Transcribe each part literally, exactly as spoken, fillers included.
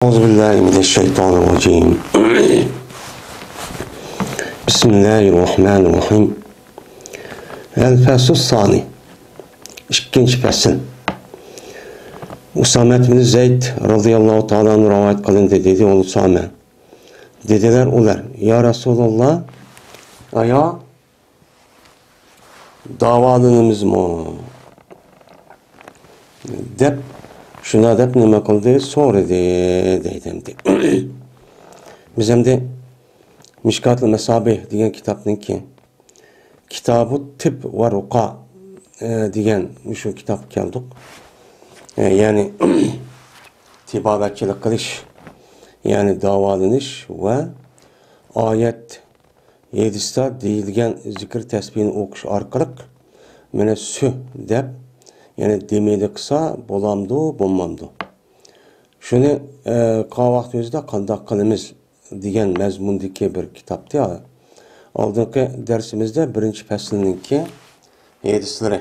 أعوذ بالله من الشيطان الرجيم. بسم الله الرحمن الرحيم. الفصل الثاني. ئىككىنچى پەسىل. ئۇسامە بىن زەيد رەزىياللاھۇ تائالا ئەنھۇ رىۋايەت قىلىندى، دېدى ئۇسامە. دېدىلەر ئۇلار: يا رەسۇلاللا، ئايا داۋالىنىمىزمۇ؟ دەپ، شۇنداق دەپ نېمە قىلدى؟ سورىدى، دەيدۇ ئەمدى. بىز ئەمدى مىشكاتۇل مەسابىھ دېگەن كىتابنىڭكى كىتابۇ تىب ۋە رۇقا، ئە، دېگەن مۇشۇ كىتابقا كەلدۇق. ئە، يەنى تېبابەتچىلىك قىلىش، يەنى داۋالىنىش ۋە ئايەت، ھەدىستە دېيىلگەن زىكىر تەسبىھنى ئوقۇش ئارقىلىق مانا سۈھ دەپ، يەنى دېمىدە قىلسا بولامدۇ، بولمامدۇ؟ شۇنى، ئە، قىلغان ۋاقتىمىزدا قانداق قىلىمىز دېگەن مەزمۇندىكى بىر كىتابتى. ئالدىنقى دەرسىمىزدە بىرىنچى پەسىلنىڭكى ھەدىسلىرى،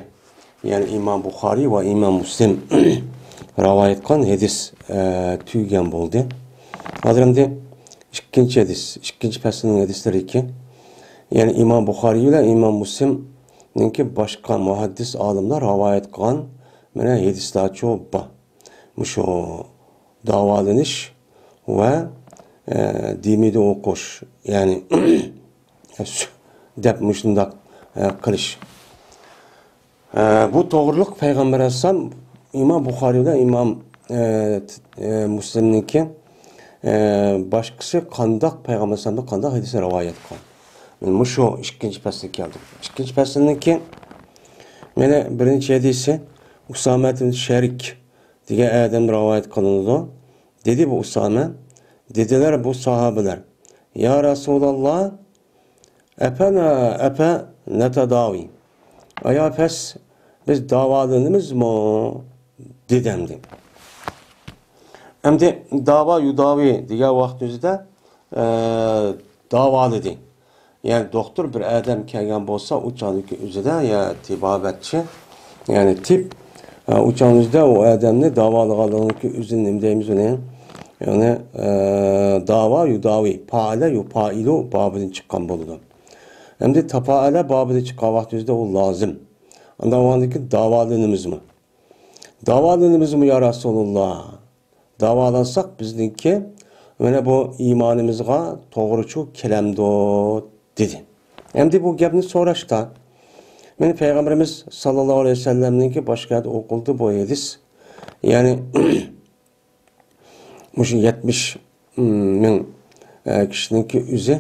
يەنى ئىمام بۇخارىي ۋە ئىمام مۇسلىم رىۋايەت قىلغان ھەدىس، ئە، تۈگىگەن بولدى. ھازىر ئەمدى ئىككىنچى ھەدىس، ئىككىنچى پەسىلنىڭ ھەدىسلىرى ئىكەن. يەنى ئىمام بۇخارىي بىلەن ئىمام مۇسلىمنىڭكى باشقا مۇھەددىس ئالىملار رىۋايەت قىلغان مانا ھەدىسلەرچۇ بار. مۇشۇ داۋالىنىش ۋە، ئە، دېمىدە ئوقۇش، يەنى دەپ مۇشۇنداق، ئە، قىلىش. ئە، بۇ توغرىلىق پەيغەمبەر ئەلەيھىسسالام ئىمام بۇخارىي بىلەن ئىمام، ئە، ت-، ئە، مۇسلىمنىڭكى، ئە، باشقىسى قانداق پەيغەمبەر ئەلەيھىسسالامدىن قانداق ھەدىسنى رىۋايەت قىلغان؟ مۇشۇ ئىككىنچى پەسىلگە كەلدۇق. ئىككىنچى پەسىلنىڭكى مانا بىرىنچى ھەدىسى ئۇسامە ئىبن شەرىك دېگەن ئادەم رىۋايەت قىلىنىدۇ. دېدى بۇ ئۇسامە، دېدىلەر بۇ ساھابىلەر: يا رەسۇلاللا، ئەپەنا، ئەپە نەتەداۋى. ئايا پەس، بىز داۋالىنىمىزمۇ؟ دېدى ئەمدى. ئەمدى داۋا يۇداۋى دېگەن ۋاقتىمىزدا، ئە، داۋالىدى. يەنى دوختۇر بىر ئادەم كەلگەن بولسا، ئۇ چاغدىكى ئۆزىدە يا تېبابەتچى، يەنى تىب، ئە، ئۇ چاغدىكى ئۆزىدە ئۇ ئادەمنى داۋالىغانلىقىنىڭكى ئۆزىنى نېمە دەيمىز ئۇنى؟ يەنى، ئە، داۋا يۇداۋى، پائەلە يۇپائىلۇ بابىدىن چىققان بولىدۇ. ئەمدى تاپائەلە بابىدىن چىققان ۋاقتىمىزدا ئۇ لازىم. ئاندىن ئاۋۋالدىكى داۋالىنىمىزمۇ؟ داۋالىنىمىزمۇ يا رەسۇلاللا؟ داۋالانساق بىزنىڭكى مانا بۇ ئىمانىمىزغا توغرىچۇ كېلەمدۇ؟ دېدى. ئەمدى بۇ گەپنى سوراشتا، مانا پەيغەمبىرىمىز ساللاللاھۇ ئەلەيھى ۋەسەللەمنىڭكى باشقا يەردە ئوقۇلدى بۇ ھەدىس. يەنى مۇشۇ يەتمىش مىڭ، ئە، كىشىنىڭكى ئۆزى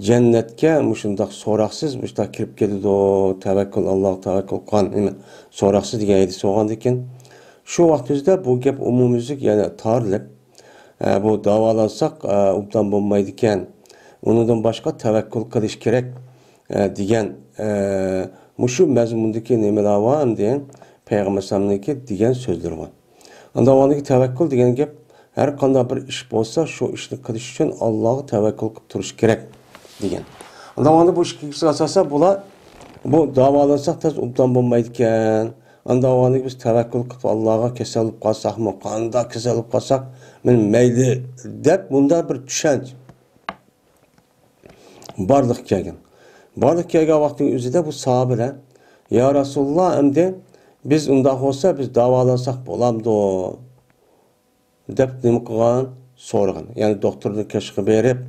جەننەتكە مۇشۇنداق سوراقسىز مۇشۇنداق كىرىپ كېتىدۇ، تەۋەككۈل، ئاللاغا تەۋەككۈل قىلغان، نېمە، سوراقسىز دېگەن ھەدىس بولغاندىكىن، شۇ ۋاقتىمىزدا بۇ گەپ ئومۇميۈزلۈك يەنە تارىلىپ، ئە، بۇ داۋالانساق، ئە، ئوبدان بولمايدىكەن، ئۇنىڭدىن باشقا تەۋەككۈل قىلىش كېرەك، ئە، دېگەن، ئە، مۇشۇ مەزمۇندىكى نېمىلەر بار ئەمدى؟ پەيغەمبەر ئەلەيھىسسالامنىڭكى دېگەن سۆزلىرى بار. ئاندىن ئاۋۋالدىكى تەۋەككۈل دېگەن گەپ، ھەر قانداق بىر ئىش بولسا، شۇ ئىشنى قىلىش ئۈچۈن ئاللاغا تەۋەككۈل قىلىپ تۇرۇش كېرەك دېگەن. ئاندىن ئاۋۋالدا بۇ ئىككىسىگە ئاساسەن بۇلار، بۇ داۋالانساق تەس ئوبدان بولمايدىكەن. ئاندىن ئاۋۋالدا بىز تەۋەككۈل قىلىپ ئاللاغا كېسەل بولۇپ قالساقمۇ، قانداق كېسەل بولۇپ قالساق، مېنى مەيلى دەپ بۇنداق بىر چۈشەنچە بارلىققا كەلگەن. بارلىققا كەلگەن ۋاقتىنىڭ ئۆزىدە بۇ ساھابىلەر، يا رەسۇلاللا، ئەمدى بىز ئۇنداق بولسا، بىز داۋالانساق بولامدۇ؟ دەپ نېمە قىلغان؟ سورىغان. يەنى دوختۇرنىڭ كېشىغا بېرىپ،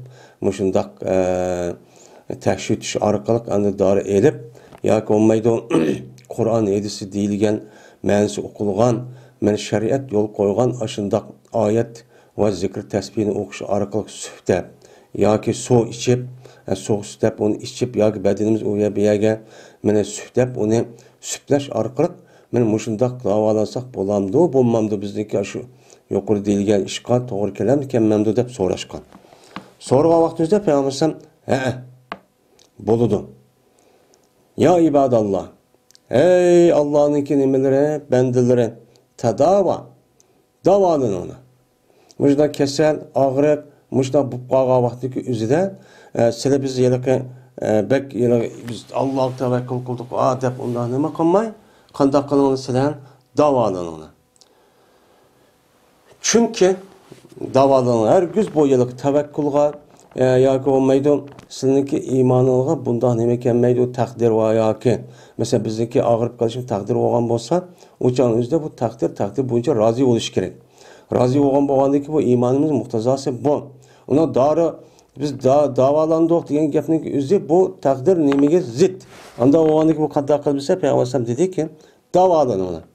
مۇشۇنداق، ئە، تەكشۈرتۈش ئارقىلىق ئەمدى دارى ئېلىپ، ياكى بولمايدۇ، قۇرئان ھەدىسى دېيىلگەن، مەنىسى ئۇقۇلغان، مانا شەرىئەت يول قويغان ئاشۇنداق ئايەت ۋە زىكىر تەسبىھنى ئوقۇش ئارقىلىق سۈھ دەپ ياكى سۇ ئىچىپ، ئە، سۇغا سۈت دەپ ئۇنى ئىچىپ ياكى بەدىنىمىز ئۇ يەر بۇ يەرگە مانا سۈھ دەپ ئۇنى سۈپلەش ئارقىلىق مانا مۇشۇنداق داۋالانساق بولامدۇ، بولمامدۇ، بىزنىڭكى ئاشۇ يۇقىرىدا دېيىلگەن ئىشقا توغرا كېلەمدۇ، كەلمەمدۇ دەپ سوراشقان. سورىغان ۋاقتىمىزدا پەيغەمبەر ئەلەيھىسسالام، ھەئە، بولىدۇ. يا ئىباداللا، ھەي ئاللانىڭكى نېمىلىرى، بەندىلىرى، تەداۋا، داۋالىنىڭلار. مۇشۇنداق كېسەل، ئاغرىق، مۇشۇنداق بولۇپ قالغان ۋاقتىدىكى ئۆزىدە، ئە، سىلەر بىز ھېلىقى، ئە، بەك ھېلىقى بىز ئاللاغا تەۋەككۈل قىلدۇق، ئا، دەپ ئۇنداق نېمە قىلماي، قانداق قىلىڭلار سىلەر؟ داۋالىنىڭلار. چۈنكى داۋالىنىڭ، ھەرگىز بۇ يىلقى تەۋەككۈلغا، ئە، ياكى بولمايدۇ، سىلىنىڭكى ئىمانىڭغا بۇنداق نېمە كەلمەيدۇ، تەقدىر ۋە ياكى، مەسىلەن، بىزنىڭكى ئاغرىپ قېلىشىمىز تەقدىر بولغان بولسا، ئۇ چاغنىڭ ئۆزىدە بۇ تەقدىر، تەقدىر بويىچە رازى بولۇش كېرەك. رازى بولغان بولغاندىن كېيىن بۇ ئىمانىمىز مۇقتەزاسى بۇ. ئۇنىڭ دارى، بىز دا-، داۋالاندۇق دېگەن گەپنىڭ ئۆزى بۇ تەقدىر نېمىگە زىت؟ ئانداق بولغاندىن كېيىن بۇ قانداق قىلىمىز دېسە، پەيغەمبەر ئەلەيھىسسالام دېدىكى، داۋالىنىڭلار.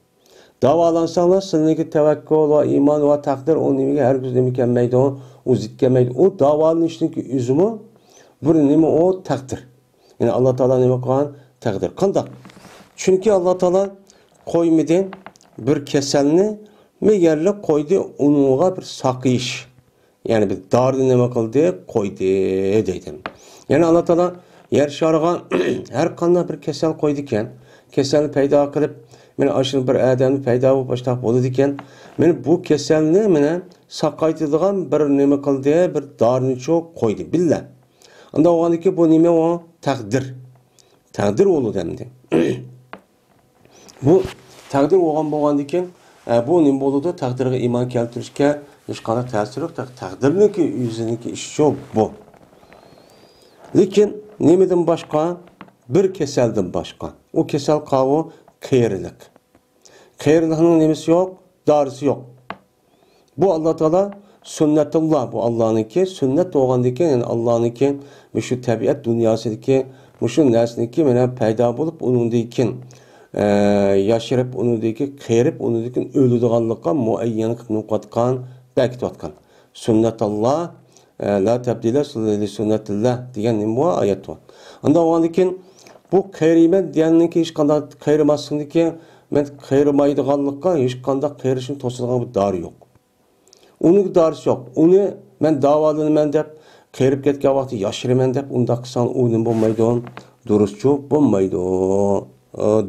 داۋالانساڭلار، سىلىنىڭكى تەۋەككۈل ۋە ئىمان ۋە تەقدىر ئۇ نېمىگە ھەرگىز نېمە كەلمەيدۇ، ئۇ زىت كەلمەيدۇ. ئۇ داۋالىنىشنىڭكى ئۆزىمۇ بىر نېمە، ئۇ تەقدىر. يەنى ئاللا تائالا نېمە قىلغان؟ تەقدىر. قانداق؟ چۈنكى ئاللا تائالا قويمىدى بىر كېسەلنى، مەگەرلا قويدى ئۇنىڭغا بىر ساقىيىش. يەنى بىر دارىنى نېمە قىلدى؟ قويدى دەيدۇ. يەنى ئاللا تائالا يەر شارىغا ھەر قانداق بىر كېسەل قويىدىكەن، كېسەلنى پەيدا قىلىپ، مانا ئاشۇ بىر ئادەمنى پەيدا بولۇپ ئاشۇنداق بولىدىكەن، مانا بۇ كېسەلنى مانا ساقايتىدىغان بىر نېمە قىلدى، بىر دارىنىچۇ قويدى بىللە. ئانداق بولغاندىكىن بۇ نېمە ئۇ؟ تەقدىر. تەقدىر بولىدۇ ئەمدى. بۇ تەقدىر بولغان بولغاندىكىن، ئە، بۇ نېمە بولىدۇ؟ تەقدىرگە ئىمان كەلتۈرۈشكە ھېچقانداق تەسىرى يوق. تەق-، تەقدىرنىڭكى ئۆزىنىڭكى ئىشى شۇ بۇ. لېكىن نېمىدىن باشقا؟ بىر كېسەلدىن باشقا. ئۇ كېسەل قاۋۇ؟ قېرىلىق. قېرىلىقنىڭ نېمىسى يوق؟ دارىسى يوق. بۇ ئاللا تائالا سۈننەتۇللا، بۇ ئاللانىڭكى سۈننەت بولغاندىكىن، يەنى ئاللانىڭكى مۇشۇ تەبىئەت دۇنياسىدىكى مۇشۇ نەرسىنىڭكى مانا پەيدا بولۇپ، ئۇنىڭدىن كېيىن، ئە، ياشىرىپ، ئۇنىڭدىن كېيىن قېرىپ، ئۇنىڭدىن كېيىن ئۆلىدىغانلىققا مۇئەييەن قىلىپ نېمە قىلىۋاتقان، بەركىتىۋاتقان. سۈننەتاللا، ئە، لا تەبدىلە لىسۈننەتىللا دېگەن نېمە بۇ ئايەت بۇ. ئاندىن ئۇنىڭدىن كېيىن بۇ قېرىيمەن دېگەننىڭكى ھېچقانداق قېرىماسلىقنىڭكى، مەن قېرىمايدىغانلىققا ھېچقانداق قېرىشنى توسىدىغان بىر دارى يوق. ئۇنىڭ دارىسى يوق. ئۇنى مەن داۋالىنىمەن دەپ، قېرىپ كەتكەن ۋاقتى ياشىرىمەن دەپ، ئۇنداق قىلساڭ ئۇ نېمە بولمايدۇ؟ دۇرۇسچۇ بولمايدۇ،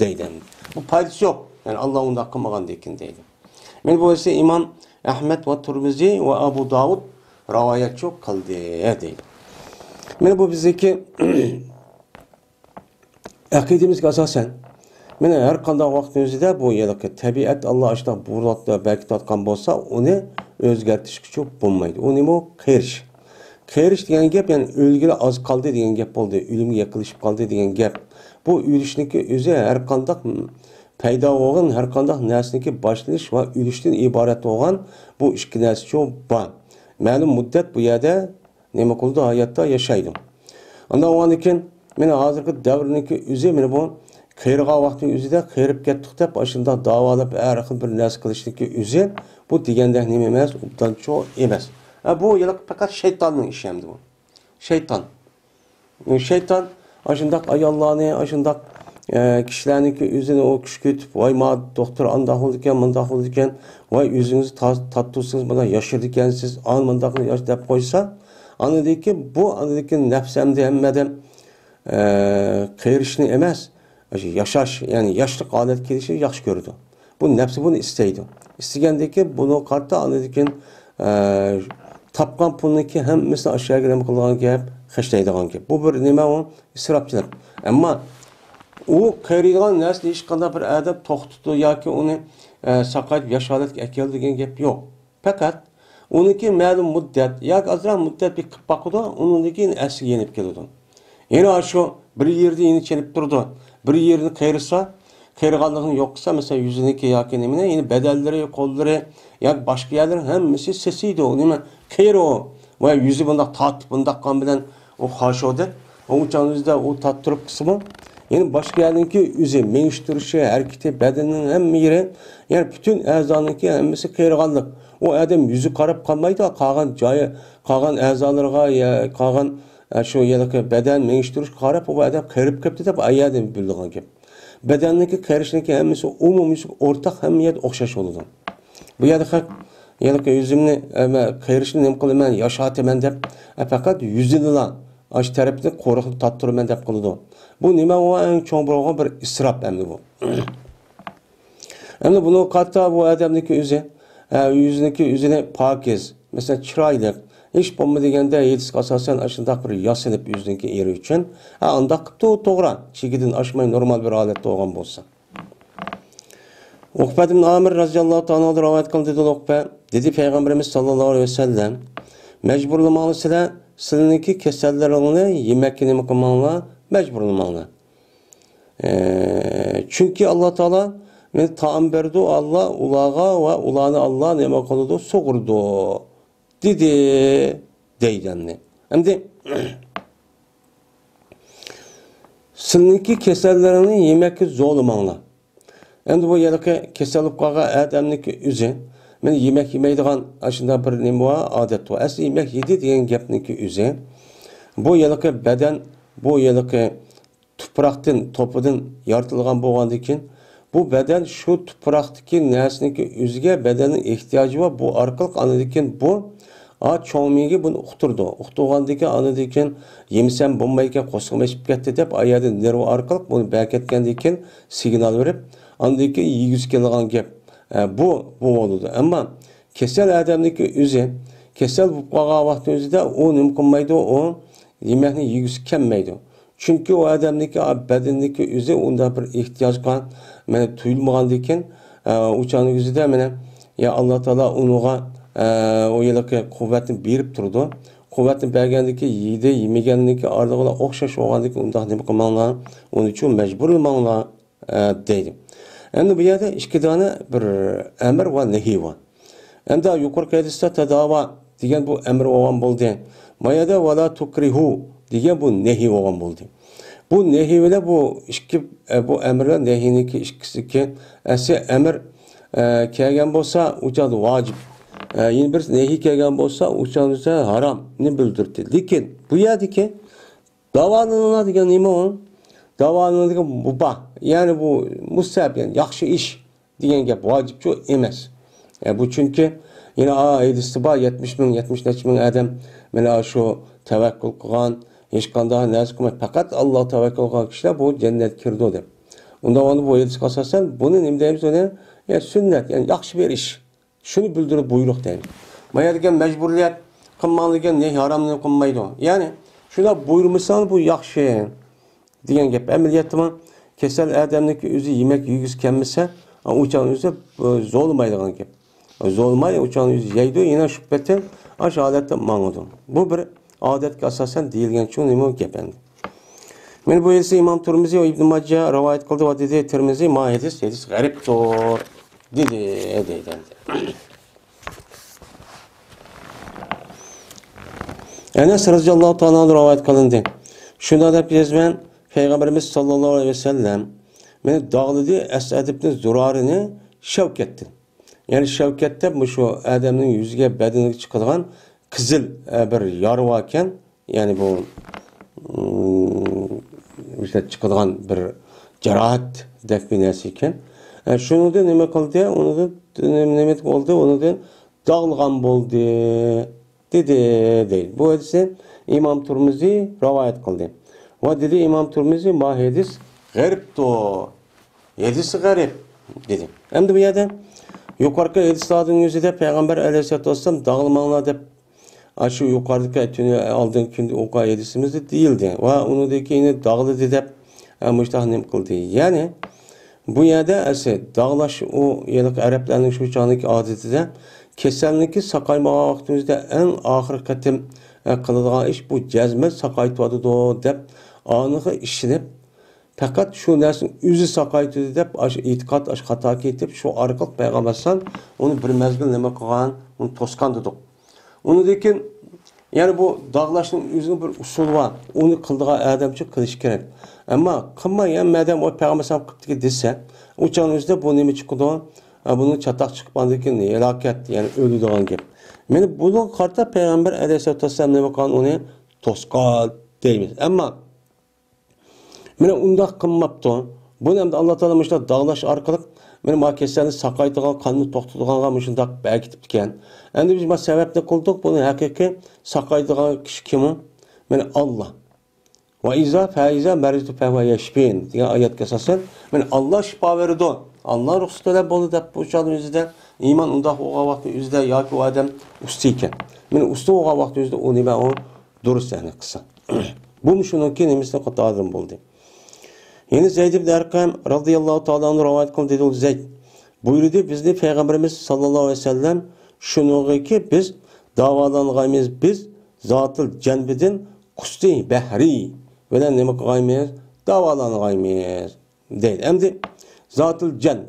دەيدۇ. بۇ پايدىسى يوق. يەنى ئاللا ئۇنداق قىلمىغاندىكىن دەيدۇ. مانا بۇ ئىسى ئىمام ئەھمەد ۋە تۇرمىزى ۋە ئەبۇ داۋۇد راۋايەتچۇ قىلدى، دەيدۇ. مانا بۇ بىزنىڭكى ئەقىدىمىزگە ئاساسەن، مانا ھەر قانداق ۋاقىتنىڭ ئۆزىدە بۇ يەردىكى تەبىئەت ئاللا ئاشۇنداق بۇيرۇقتا بەركىتىۋاتقان بولسا، ئۇنى ئۆزگەرتىشكىچۇ بولمايدۇ. ئۇ نېمە ئۇ؟ قېرىش. قېرىش دېگەن گەپ، يەنى ئۆلگىلى ئاز قالدى دېگەن گەپ بولدى، ئۆلۈمگە يېقىنلىشىپ قالدى دېگەن گەپ. بۇ ئۆلۈشنىڭكى ئۆزى ھەر قانداق پەيدا بولغان، ھەر قانداق نەرسىنىڭكى باشلىنىش ۋە ئۆلۈشتىن ئىبارەت بولغان بۇ ئىككى نەرسىچۇ بار. مەلۇم مۇددەت بۇ يەردە نېمە قىلىدۇ؟ ھاياتتا ياشايدۇ. ئاندىن ئۇنىڭدىن كېيىن، مانا ھازىرقى دەۋرنىڭكى ئۆزى، مانا بۇ قېرىغان ۋاقىتنىڭ ئۆزىدە قېرىپ كەتتۇق دەپ، ئاشۇنداق داۋالاپ، ھەر خىل بىر نەرسە قىلىشنىڭكى ئۆزى، بۇ دېگەندەك نېمە ئەمەس، ئوبدانچۇ ئەمەس. ھە، بۇ ھېلىقى پەقەت شەيتاننىڭ ئىشى ئەمدى بۇ. شەيتان. شەيتان ئاشۇنداق ئاياللارنى، ئاشۇنداق، ئە، كىشىلەرنىڭكى ئۆزىنى ئۇ كۈشكۈرتۈپ، ۋاي، ما دوختۇر ئانداق بولىدىكەن، مۇنداق بولىدىكەن، ۋاي، ئۆزىڭىز تا-، تاتتۇرسىڭىز، مانا ياشىرىدىكەنسىز، ئان مۇنداق ياش دەپ قويسا، ئاندىن كېيىن بۇ، ئاندىن كېيىن نەپسەمدە ھەممە ئادەم، ئە، قېرىشنى ئەمەس، ئاشۇ ياشاش، يەنى ياشلىق ھالەتكە كېلىشنى ياخشى كۆرىدۇ. بۇ نەپسى بۇنى ئىستەيدۇ. ئىستىگەندىن كېيىن بۇنىڭغا قارىتا ئاندىن كېيىن، ئە، تاپقان پۇلنىڭكى ھەممىسىنى ئاشۇ يەرگە نېمە قىلىدىغان گەپ، خەجلەيدىغان گەپ. بۇ بىر نېمە ئۇ؟ ئىسراپچىلىق. ئەمما ئۇ قېرىيدىغان نەرسىنى ھېچقانداق بىر ئادەم توختىتىدۇ ياكى ئۇنى، ئە، ساقايتىپ ياش ھالەتكە ئەكېلىدۇ دېگەن گەپ يوق. پەقەت ئۇنىڭكى مەلۇم مۇددەت ياكى ئازراق مۇددەت بىر قىلىپ باقىدۇ، ئۇنىڭدىن كېيىن ئەسلىگە يېنىپ كېلىدۇ. يەنە شۇ بىر يېرىدە يەنە چېنىپ تۇرىدۇ. بىر يېرىنى قېرىسا، قېرىغانلىقىنى يوق قىلسا، مەسىلەن، يۈزىنىڭكى ياكى نېمىنى، يەنە بەدەنلىرى، قوللىرى ياكى باشقا يەرلىرى ھەممىسى سېسىيدۇ. ئۇ نېمە؟ قېرى ئۇ. ۋە يۈزى بۇنداق تارتىپ، بۇنداق قىلغان بىلەن ئۇ خاشۇ دەپ، ئۇ چاغنىڭ ئۆزىدە ئۇ تارتتۇرۇپ قىلسىمۇ، يەنە باشقا يەرنىڭكى ئۆزى مېڭىشتۇرۇشى، ھەرىكىتى، بەدىنىنىڭ ھەممە يېرى، يەنى پۈتۈن ئەزانىڭكى ھەممىسى قېرىغانلىق. ئۇ ئادەم يۈزى قاراپ قالمايدۇ، قالغان جايى، قالغان ئەزالىرىغا، يا قالغان، ئە، شۇ ھېلىقى بەدەن مېڭىشتۇرۇشقا قاراپ، ئۇ ئادەم قېرىپ كەپتۇ دەپ ئايەردىن بىلىدىغان گەپ. بەدەننىڭكى قېرىشنىڭكى ھەممىسى ئومۇميۈزلۈك ئورتاق، ھەممە يەردە ئوخشاش بولىدۇ. بۇ يەردە خەق، ھېلىقى ئۆزۈمنى، ئە، مەن قېرىشنى نېمە قىلىمەن، ياشاتىمەن دەپ، ئە، پەقەت يۈزىنىلا ئاشۇ تەرەپنى قورۇقنى تارتتۇرىمەن دەپ قىلىدۇ. بۇ نېمە؟ ئۇ ئەڭ چوڭ بولغان بىر ئىسراپ ئەمدى بۇ. ئەمدى بۇنىڭغا قارىتا بۇ ئادەمنىڭكى ئۆزى، ئە، يۈزىنىڭكى ئۆزىنى پاكىز، مەسىلەن، چىرايلىق، ھېچ بولمىدى دېگەندە ھېدىسكە ئاساسەن ئاشۇنداق بىر ياسىنىپ ئۆزىنىڭكى ئېرى ئۈچۈن، ئە، ئانداق قىپتۇ، توغرا، چېكىدىن ئاشماي نورمال بىر ھالەتتە بولغان بولسا. ئۇقبەت ئىبن ئامىر رەزىياللاھۇ تائالا ئانھۇدىن رىۋايەت قىلدى، دېدى ئۇقبە، دېدى پەيغەمبىرىمىز ساللاللاھۇ ئەلەيھى ۋەسەللەم، مەجبۇرلىماڭلار سىلەر سىلىنىڭكى كېسەللىرىڭنى يېمەككە نېمە قىلماڭلار، مەجبۇرلىماڭلار. ئە، چۈنكى ئاللا تائالا مەن تائام بېرىدۇ، ئاللا ئۇلارغا ۋە ئۇلارنى ئاللا نېمە قىلىدۇ، سۇغۇرىدۇ، دېدى، دەيدۇ ئەمدى. ئەمدى سىلىنىڭكى كېسەللىرىڭنى يېمەككە زورلىماڭلار. ئەمدى بۇ ھېلىقى كېسەل بولۇپ قالغان ئادەمنىڭكى ئۆزى، مەن يېمەك يېمەيدىغان ئاشۇنداق بىر نېمە بار، ئادەت بار. ئەسلى يېمەك يېدى دېگەن گەپنىڭكى ئۆزى. بۇ ھېلىقى بەدەن، بۇ ھېلىقى تۇپراقتىن، توپىدىن يارىتىلغان بولغاندىكىن، بۇ بەدەن شۇ تۇپراقتىكى نەرسىنىڭكى ئۆزىگە بەدەننىڭ ئېھتىياجى بار. بۇ ئارقىلىق ئاندىكىن بۇ، ئا، چوڭ مېڭە بۇنى ئۇقتۇرىدۇ. ئۇقتۇرغاندىكىن ئاندىكىن يېمىسەم بولمايدىكەن، قورسىقىم ئېچىپ كەتتى دەپ، ئا يەردە نېرۋا ئارقىلىق بۇنى بەرىكەتكەندىكىن سىگنال بېرىپ، ئاندىكىن يېگۈسى كېلىدىغان گەپ. ئە، بۇ، بۇ بولىدۇ. ئەمما كېسەل ئادەمنىڭكى ئۆزى، كېسەل بولۇپ قالغان ۋاقىتنىڭ ئۆزىدە ئۇ نېمە قىلمايدۇ، ئۇ يېمەكنى يېگۈسى كەلمەيدۇ. چۈنكى ئۇ ئادەمنىڭكى، بەدىنىدىكى ئۆزى ئۇنداق بىر ئېھتىياجقا مانا تۇيۇلمىغاندىكىن، ئە، ئۇ چاغنىڭ ئۆزىدە مانا، يا ئاللا تائالا ئۇنىڭغا، ئە، ئۇ ھېلىقى قۇۋۋەتنى بېرىپ تۇرىدۇ. قۇۋۋەتنى بەرگەندىكى يېدى، يېمىگەننىكى ئارىلىقىدا ئوخشاش بولغاندىكىن ئۇنداق نېمە قىلماڭلار، ئۇنىڭ ئۈچۈن مەجبۇرلىماڭلار، ئە، دەيدۇ. ئەمدى بۇ يەردە ئىككى دانە بىر ئەمر ۋە نەھى بار. ئەمدى يۇقىرىقى ھەدىستە تەداۋا دېگەن بۇ ئەمر بولغان بولدى. ما يەردە ۋەلا تۇكرىھۇ دېگەن بۇ نەھى بولغان بولدى. بۇ نەھى بىلەن بۇ ئىككى، ئە، بۇ ئەمر ۋە نەھىنىڭكى ئىككىسىدىكى ئەسلى ئەمر، ئە، كەلگەن بولسا، ئۇ چاغدا ۋاجىپ. ئە، يەنە بىر نەھى كەلگەن بولسا، ئۇ چاغدا ھارامنى بىلدۈردى. لېكىن بۇ يەردىكى داۋالىنىڭلار دېگەن نېمە ئۇ؟ داۋالىنىڭ دېگەن مۇباھ. يەنى بۇ مۇستەھەب، يەنى ياخشى ئىش دېگەن گەپ، ۋاجىپچۇ ئەمەس. ئە، بۇ چۈنكى يەنە، ئا، ھەدىستە بار، يەتمىش مىڭ، يەتمىش نەچچە مىڭ ئادەم مانا شۇ تەۋەككۈل قىلغان، ھېچقانداق نەرسە قىلماي، پەقەت ئاللاغا تەۋەككۈل قىلغان كىشىلەر بۇ جەننەتكە كىرىدۇ دەپ. ئۇنداق بولغاندا بۇ ھەدىسكە ئاساسەن بۇنى نېمە دەيمىز ئۇنى؟ يا سۈننەت، يەنى ياخشى بىر ئىش. شۇنى بىلدۈرۈپ بۇيرۇق دەيمىز. ما يەردە دېگەن مەجبۇرىيەت قىلماڭ دېگەن نەھى ھارامنى قىلمايدۇ. يەنى شۇنداق بۇيرۇمىساڭ بۇ ياخشى دېگەن گەپ. ئەمەلىيەتتىمۇ كېسەل ئادەمنىڭكى ئۆزى يېمەك يېگۈسى كەلمىسە، ئۇ چاغنىڭ ئۆزى، ئۇ، زورلىمايدىغان گەپ. زورلىماي ئۇ چاغنىڭ ئۆزى يەيدۇ، يەنە شۇ پېتى ئاشۇ ھالەتتە ماڭىدۇ. بۇ بىر ئادەتكە ئاساسەن دېيىلگەن چوڭ نېمە گەپ ئەمدى. مانا بۇ ھەدىسنى ئىمام تۇرمۇزى ۋە ئىبن ماجە رىۋايەت قىلدى ۋە دېدى، تىرمىزى، ما ھەدىس، ھەدىس غەرىبتۇر، دېدى، دەيدۇ ئەمدى. ئەنەس رەزىياللاھۇ تائالا ئەنھۇ رىۋايەت قىلىندى. شۇنداق دەپ يازىمەن، پەيغەمبىرىمىز ساللاللاھۇ ئەلەيھى ۋەسەللەم مېنى داغلىدى، ئەسئەد ئىبن زۇرارىنى شەۋكەتتىن. يەنى شەۋكەت دەپ مۇشۇ ئادەمنىڭ يۈزىگە، بەدىنىگە چىقىدىغان قىزىل، ئە، بىر يارا باركەن. يەنى بۇ، ئىم، ئىشلەپ چىقىدىغان بىر جاراھەت دەك بىر نەرسە ئىكەن. ئە، شۇنىڭدىن نېمە قىلدى؟ ئۇنىڭدىن نېمە، نېمە بولدى؟ ئۇنىڭدىن داغلىغان بولدى. دېدى، دەيدۇ. بۇ ھەدىسنى ئىمام تۇرمۇزى رىۋايەت قىلدى. ۋە دېدى ئىمام تۇرمۇزى، ما ھەدىس غەرىبتۇر. ھەدىسى غەرىب، دېدى. ئەمدى بۇ يەردە يۇقىرىقى ھەدىسلەرنىڭ ئۆزىدە پەيغەمبەر ئەلەيھىسسالاتۇ ۋەسسالام داغلىماڭلار دەپ، ئاشۇ يۇقىرىدىكى تۈنى ئالدىنقى كۈندە ئوقۇغان ھەدىسىمىزدە دېيىلدى. ۋە ئۇنىڭدىن كېيىن داغلىدى دەپ، ئە، مۇشتاق نېمە قىلدى. يەنى بۇ يەردە ئەسلى داغلاش ئۇ ھېلىقى ئەرەبلەرنىڭ شۇ چاغدىكى ئادىتىدە كېسەلنىڭكى ساقايمىغان ۋاقتىمىزدا ئەڭ ئاخىرقى قېتىم، ئە، قىلىدىغان ئىش بۇ جەزمەن ساقايتىۋاتىدۇ دەپ ئانىغا ئىشىنىپ، پەقەت شۇ نەرسىنى ئۆزى ساقايتىدۇ دەپ، ئاشۇ ئېتىقاد، ئاشۇ خاتا كېتىپ، شۇ ئارقىلىق پەيغەمبەر ئەلەيھىسسالام ئۇنى بىر مەزگىل نېمە قىلغان، ئۇنى توسقان دېدۇق. ئۇنىڭدىن كېيىن يەنە بۇ داغلاشنىڭ ئۆزىنىڭ بىر ئۇسۇلى بار. ئۇنى قىلىدىغان ئادەمچۇ قىلىشى كېرەك. ئەمما قىلماي، يا مەدەم ئۇ پەيغەمبەر ئەلەيھىسسالام قىپتىكى دېسە، ئۇ چاغنىڭ ئۆزىدە بۇ نېمە چىقىدۇ؟ ئە، بۇنىڭ چاتاق چىقىپ، ئاندىن كېيىن ھالاكەت، يەنى ئۆلىدىغان گەپ. مانا بۇنىڭغا قارىتا پەيغەمبەر ئەلەيھىسسالاتۇ ۋەسسالام نېمە قىلغان؟ ئۇنى توسقان دەيمىز. ئەمما مانا ئۇنداق قىلماپتۇ. بۇنى ئەمدى ئاللا تائالا مۇشۇنداق داغلاش ئارقىلىق مانا ما كېسەلنى ساقايتىدىغان، قاننى توختىتىدىغانغا مۇشۇنداق بەرگىتىپتىكەن. ئەمدى بىز ما سەۋەبنى قىلدۇق، بۇنى ھەقىقىي ساقايتىدىغان كىشى كىم ئۇ؟ مانا ئاللا. ۋە ئىزا فەئىزا مەرىزتۇ فەھۇۋە يەشفىن دېگەن ئايەتكە ئاساسەن، مانا ئاللا شىپا بېرىدۇ. ئاللا رۇخسەت بىلەن بولدى دەپ بۇ چاغنىڭ ئۆزىدە ئىمان ئۇنداق بولغان ۋاقىتنىڭ ئۆزىدە ياكى ئۇ ئادەم ئۇستا ئىكەن. مانا ئۇستا بولغان ۋاقىتنىڭ ئۆزىدە ئۇ نېمە ئۇ دۇرۇس ئەھلى قىلسا. بۇمۇ شۇنىڭكى نېمىسىنىڭ قاتارىدىن بولدى. يەنە زەيد ئىبن ئەرقەم رەزىياللاھۇ تائالا ئەنھۇ رىۋايەت قىلدى، دېدى زەيد. بۇيرۇدى، بىزنى پەيغەمبىرىمىز ساللاللاھۇ ئەلەيھى ۋەسەللەم شۇنىڭغىكى بىز داۋالانغايمىز، بىز زاتىل جەنبىدىن قۇستى بەھرى بىلەن نېمە قىلغايمىز؟ داۋالانغايمىز دەيدۇ. ئەمدى زاتىل جەنب.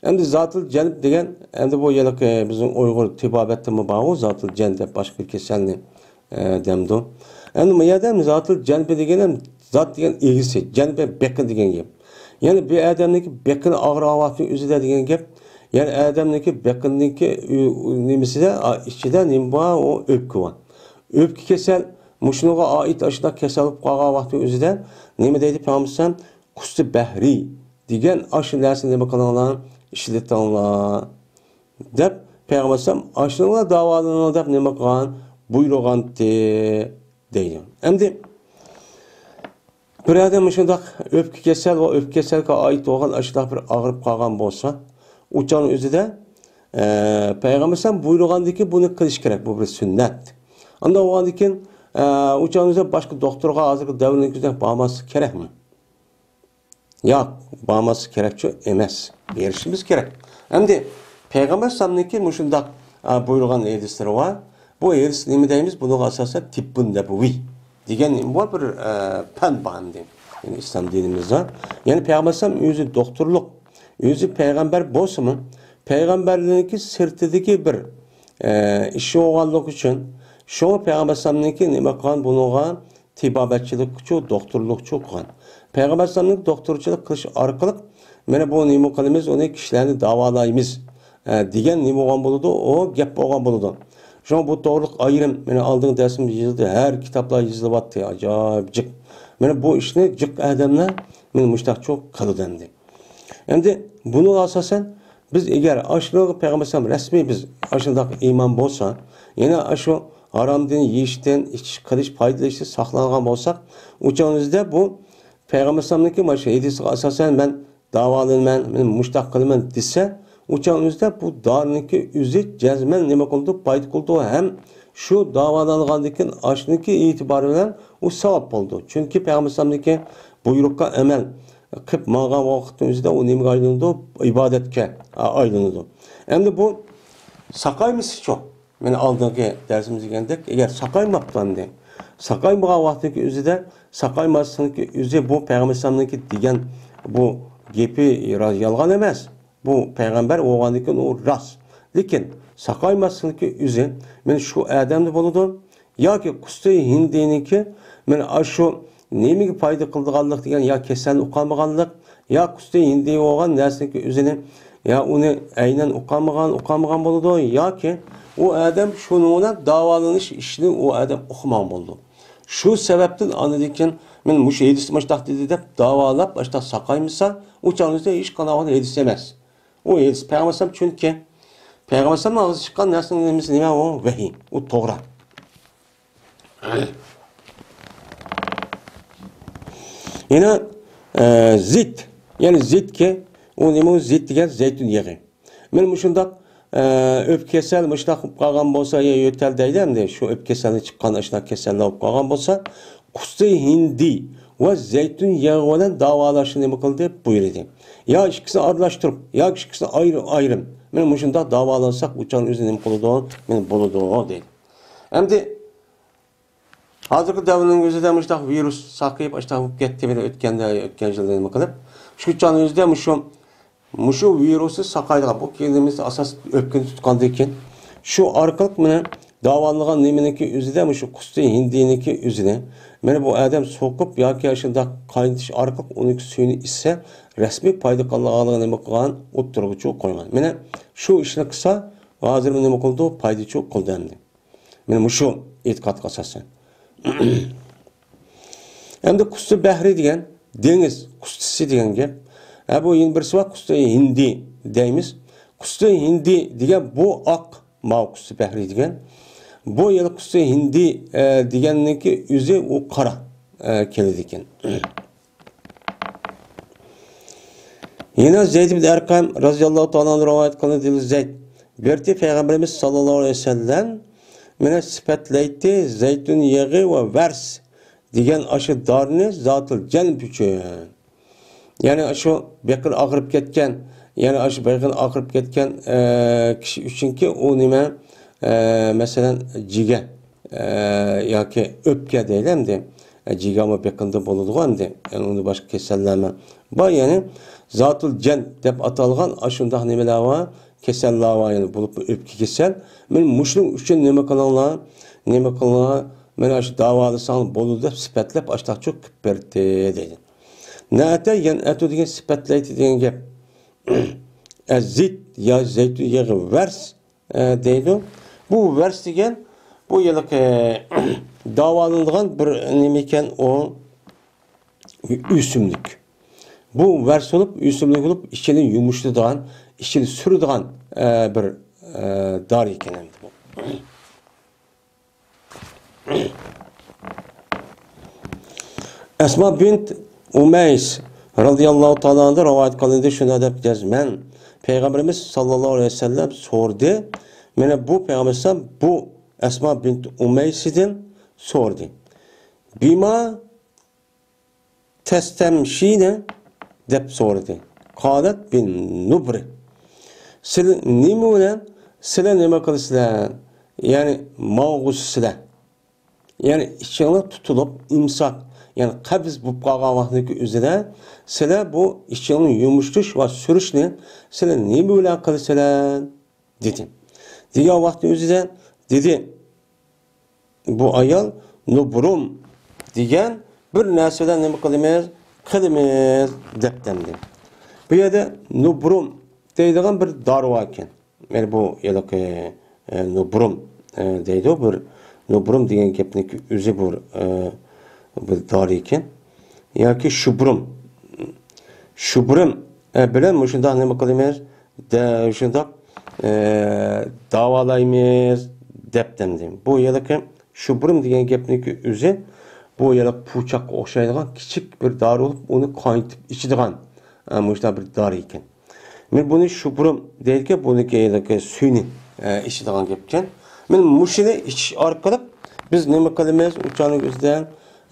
ئەمدى زاتىل جەنب دېگەن، ئەمدى بۇ ھېلىقى بىزنىڭ ئۇيغۇر تېبابەتتىمۇ بارغۇ، زاتىل جەنب دەپ باشقا كېسەلنى ئە، دەمدۇ. ئەمدى بۇ يەردە زاتىل جەنبى دېگەن ھەم زات دېگەن ئىگىسى، جەنبى بېقىن دېگەن گەپ. يەنى بىر ئادەمنىڭكى بېقىنى ئاغرىغان ۋاقتىنىڭ ئۆزىدە دېگەن گەپ. يەنى ئادەمنىڭكى بېقىنىڭكى ئۆ-، ئۆ-، نېمىسىدە، ئا، ئىچىدە نېمە بار؟ ئۇ ئۆپكە بار. ئۆپكە كېسەل، مۇشۇنىڭغا ئائىت ئاشۇنداق كېسەل بولۇپ قالغان ۋاقتىنىڭ ئۆزىدە نېمە دەيدۇ پەيغەمبەر؟ قۇستى بەھرى دېگەن ئاشۇ نەرسىنى نېمە قىلىڭلار؟ ئىشلىتىڭلار. دەپ پەيغەمبەر ئەلەيھىسسالام ئاشۇنىڭلار داۋالىنىڭ دەپ نېمە قىلغان؟ بۇيرۇغانتى دەيدۇ. ئەمدى بىر ئادەم مۇشۇنداق ئۆپكە كېسەل ۋە ئۆپكە كېسەلگە ئائىت بولغان ئاشۇنداق بىر ئاغرىپ قالغان بولسا، ئۇ چاغنىڭ ئۆزىدە، ئە، پەيغەمبەر ئەلەيھىسسالام بۇيرۇغاندىكىن بۇنى قىلىش كېرەك. بۇ بىر سۈننەت. ئانداق بولغاندىكىن، ئە، ئۇ چاغنىڭ ئۆزىدە باشقا دوختۇرغا ھازىرقى دەۋرنىڭ ئۆزىدە بارماسلىق كېرەكمۇ؟ ياق، بارماسلىق كېرەكچۇ؟ ئەمەس. بېرىشىمىز كېرەك. ئەمدى پەيغەمبەر ئەلەيھىسسالامنىڭكى مۇشۇنداق، ئا، بۇيرۇغان ھەدىسلىرى بار. بۇ ھەدىس نېمە دەيمىز؟ بۇنىڭغا ئاساسەن تىببۇن نەبەۋىي دېگەن بۇ بىر، ئە، پەن بار ئەمدى. يەنى ئىسلام دىنىمىزدا. يەنى پەيغەمبەر ئەلەيھىسسالام ئۆزى دوختۇرلۇق، ئۆزى پەيغەمبەر بولسىمۇ، پەيغەمبەرلىكى سىرتىدىكى بىر، ئە، ئىش بولغانلىقى ئۈچۈن، شۇڭا پەيغەمبەر ئەلەيھىسسالامنىڭكى نېمە قىلغان بۇنىڭغا تېبابەتچىلىكچۇ، دوختۇرلۇقچۇ قىلغان. پەيغەمبەر ئەلەيھىسسالامنىڭ دوختۇرچىلىق قىلىش ئارقىلىق، مانا بۇ نېمە قىلىمىز، ئۇنى كىشىلەرنى داۋالايمىز، ئە، دېگەن نېمە بولغان بولىدۇ؟ ئۇ گەپ بولغان بولىدۇ. شۇڭا بۇ توغرىلىق ئايرىم، مانا ئالدىنقى دەرسىمىز يېزىلدى، ھەر كىتابلار يېزىلىۋاتتى، ئاجايىپ جىق. مانا بۇ ئىشنى جىق ئادەملەر، مانا مۇشۇنداقچۇ قىلىدۇ ئەمدى. ئەمدى بۇنىڭغا ئاساسەن بىز ئەگەر ئاشۇنىڭغا پەيغەمبەر ئەلەيھىسسالام رەسمىي بىز ئاشۇنداق ئىمان بولسا، يەنە ئاشۇ ھارامدىن يېيىشتىن، ئىچىش، قىلىش، پايدىلىنىشتىن ساقلانغان بولساق، ئۇ چاغنىڭ ئۆزىدە بۇ پەيغەمبەر ئەلەيھىسسالامنىڭكى مانا شۇ ھەدىسىگە ئاساسەن مەن داۋالىنىمەن، مەن مۇشۇنداق قىلىمەن دېسە، ئۇ چاغنىڭ ئۆزىدە بۇ دارىنىڭكى ئۆزى جەزمەن نېمە قىلىدۇ؟ پايدا قىلىدۇ ھەم شۇ داۋالانغاندىن كېيىن ئاشۇنىڭكى ئېتىبارى بىلەن ئۇ ساۋاب بولىدۇ. چۈنكى پەيغەمبەر ئەلەيھىسسالامنىڭكى بۇيرۇققا ئەمەل قىلىپ ماڭغان ۋاقىتنىڭ ئۆزىدە ئۇ نېمىگە ئايلىنىدۇ؟ ئىبادەتكە ئايلىنىدۇ. ئەمدى بۇ ساقايمىسىچۇ؟ مانا ئالدىنقى دەرسىمىز دېگەندەك، ئەگەر ساقايماپتۇ ئەمدى. ساقايمىغان ۋاقتىدىكى ئۆزىدە، ساقايماسلىقنىڭكى ئۆزى بۇ پەيغەمبەر ئەلەيھىسسالامنىڭكى دېگەن بۇ گېپى را-، يالغان ئەمەس. بۇ پەيغەمبەر بولغاندىن كېيىن ئۇ راست. لېكىن ساقايماسلىقنىڭكى ئۆزى، مانا شۇ ئادەمدە بولىدۇ. ياكى قۇستى ھىندىنىڭكى، مانا ئاشۇ نېمىگە پايدا قىلىدىغانلىق دېگەن، يا كېسەلنى ئۇقالمىغانلىق، يا قۇستى ھىندى بولغان نەرسىنىڭكى ئۆزىنى، يا ئۇنى ئەينەن ئۇقالمىغان، ئۇقالمىغان بولىدۇ، ياكى ئۇ ئادەم شۇنىڭ بىلەن داۋالىنىش ئىشىنى ئۇ ئادەم ئۇقمىغان بولىدۇ. شۇ سەۋەبتىن ئاندىن كېيىن مانا مۇشۇ ھەدىس مۇشۇنداق دېدى دەپ داۋالاپ، مۇشۇنداق ساقايمىسا، ئۇ چاغنىڭ ئۆزىدە ھېچقانداق ھەدىس ئەمەس. ئۇ ھەدىس پەيغەمبەر ئەلەيھىسسالام، چۈنكى پەيغەمبەر ئەلەيھىسسالامنىڭ ئاغزىدىن چىققان نەرسىنىڭ نېمىسى نېمە ئۇ؟ ۋەھىي. ئۇ توغرا. يەنە، ئە، زىت. يەنى زىتكى، ئۇ نېمە ئۇ زىت دېگەن؟ زەيتۇن يېغى. مانا مۇشۇنداق، ئە، ئۆپكە كېسەل مۇشۇنداق بولۇپ قالغان بولسا، يا يۆتەل دەيدۇ ئەمدى، شۇ ئۆپكە كېسەلدىن چىققان ئاشۇنداق كېسەللەر بولۇپ قالغان بولسا، قۇستى ھىندى ۋە زەيتۇن يېغى بىلەن داۋالاشنى نېمە قىلدى؟ بۇيرۇدى. يا ئىككىسىنى ئارىلاشتۇرۇپ، ياكى ئىككىسىنى ئايرىم-ئايرىم. مانا مۇشۇنداق داۋالانساق، ئۇ چاغنىڭ ئۆزى نېمە قىلىدۇ؟ مانا بولىدۇ دەيدۇ. ئەمدى ھازىرقى دەۋرنىڭ ئۆزىدە مۇشۇنداق ۋىرۇس ساقىيىپ، ئاشۇنداق بولۇپ كەتتى، بىر ئۆتكەندە، ئۆتكەن يىلدا نېمە قىلىپ، شۇ چاغنىڭ ئۆزىدە مۇشۇ، مۇشۇ ۋىرۇسى ساقايدىغان، بۇ كېلىمىز ئاساس ئۆپكىنى تۇتقاندىن كېيىن، شۇ ئارقىلىق مانا داۋالىنىدىغان نېمىنىڭكى ئۆزىدە، مۇشۇ قۇستى ھىندىنىڭكى ئۆزىنى، مانا بۇ ئادەم سوقۇپ ياكى ئاشۇنداق قاينىتىش ئارقىلىق ئۇنىڭكى سۈيىنى ئىچسە، رەسمىي پايدا قىلىدىغانلىقىنى نېمە قىلغان؟ ئوتتۇرىغىچۇ قويغان. مانا شۇ ئىشنى قىلسا، ھازىرمۇ نېمە قىلىدۇ؟ پايدىچۇ قىلدى ئەمدى. مانا مۇشۇ ئېتىقادقا ئاساسەن. ئەمدى قۇستى بەھرى دېگەن دېڭىز قۇستىسى دېگەن گەپ. ھە، بۇ يەنە بىرسى بار، قۇستى ھىندى دەيمىز. قۇستى ھىندى دېگەن بۇ ئاق، ماۋۇ قۇستى بەھرى دېگەن. بۇ يەنە قۇستى ھىندى، ئە، دېگەننىڭكى ئۆزى ئۇ قارا، ئە، كېلىدىكەن. يەنە زەيد ئىبن ئەرقەم رەزىياللاھۇ تائالا ئەنھۇ رىۋايەت قىلىنىدۇ، زەيد بۇيرۇدى، پەيغەمبىرىمىز ساللاللاھۇ ئەلەيھى ۋەسەللەم مانا سۈپەتلەيتتى، زەيتۇن يېغى ۋە ۋەرس دېگەن ئاشۇ دارىنى زاتىل جەنب ئۈچۈن. يەنى شۇ بېقىنى ئاغرىپ كەتكەن، يەنى ئاشۇ بېقىنى ئاقىرىپ كەتكەن، ئە، كىشى ئۈچۈنكى ئۇ نېمە، ئە، مەسىلەن، جىگە، ئە، ياكى ئۆپكە دەيلى ئەمدى. ئە، جىگەمۇ بېقىنىدا بولىدىغۇ ئەمدى. يەنى ئۇندا باشقا كېسەللەرمۇ بار. يەنى زاتۇل جەن دەپ ئاتالغان ئاشۇنداق نېمىلەر بار، كېسەللەر بار، يەنى بولۇپمۇ ئۆپكە كېسەل. مەن مۇشۇنىڭ ئۈچۈن نېمە قىلىڭلار، نېمە قىلىڭلار، مەن ئاشۇ داۋالىساڭلار بولىدۇ دەپ سۈپەتلەپ ئاشتاق چوق قىلىپ بەردى دەيدۇ. نەتە يەنئەتۇ دېگەن سۈپەتلەيتى دېگەن گەپ. ئەززىت يا زەيتۇن يېغى ۋەرس، ئە، دەيدۇ. بۇ ۋەرس دېگەن بۇ ھېلىقى داۋالىنىدىغان بىر نېمە ئىكەن، ئۇ ئۆسۈملۈك. بۇ ۋەرس بولۇپ، ئۆسۈملۈك بولۇپ، ئىچىنى يۇمشىتىدىغان، ئىچىنى سۈرىدىغان، ئە، بىر، ئە، دارى ئىكەن ئەمدى بۇ. ئەسما بىنت ئۇمەيس رازىياللاھۇ تائالا ئانھا رىۋايەت قىلىندى، شۇنداق دەپ جەزمەن پەيغەمبىرىمىز ساللاللاھۇ ئەلەيھى ۋەسەللەم سورىدى. مانا بۇ پەيغەمبىرىمىز بۇ ئەسما بىنت ئۇمەيسدىن سورىدى. بىما تەستەمشىنە دەپ سورىدى. قالەت بىن نۇبرى. سىلە نېمە بىلەن، سىلە نېمە قىلىسىلەر؟ يەنى ماڭغۇسىلەر. يەنى ئىچىڭلار تۇتۇلۇپ، ئىمساك، يەنى قەبز بولۇپ قالغان ۋاقىتتىكى ئۆزىدە سىلە بۇ ئىچىڭنى يۇمشىتىش ۋە سۈرۈشنى سىلە نېمە بىلەن قىلىسىلەر؟ دېدى. دېگەن ۋاقىتنىڭ ئۆزىدە دېدى، بۇ ئايال نۇبرۇم دېگەن بىر نەرسە بىلەن نېمە قىلىمىز؟ قىلىمىز دەپتەمدى. بۇ يەردە نۇبرۇم دەيدىغان بىر دارى بار ئىكەن. يەنى بۇ ھېلىقى، ئە، نۇبرۇم، ئە، دەيدۇ. بىر نۇبرۇم دېگەن گەپنىڭكى ئۆزى بىر، ئە، بىر دارى ئىكەن. ياكى شۇبرۇم. شۇبرۇم، ئە، بىلەن مۇشۇنداق نېمە قىلىمىز؟ دە-، شۇنداق، ئە، داۋالايمىز دەپتەمدى. بۇ ھېلىقى شۇبرۇم دېگەن گەپنىڭكى ئۆزى، بۇ ھېلىقى پۇچاققا ئوخشايدىغان كىچىك بىر دارى بولۇپ، ئۇنى قاينىتىپ ئىچىدىغان، ئە، مۇشۇنداق بىر دارى ئىكەن. مەن بۇنى شۇبرۇم دەيدىكەن، بۇنىڭكى ھېلىقى سۈيىنى، ئە، ئىچىدىغان گەپكەن. مەن مۇشۇنى ئىچىش ئارقىلىق بىز نېمە قىلىمىز؟ ئۇچانىڭ ئۆزىدە،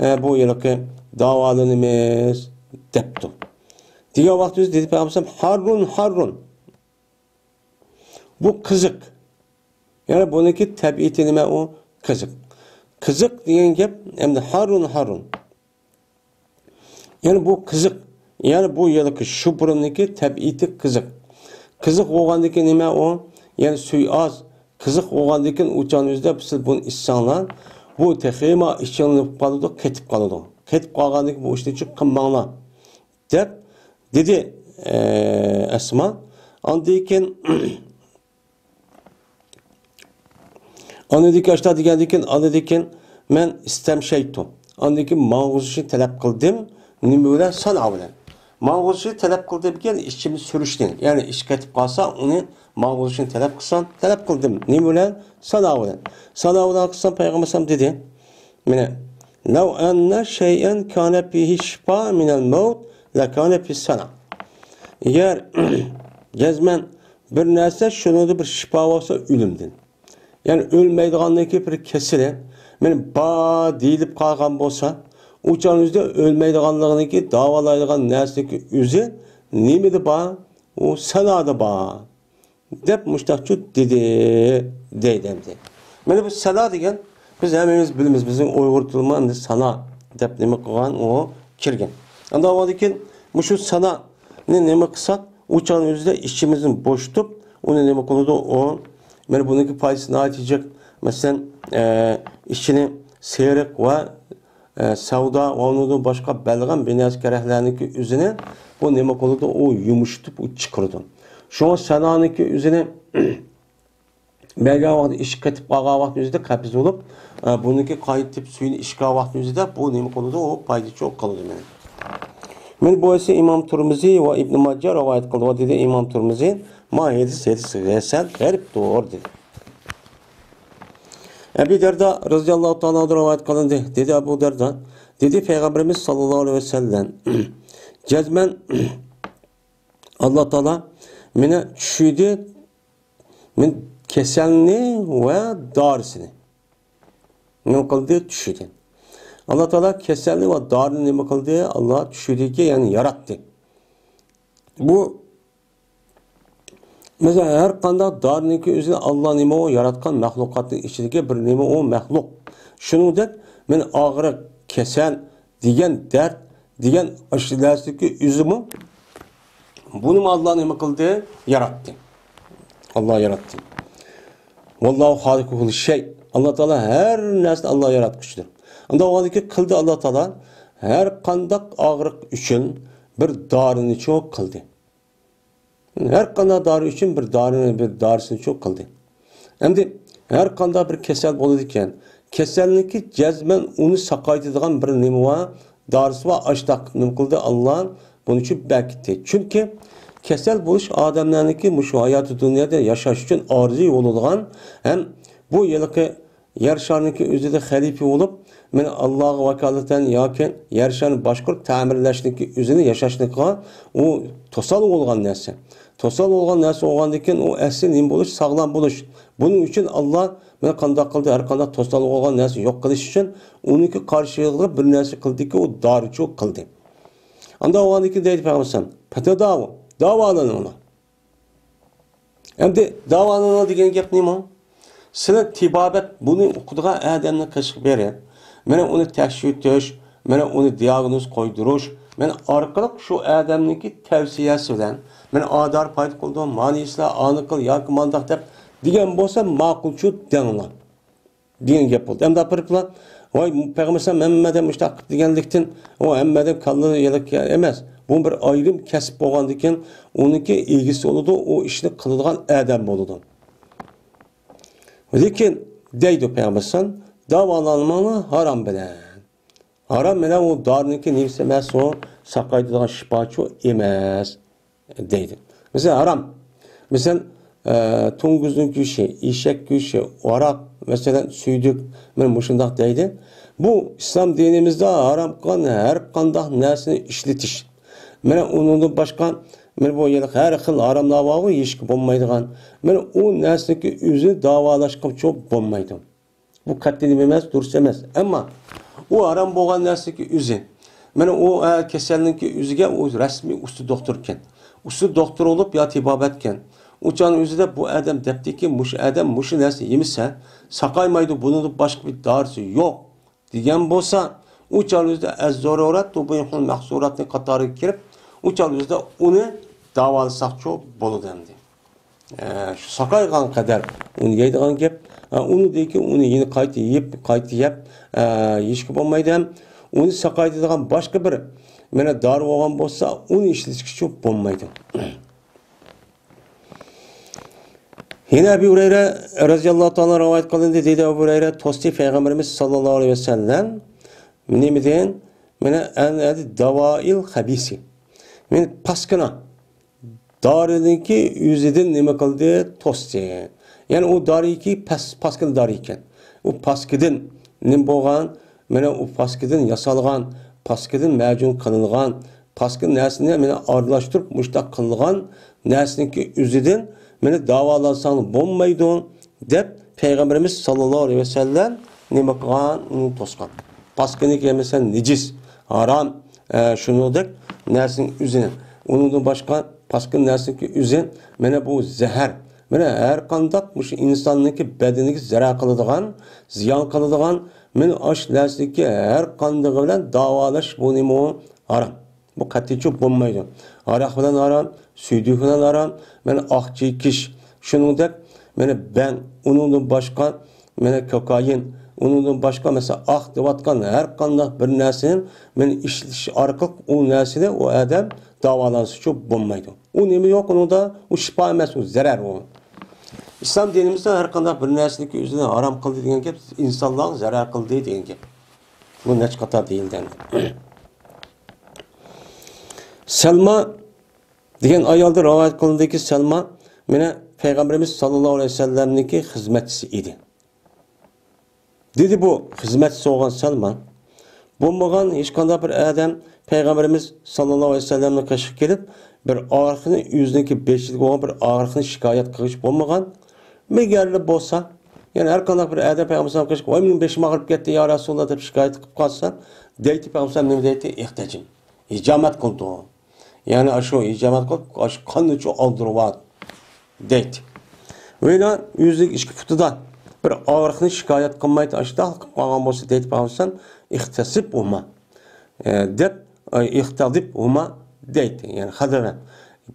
ئە، بۇ ھېلىقى داۋالىنىمىز دەپتۇ. دېگەن ۋاقتىمىزدا دېدى پەيغەمبەر ھاررۇن، ھاررۇن. بۇ قىزىق. يەنى بۇنىڭكى تەبىئىتى نېمە ئۇ؟ قىزىق. قىزىق دېگەن گەپ ئەمدى ھاررۇن، ھاررۇن. يەنى بۇ قىزىق. يەنى بۇ ھېلىقى شۇبرۇمنىڭكى تەبىئىتى قىزىق. قىزىق بولغاندىكىن نېمە ئۇ؟ يەنى سۈيى ئاز. قىزىق بولغاندىكىن ئۇچان ئۆزىدە سىز بۇنى ئىچسەڭلار، بۇ تېخىمۇ ئىچىڭلىنىپ قالىدۇ، قېتىپ قالىدۇ. قېتىپ قالغاندىكىن بۇ ئىشنى چىقىپ قىلماڭلار. دەپ دېدى، ئە، ئەسما. ئاندىن كېيىن، ئاندىن كېيىن ئاشتا دېگەندىن كېيىن، ئاندىن كېيىن مەن ئىستەمشەيتۇ. ئاندىن كېيىن ماڭغۇزۇشنى تەلەپ قىلدىم. نېمە بىلەن؟ سانا بىلەن. ماڭغۇزۇشنى تەلەپ قىلدىم دېگەن ئىچىمنى سۈرۈشنى. يەنى ئىچ قېتىپ قالسا، ئۇنى ماڭغۇزۇشنى تەلەپ قىلسام، تەلەپ قىلدىم. نېمە بىلەن؟ سانا بىلەن. سانا بىلەن قىلسام، پەيغەمبەر ئەلەيھىسسالام دېدى، مانا، لو ئەننە شەيئەن كانە فىھى شىفا مىنەل مەۋت لەكانە فىس سەنە. ئەگەر جەزمەن بىر نەرسە، شۇنىڭدا بىر شىپا بولسا ئۆلۈمدىن، يەنى ئۆلمەيدىغانلىكى بىر كېسىلى، مانا، بار دېيىلىپ قالغان بولسا، ئۇ چاغنىڭ ئۆزىدە ئۆلمەيدىغانلىقىنىڭكى داۋالايدىغان نەرسىنىڭكى ئۆزى نېمىدە بار؟ ئۇ سانادا بار. دەپ مۇشتاقچۇ دېدى، دەيدۇ ئەمدى. مانا بۇ سانا دېگەن، بىز ھەممىمىز بىلىمىز، بىزنىڭ ئۇيغۇر تىلىمۇ ئەمدى سانا دەپ نېمە قىلغان، ئۇ كىرگەن. ئاندىن كېيىن مۇشۇ سانانى نېمە قىلساق، ئۇ چاغنىڭ ئۆزىدە ئىچىمىزنى بوشىتىپ، ئۇنى نېمە قىلىدۇ، ئۇ، مانا بۇنىڭكى پايدىسى ناھايىتى جىق. مەسىلەن، ئە، ئىچىنى سېرىق ۋە ئە، سەۋدا ۋە ئۇنىڭدىن باشقا بەلغەم بىنەسكە رەھلەرنىڭكى ئۆزىنى بۇ نېمە قىلىدۇ؟ ئۇ يۇمشىتىپ، ئۇ چىقىرىدۇ. شۇڭا سانانىڭكى ئۆزىنى بەرگەن ۋاقىت، ئىشقا قېتىپ قالغان ۋاقىتنىڭ ئۆزىدە قەبز بولۇپ، ئە، بۇنىڭكى قايتىپ سۈيىنى ئىچكەن ۋاقىتنىڭ ئۆزىدە بۇ نېمە قىلىدۇ؟ ئۇ پايدا چوق قىلىدۇ مانا. مانا بۇ ئىسى ئىمام تۇرمۇزى ۋە ئىبن ماجە رىۋايەت قىلدى ۋە دېدى ئىمام تۇرمۇزى، ما ھەدىس، ھەدىس ھەسەن، غەرىبتۇر دېدى. ئەبۇ دەردا رەزىياللاھۇ تائالا ئانھۇدىن رىۋايەت قىلىندى. دېدى ئەبۇ دەردا، دېدى پەيغەمبىرىمىز ساللاللاھۇ ئەلەيھى ۋەسەللەم، جەزمەن ئاللا تائالا مېنى چۈشىدى، مېنى كېسەلنى ۋە دارىسىنى نېمە قىلدى؟ چۈشىدى. ئاللا تائالا كېسەلنى ۋە دارىنى نېمە قىلدى؟ ئاللا چۈشىدىكى، يەنى ياراتتى. بۇ مەسىلەن، ھەر قانداق دارىنىڭكى ئۆزىنى ئاللا نېمە ئۇ ياراتقان مەخلۇقاتنىڭ ئىچىدىكى بىر نېمە ئۇ مەخلۇق. شۇنىڭدەك، مەن ئاغرىق، كېسەل دېگەن دەرد دېگەن ئاشۇ نەرسىنىڭكى ئۆزىمۇ، بۇنىمۇ ئاللا نېمە قىلدى؟ ياراتتى. ئاللا ياراتتى. ۋاللاھۇ خالىقۇ كۇللى شەي. ئاللا تائالا ھەر نەرسىنى ئاللا ياراتقۇچىدۇر. ئۇنداق بولغاندىكىن قىلدى ئاللا تائالا ھەر قانداق ئاغرىق ئۈچۈن بىر دارىنىچۇ قىلدى. ھەر قانداق دارى ئۈچۈن بىر دارىنى، بىر دارىسىنىچۇ قىلدى. ئەمدى ھەر قانداق بىر كېسەل بولىدىكەن، كېسەلنىڭكى جەزمەن ئۇنى ساقايتىدىغان بىر نېمە بار، دارىسى بار، ئاشتاق نېمە قىلدى؟ ئاللا بۇنى چۈ بەكىتتى. چۈنكى كېسەل بولۇش ئادەملەرنىڭكى مۇشۇ ھاياتى دۇنيادا ياشاش ئۈچۈن ئارزۇ بولىدىغان ھەم بۇ ھېلىقى يەر شارنىڭكى ئۆزىدە خەلىپە بولۇپ، مەن ئاللاغا ۋاكالىتەن ياكى يەر شارنى باشقۇرۇپ تەمىرلەشنىڭكى ئۆزىنى ياشاشنىڭكىغا ئۇ توسال بولغان نەرسە. توسال بولغان نەرسە بولغاندىن كېيىن ئۇ ئەسلى نېمە بولۇش؟ ساغلام بولۇش. بۇنىڭ ئۈچۈن ئاللا مانا قانداق قىلدى؟ ھەر قانداق توسال بولغان نەرسە يوق قىلىش ئۈچۈن ئۇنىڭكى قارشىلىقىدا بىر نەرسە قىلدىكى، ئۇ دارىچۇ قىلدى. ئاندا بولغاندىن كېيىن دەيدۇ پەيغەمبەر ئەلەيھىسسالام، پەتەداۋۇ، داۋالىنىڭلار. ئەمدى داۋالىنىڭلار دېگەن گەپ نېمە؟ سىلەر تېبابەت، بۇنى ئوقۇيدىغان ئادەمنىڭ قېشىغا بېرىپ، مانا ئۇنى تەكشۈرتۈش، مانا ئۇنى دىئاگنوز قويدۇرۇش، مانا ئارقىلىق شۇ ئادەمنىڭكى تەۋسىيەسى بىلەن، مانا ئادار پايدا قىلىدۇ، مانى ئىسلا، ئانى قىل ياكى مانداق دەپ دېگەن بولسا ماقۇلچۇ دەڭلار. دېگەن گەپ بولدى. ئەمدى ئاپىرىپلا، ۋاي، پەيغەمبەر ئەلەيھىسسالام ھەممە ئادەم مۇشۇنداق قىپ دېگەنلىكتىن، ئۇ ھەممە ئادەم كاللا يېلىك ئەمەس. بۇ بىر ئايرىم كەسىپ بولغاندىكىن، ئۇنىڭكى ئىگىسى بولىدۇ، ئۇ ئىشنى قىلىدىغان ئادەم بولىدۇ. لېكىن، دەيدۇ پەيغەمبەر ئەلەيھىسسالام، داۋالانماڭلار ھارام بىلەن. ھارام بىلەن ئۇ دارىنىڭكى نېمىسى ئەمەس، ئۇ ساقايتىدىغان شىپاچۇ ئەمەس. دەيدۇ. مەسىلەن، ھارام. مەسىلەن، ئە، توڭگۇزنىڭ گۆشى، ئېشەك گۆشى، ھاراق، مەسىلەن، سۈيدۈك، مانا مۇشۇنداق دەيدۇ. بۇ ئىسلام دىنىمىزدا ھارام قىلغان ھەر قانداق نەرسىنى ئىشلىتىش. مانا ئۇنىڭدىن باشقا، مانا بۇ يەنە ھەر خىل ھاراملار بارغۇ، يېيىشكە بولمايدىغان. مانا ئۇ نەرسىنىڭكى ئۆزىنى داۋالاشقىچۇ بولمايدۇ. بۇ قەتئىي نېمە ئەمەس، دۇرۇس ئەمەس. ئەمما ئۇ ھارام بولغان نەرسىنىڭكى ئۆزى. مانا ئۇ، ئە، كېسەلنىڭكى ئۆزىگە ئۇ رەسمىي ئۇستا دوختۇركەن. ئۇستا دوختۇر بولۇپ يا تېبابەتكەن. ئۇ چاغنىڭ ئۆزىدە بۇ ئادەم دەپتىكى، مۇشۇ ئادەم مۇشۇ نەرسە يېمىسە ساقايمايدۇ، بۇنىڭدىن باشقا بىر دارىسى يوق دېگەن بولسا، ئۇ چاغنىڭ ئۆزىدە ئەز زورۇرات تۇبىھۇل مەھسۇراتنىڭ قاتارىغا كىرىپ، ئۇ چاغنىڭ ئۆزىدە ئۇنى داۋالىساقچۇ بولىدۇ ئەمدى. ئە، شۇ ساقايغان قەدەر ئۇنى يەيدىغان گەپ. ئە، ئۇنىڭدىن كېيىن ئۇنى يەنە قايتا يەپ، قايتا يەپ، ئە، يېيىشكە بولمايدۇ ھەم ئۇنى ساقايتىدىغان باشقا بىر، مانا، دارى بولغان بولسا، ئۇنى ئىشلىتىشكىچۇ بولمايدۇ. يەنە ئەبۇ ھۇرەيرە رەزىياللاھۇ تائالا رىۋايەت قىلىندى، دېدى ئەبۇ ھۇرەيرە، توستى پەيغەمبىرىمىز ساللاللاھۇ ئەلەيھى ۋەسەللەم نېمىدىن؟ مانا، ئەن ئەدى داۋائىل خەبىسى. مانا پاسكىنا دارىنىڭكى ئۆزىدىن نېمە قىلدى؟ توستى. يەنى ئۇ دارىكى پەس-، پاسكىنا دارى ئىكەن. ئۇ پاسكىدىن نېمە بولغان؟ مانا ئۇ پاسكىدىن ياسالغان، پاسكىدىن مەجۇن قىلىنغان، پاسكىنا نەرسىنى مانا ئارىلاشتۇرۇپ مۇشۇنداق قىلغان نەرسىنىڭكى ئۆزىدىن مانا داۋالانساڭ بولمايدۇ. دەپ پەيغەمبىرىمىز ساللاللاھۇ ئەلەيھى ۋەسەللەم نېمە قىلغان؟ ئۇنى توسقان. پاسكىنىڭكى مەسىلەن نىجىس، ھارام، ئە، شۇنىڭدەك نەرسىنىڭ ئۆزىنى، ئۇنىڭدىن باشقا پاسكىنا نەرسىنىڭكى ئۆزى، مانا بۇ زەھەر. مانا ھەر قانداق مۇشۇ ئىنساننىڭكى بەدىنىگە زەرەر قىلىدىغان، زىيان قىلىدىغان، مانا ئاشۇ نەرسىنىڭكى ھەر قاندىقى بىلەن داۋالاش بۇ نېمە ئۇ؟ ھارام. بۇ قەتئىيچۇ بولمايدۇ. ھاراق بىلەن ھارام، سۈيدۈك بىلەن ھارام، مانا ئاق چېكىش، شۇنىڭدەك مانا بەڭ، ئۇنىڭدىن باشقا مانا كوكايىن، ئۇنىڭدىن باشقا مەسىلەن ئاق دەۋاتقان ھەر قانداق بىر نەرسىنى مانا ئىشلىتىش ئارقىلىق ئۇ نەرسىنى ئۇ ئادەم داۋالانسىچۇ بولمايدۇ. ئۇ نېمە يوق ئۇنىڭدا؟ ئۇ شىپا ئەمەس، ئۇ زەرەر ئۇ. ئىسلام دىنىمىزدا ھەر قانداق بىر نەرسىنىڭكى ئۆزىنى ھارام قىلدى دېگەن گەپ ئىنسانلارغا زەرەر قىلدى دېگەن گەپ. بۇ نەچچە قاتار دېيىلدى ئەمدى. سەلما دېگەن ئايالدىن رىۋايەت قىلىندىكى، سەلما مانا پەيغەمبىرىمىز ساللاللاھۇ ئەلەيھى ۋەسەللەمنىڭكى خىزمەتچىسى ئىدى. دېدى بۇ خىزمەتچىسى بولغان سەلما، بولمىغان ھېچقانداق بىر ئادەم پەيغەمبىرىمىز ساللاللاھۇ ئەلەيھى ۋەسەللەمنىڭ قېشىغا كېلىپ، بىر ئاغرىقنى، ئۆزىنىڭكى بېشىدىكى بولغان بىر ئاغرىقنى شىكايەت قىلغۇچى بولمىغان. مەگەرلا بولسا، يەنى ھەر قانداق بىر ئادەم پەيغەمبەر ئەلەيھىسسالام قېشىغا، ۋاي، مېنىڭ بېشىم ئاغرىپ كەتتى، يا رەسۇلاللا، دەپ شىكايەت قىلىپ قالسا، دەيتتى پەيغەمبەر ئەلەيھىسسالام نېمە دەيتتى؟ ئېھتەجىم. ھىجامەت قىلىدۇ. يەنى ئاشۇ ھىجامەت قىلىپ، ئاشۇ قاننىچۇ ئالدۇرۇۋات. دەيتتى. ۋە يەنە ئۆزىنىڭ ئىككى پۇتىدا بىر ئاغرىقنى شىكايەت قىلمايتتى، ئاشۇنداق قىلىپ قالغان بولسا دەيتتى پەيغەمبەر ئەلەيھىسسالام، ئىغتەسىب ھۇما، ئە، دەپ، ئە، ئىغتەسىب ھۇما دەيتتى. يەنى خەدەۋە.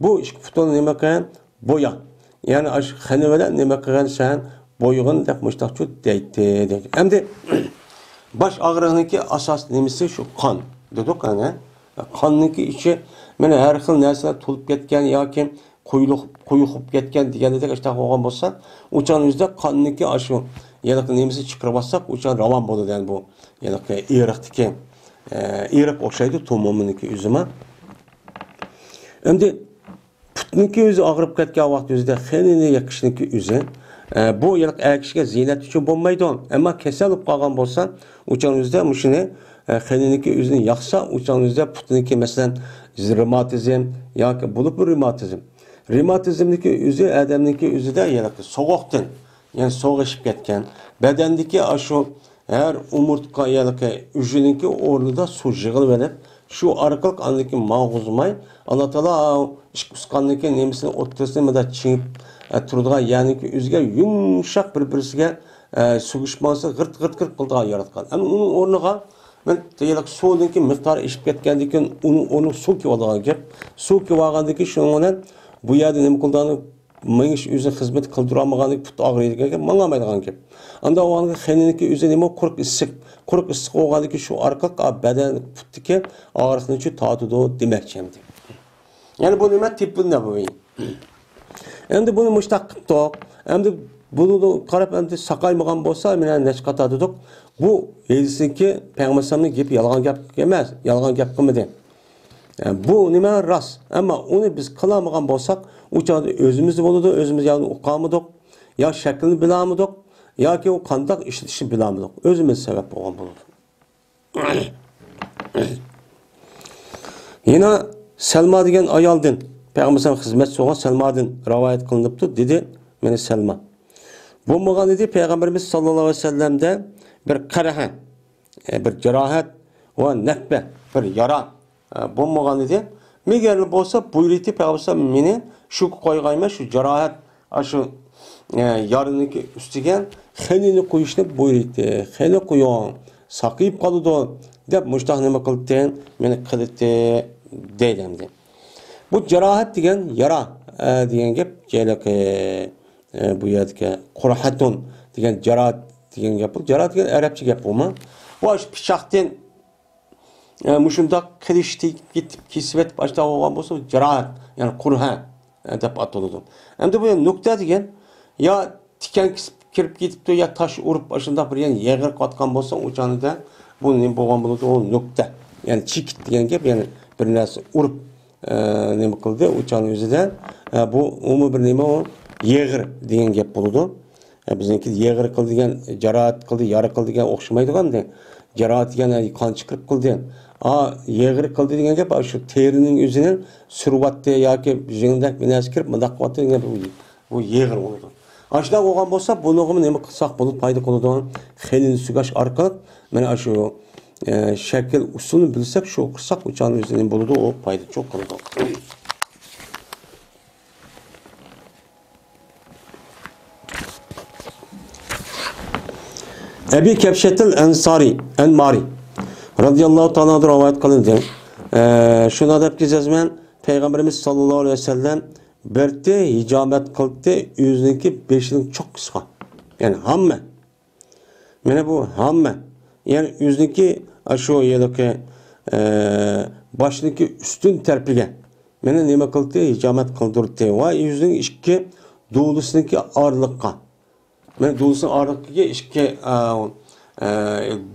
بۇ ئىككى پۇتۇڭنى نېمە قىلغىن؟ بويا. يەنى ئاشۇ خېنى بىلەن نېمە قىلغىن سەن؟ بويىغىن دەپ مۇشتاق چۇ دەيتتى، دەيتتى. ئەمدى باش ئاغرىقنىڭكى ئاساسىي نېمىسى شۇ قان دېدۇق، ئەنە. قاننىڭكى ئىچى، مانا، ھەر خىل نەرسىلەر تولۇپ كەتكەن ياكى قويۇلۇپ، قويۇقۇپ كەتكەن دېگەندەك ئاشۇنداق بولغان بولسا، ئۇ چاغنىڭ ئۆزىدە قاننىڭكى ئاشۇ ھېلىقى نېمىسىنى چىقىرىۋاتساق، ئۇ چاغ راۋان بولىدۇ، يەنى بۇ ھېلىقى ئېرىقتىكى، ئە، ئېرىق ئوخشايدۇ تومۇرنىڭكى ئۆزىمۇ. ئەمدى پۇتنىڭكى ئۆزى ئاغرىپ كەتكەن ۋاقىت ئۆزىدە خېنىنى يەكىشنىڭكى ئۆزى، ئە، بۇ ھېلىقى ئەر كىشىگە زىينەت ئۈچۈن بولمايدۇ. ئەمما كېسەل بولۇپ قالغان بولسا، ئۇ چاغنىڭ ئۆزىدە مۇشۇنى، ئە، خېنىنىڭكى ئۆزىنى ياقسا، ئۇ چاغنىڭ ئۆزىدە پۇتنىڭكى، مەسىلەن، رېماتىزم ياكى بولۇپمۇ رېماتىزم. رېماتىزمنىڭكى ئۆزى ئادەمنىڭكى ئۆزىدە ھېلىقى سوغۇقتىن، يەنى سوغۇشۇپ كەتكەن، بەدەندىكى ئاشۇ ھەر ئومۇرتقا ھېلىقى ئۈجىنىڭكى ئورنىدا سۇ يىغىلىۋېلىپ، شۇ ئارقىلىق ئاندىن كېيىن ماڭغۇزماي، ئاللا تائالا ئىككى ئۇسقاننىڭكى نېمىسىنى ئوتتۇرىسىنى مۇنداق چىڭىپ، ئە، تۇرىدىغان يەرنىڭكى ئۆزىگە يۇمشاق بىر-بىرسىگە، ئە، سۆگۈشۈپ ماڭسا غىرت-غىرت-غىرت قىلىدىغان ياراتقان. ئەمما ئۇنىڭ ئورنىغا مەن ھېلىقى سۇنىڭكى مىقدارى ئېشىپ كەتكەندىن كېيىن ئۇنىڭ ئورنىغا سۇ كېلىۋالىدىغان گەپ. سۇ كېلىۋالغاندىن كېيىن شۇنىڭ بىلەن بۇ يەردە نېمە قىلىدىغان مېڭىش ئۆزىنىڭ خىزمىتى قىلدۇرالمىغاندىكىن پۇت ئاغرىيدىغان گەپ، ماڭالمايدىغان گەپ. ئانداق بولغاندا خېنىنىڭكى ئۆزى نېمە قۇرۇق ئىسسىق. قۇرۇق ئىسسىق بولغاندىكىن شۇ ئارقىلىق بەدەن پۇتتىكى ئاغرىقنى شۇ تارتىدۇ دېمەكچى ئەمدى. يەنى بۇ نېمە؟ تىببىن نەبەۋىي. ئەمدى بۇنى مۇشتاق قىپتۇق. ئەمدى بۇنى قاراپ ئەمدى ساقايمىغان بولسا، مانا نەچچە قات دېدۇق. بۇ ھەدىستىكى پەيغەمبەر ئەلەيھىسسالامنىڭ گېپى يالغان گەپ ئەمەس، يالغان گەپ قىلمىدى. ئە، بۇ نېمە راست. ئەمما ئۇنى بىز قىلالمىغان بولساق، ئۇ چاغدا ئۆزىمىزدە بولىدۇ، ئۆزىمىز يا ئۇنى ئوقۇالمىدۇق، يا شەكلىنى بىلەلمىدۇق، ياكى ئۇ قانداق ئىشلىتىشنى بىلەلمىدۇق. ئۆزىمىز سەۋەب بولغان بولىدۇ. يەنە سەلما دېگەن ئايالدىن، پەيغەمبەر خىزمەتچىسى بولغان سەلمادىن رىۋايەت قىلىنىپتۇ، دېدى، مانا سەلما. بولمىغان ئىدى پەيغەمبىرىمىز ساللاللاھۇ ئەلەيھى ۋەسەللەمدە بىر قەرھە، ئە، بىر جاراھەت ۋە نەپبە، بىر يارا، ئە، بولمىغان ئىدى. مېگەر بولسا بۇيرۇيتتى پەيغەمبەر مېنى شۇ قويغايمەن، شۇ جاراھەت، ئاشۇ، ئە، يارىنىڭكى ئۈستىگە خېنىنى قويۇشنى بۇيرۇيتتى. خېنى قويۇڭ، ساقىيىپ قالىدۇ، دەپ مۇشتاق نېمە قىلدى؟ مېنى قىلدى، دەيدۇ ئەمدى. بۇ جاراھەت دېگەن يارا، ئە، دېگەن گەپ، ھېلىقى، ئە، بۇ يەردىكى قۇرھەتۇن دېگەن جاراھەت دېگەن گەپ. بۇ جاراھەت دېگەن ئەرەبچە گەپ بۇمۇ. بۇ ئاشۇ پىچاقتىن، ئە، مۇشۇنداق قىلىچ تېگىپ كېتىپ، كېسىۋېتىپ، ئاشۇنداق بولغان بولسا، جاراھەت، يەنى قۇرھە، ئە، دەپ ئاتىلىدۇ. ئەمدى بۇ نۇكتە دېگەن يا تىكەن كېسىپ كىرىپ كېتىپتۇ، يا تاش ئۇرۇپ، ئاشۇنداق بىر يەنە يېغىر قاتقان بولسا، ئۇ چاغدا بۇ نېمە بولغان بولىدۇ؟ ئۇ نۇكتە. يەنى چېكىت دېگەن گەپ، يەنى بىر نەرسە ئۇرۇپ، ئە، نېمە قىلدى؟ ئۇ چاغنىڭ ئۆزىدە، ئە، بۇ، ئۇمۇ بىر نېمە ئۇ؟ يېغىر دېگەن گەپ بولىدۇ. ئە، بىزنىڭكى يېغىر قىلدى دېگەن، جاراھەت قىلدى، يارا قىلدى دېگەن ئوخشىمايدىغان. جاراھەت دېگەن، ئە، قان چىقىرىپ قىلدى. ئا، يېغىر قىلدى دېگەن گەپ، ئا، شۇ تېرىنىڭ ئۆزىنى سۈرۈۋەتتى ياكى يىڭنەك بىر نەرسە كىرىپ مۇنداق قىلىۋەتتى دېگەن گەپ، بۇ يېغىر بولىدۇ. ئاشۇنداق بولغان بولسا، بۇنىڭغىمۇ نېمە قىلساق بولىدۇ، پايدا قىلىدۇ؟ خېنىنى سۆگەش ئارقىلىق، مانا شۇ، ئە، شەكىل ئۇسۇلنى بىلسەك، شۇ قىلساق، ئۇ چاغنىڭ ئۆزىدە نېمە بولىدۇ؟ ئۇ پايدىچۇ قىلىدۇ. ئەبى كەبشەتىل ئەنسارى، ئەنمارى رەزىياللاھۇ تائالا ئەنھۇ رىۋايەت قىلىندى. ئە، شۇنداق دەپكى جەزمەن، پەيغەمبىرىمىز ساللاللاھۇ ئەلەيھى ۋەسەللەم بىردە ھىجامەت قىلدى ئۆزىنىڭكى بېشىنىڭ چوققىسىغا. يەنى ھاممە. مانا بۇ ھاممە. يەنى ئۆزىنىڭكى، ئاشۇ ھېلىقى، ئە، باشنىڭكى ئۈستۈن تەرىپىگە. مانا نېمە قىلدى؟ ھىجامەت قىلدۇردى. ۋە ئۆزىنىڭ ئىككى دولىسىنىڭكى ئارىلىققا. مانا دولىسىنىڭ ئارىلىقىدىكى ئىككى، ئە، ئە،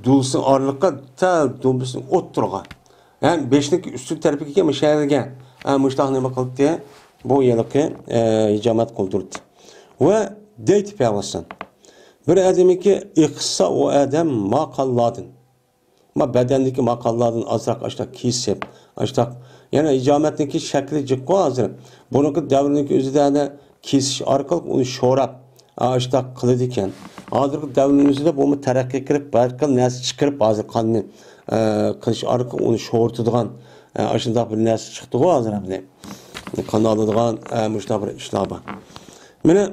دولىسىنىڭ ئارىلىققا تەل دولىسىنىڭ ئوتتۇرىغا. ھەم بېشىنىڭكى ئۈستۈن تەرىپىگە مۇشۇ يەرگە، ئە، مۇشۇنداق نېمە قىلدى؟ بۇ ھېلىقى، ئە، ھىجامەت قىلدۇردى. ۋە دەيتتى پەيغەمبەر. بىر ئادەمنىڭكى ئېقىتسا ئۇ ئادەم ماقاللاردىن. ما بەدەندىكى ماقاللاردىن ئازراق ئاشۇنداق كېسىپ، ئاشۇنداق. يەنە ھىجامەتنىڭكى شەكلى جىققۇ ھازىر. بۇرۇنقى دەۋرنىڭكى ئۆزىدە ئەنە كېسىش ئارقىلىق ئۇنى شوراپ، ئاشۇنداق قىلىدىكەن. ھازىرقى دەۋرنىڭ ئۆزىدە بۇمۇ تەرەققىي قىلىپ، ھەر خىل نەرسە چىقىرىپ، ھازىر قاننى، ئە، قىلىش ئارقىلىق ئۇنى شورىتىدىغان، ئە، ئاشۇنداق بىر نەرسە چىقتىغۇ ھازىر ئەمدى. قان ئالىدىغان، ئە، مۇشۇنداق بىر ئىشلار بار. مانا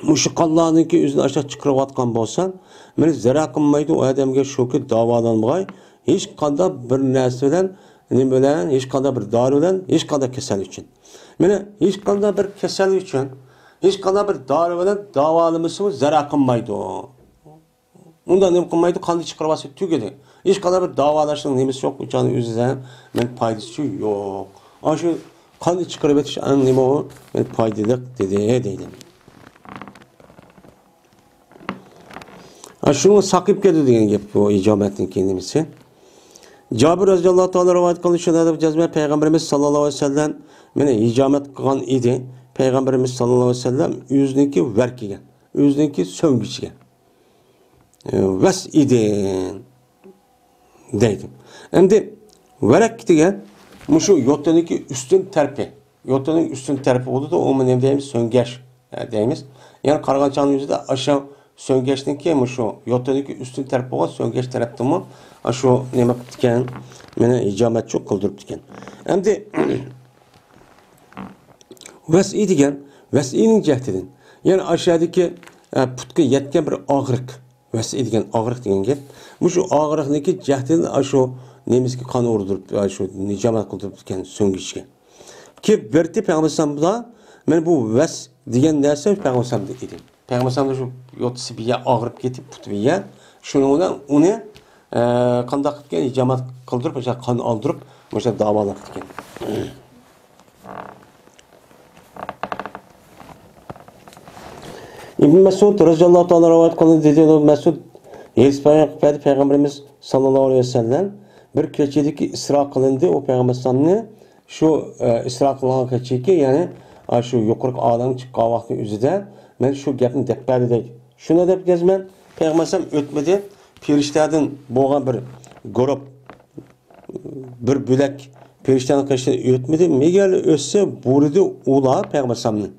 مۇشۇ قانلارنىڭكى ئۆزىنى ئاشۇنداق چىقىرىۋاتقان بولسا، مانا زەرەر قىلمايدۇ ئۇ ئادەمگە، شۇكى داۋالانمىغاي، ھېچقانداق بىر نەرسە بىلەن، نېمە بىلەن، ھېچقانداق بىر دارى بىلەن، ھېچقانداق كېسەل ئۈچۈن. مانا ھېچقانداق بىر كېسەل ئۈچۈن، ھېچقانداق بىر دارى بىلەن داۋالىمىسىمۇ زەرەر قىلمايدۇ. ئۇنداق نېمە قىلمايدۇ، قاننى چىقىرىۋالسا تۈگىدى. ھېچقانداق بىر داۋالاشنىڭ نېمىسى يوق، ئۇ چاغنىڭ ئۆزىدە مەن پايدىسى يوق. ئاشۇ قاننى چىقىرىۋېتىش ئەڭ نېمە ئۇ، مەن پايدىلىق دېدى، دەيدۇ. ھە، شۇنىڭ ساقىيىپ كەتتى دېگەن گەپ بۇ ھىجامەتنىڭكى نېمىسى. جابىر رەزىياللاھۇ تائالا رىۋايەت قىلدى، شۇنداق دەپ جەزمەن پەيغەمبىرىمىز ساللاللاھۇ ئەلەيھى ۋەسەللەم مېنى ھىجامەت قىلغان ئىدى. پەيغەمبىرىمىز ساللاللاھۇ ئەلەيھى ۋەسەللەم ئۆزىنىڭكى ۋەرىكىگە، ئۆزىنىڭكى سۆڭگىچىگە، ئە، ۋەس ئىدى دەيدۇ. ئەمدى ۋەرەك دېگەن مۇشۇ يوتىنىڭكى ئۈستۈن تەرىپى. يوتىنىڭ ئۈستۈن تەرىپى بولىدۇ، ئۇمۇ نېمە دەيمىز؟ سۆڭگەچ، ئە، دەيمىز. يەنى قارىغانچاغنىڭ ئۆزىدە ئاشۇ سۆڭگەچنىڭكى مۇشۇ يوتىنىڭكى ئۈستۈن تەرىپى بولغان سۆڭگەچ تەرەپتىنمۇ ئاشۇ نېمە قىپتىكەن، مېنى ھىجامەتچۇ قىلدۇرۇپتىكەن. ئەمدى ۋەسئى دېگەن، ۋەسئىنىڭ جەھىتىدىن، يەنى ئاشۇ يەردىكى، ئە، پۇتقا يەتكەن بىر ئاغرىق، ۋەسئى دېگەن ئاغرىق دېگەن گەپ. مۇشۇ ئاغرىقنىڭكى جەھىتىدىن ئاشۇ نېمىسىگە قان ئۇردۇرۇپ، ئاشۇ ھىجامەت قىلدۇرۇپتىكەن سۆڭگىچكە. كېلىپ بېرىپتۇ پەيغەمبەر ئەلەيھىسسالام بۇلار، مانا بۇ ۋەس دېگەن نەرسە پەيغەمبەر ئەلەيھىسسالامدا ئىدى. پەيغەمبەر ئەلەيھىسسالامدا شۇ يوتىسى بىر يەر ئاغرىپ كېتىپ، پۇتى بىر يەر. شۇنىڭ بىلەن ئۇنى، ئە، قانداق قىلىپ ھىجامەت قىلدۇرۇپ، ئاشۇ قان ئالدۇرۇپ، مۇشۇ داۋالاپتىكەن. ئىبن مەسئۇد رەزىياللاھۇ تائالا رىۋايەت قىلدى، دېدى، ئىبن مەسئۇد ھەدىس بايان قىلىپ بەردى، پەيغەمبىرىمىز ساللاللاھۇ ئەلەيھى ۋەسەللەم بىر كېچىدىكى ئىسرا قىلىندى، ئۇ پەيغەمبەر ئەلەيھىسسالامنى شۇ، ئە، ئىسرا قىلغان كېچىكى، يەنى، ئا، شۇ يۇقىرىقى ئالەمگە چىققان ۋاقتى ئۆزىدە مەن شۇ گەپنى دەپ بەردى دەيدۇ. شۇنى دەپ گەزمەن، پەيغەمبەر ئەلەيھىسسالام ئۆتمىدى، پېرىشتەدىن بولغان بىر گۇرۇپ، بىر بۆلەك پېرىشتەنىڭ قېشىدىن ئۆتمىدى، مەگەر ئۆتسە بۇيرۇدى ئۇلار پەيغەمبەر ئەلەيھىسسالامنى.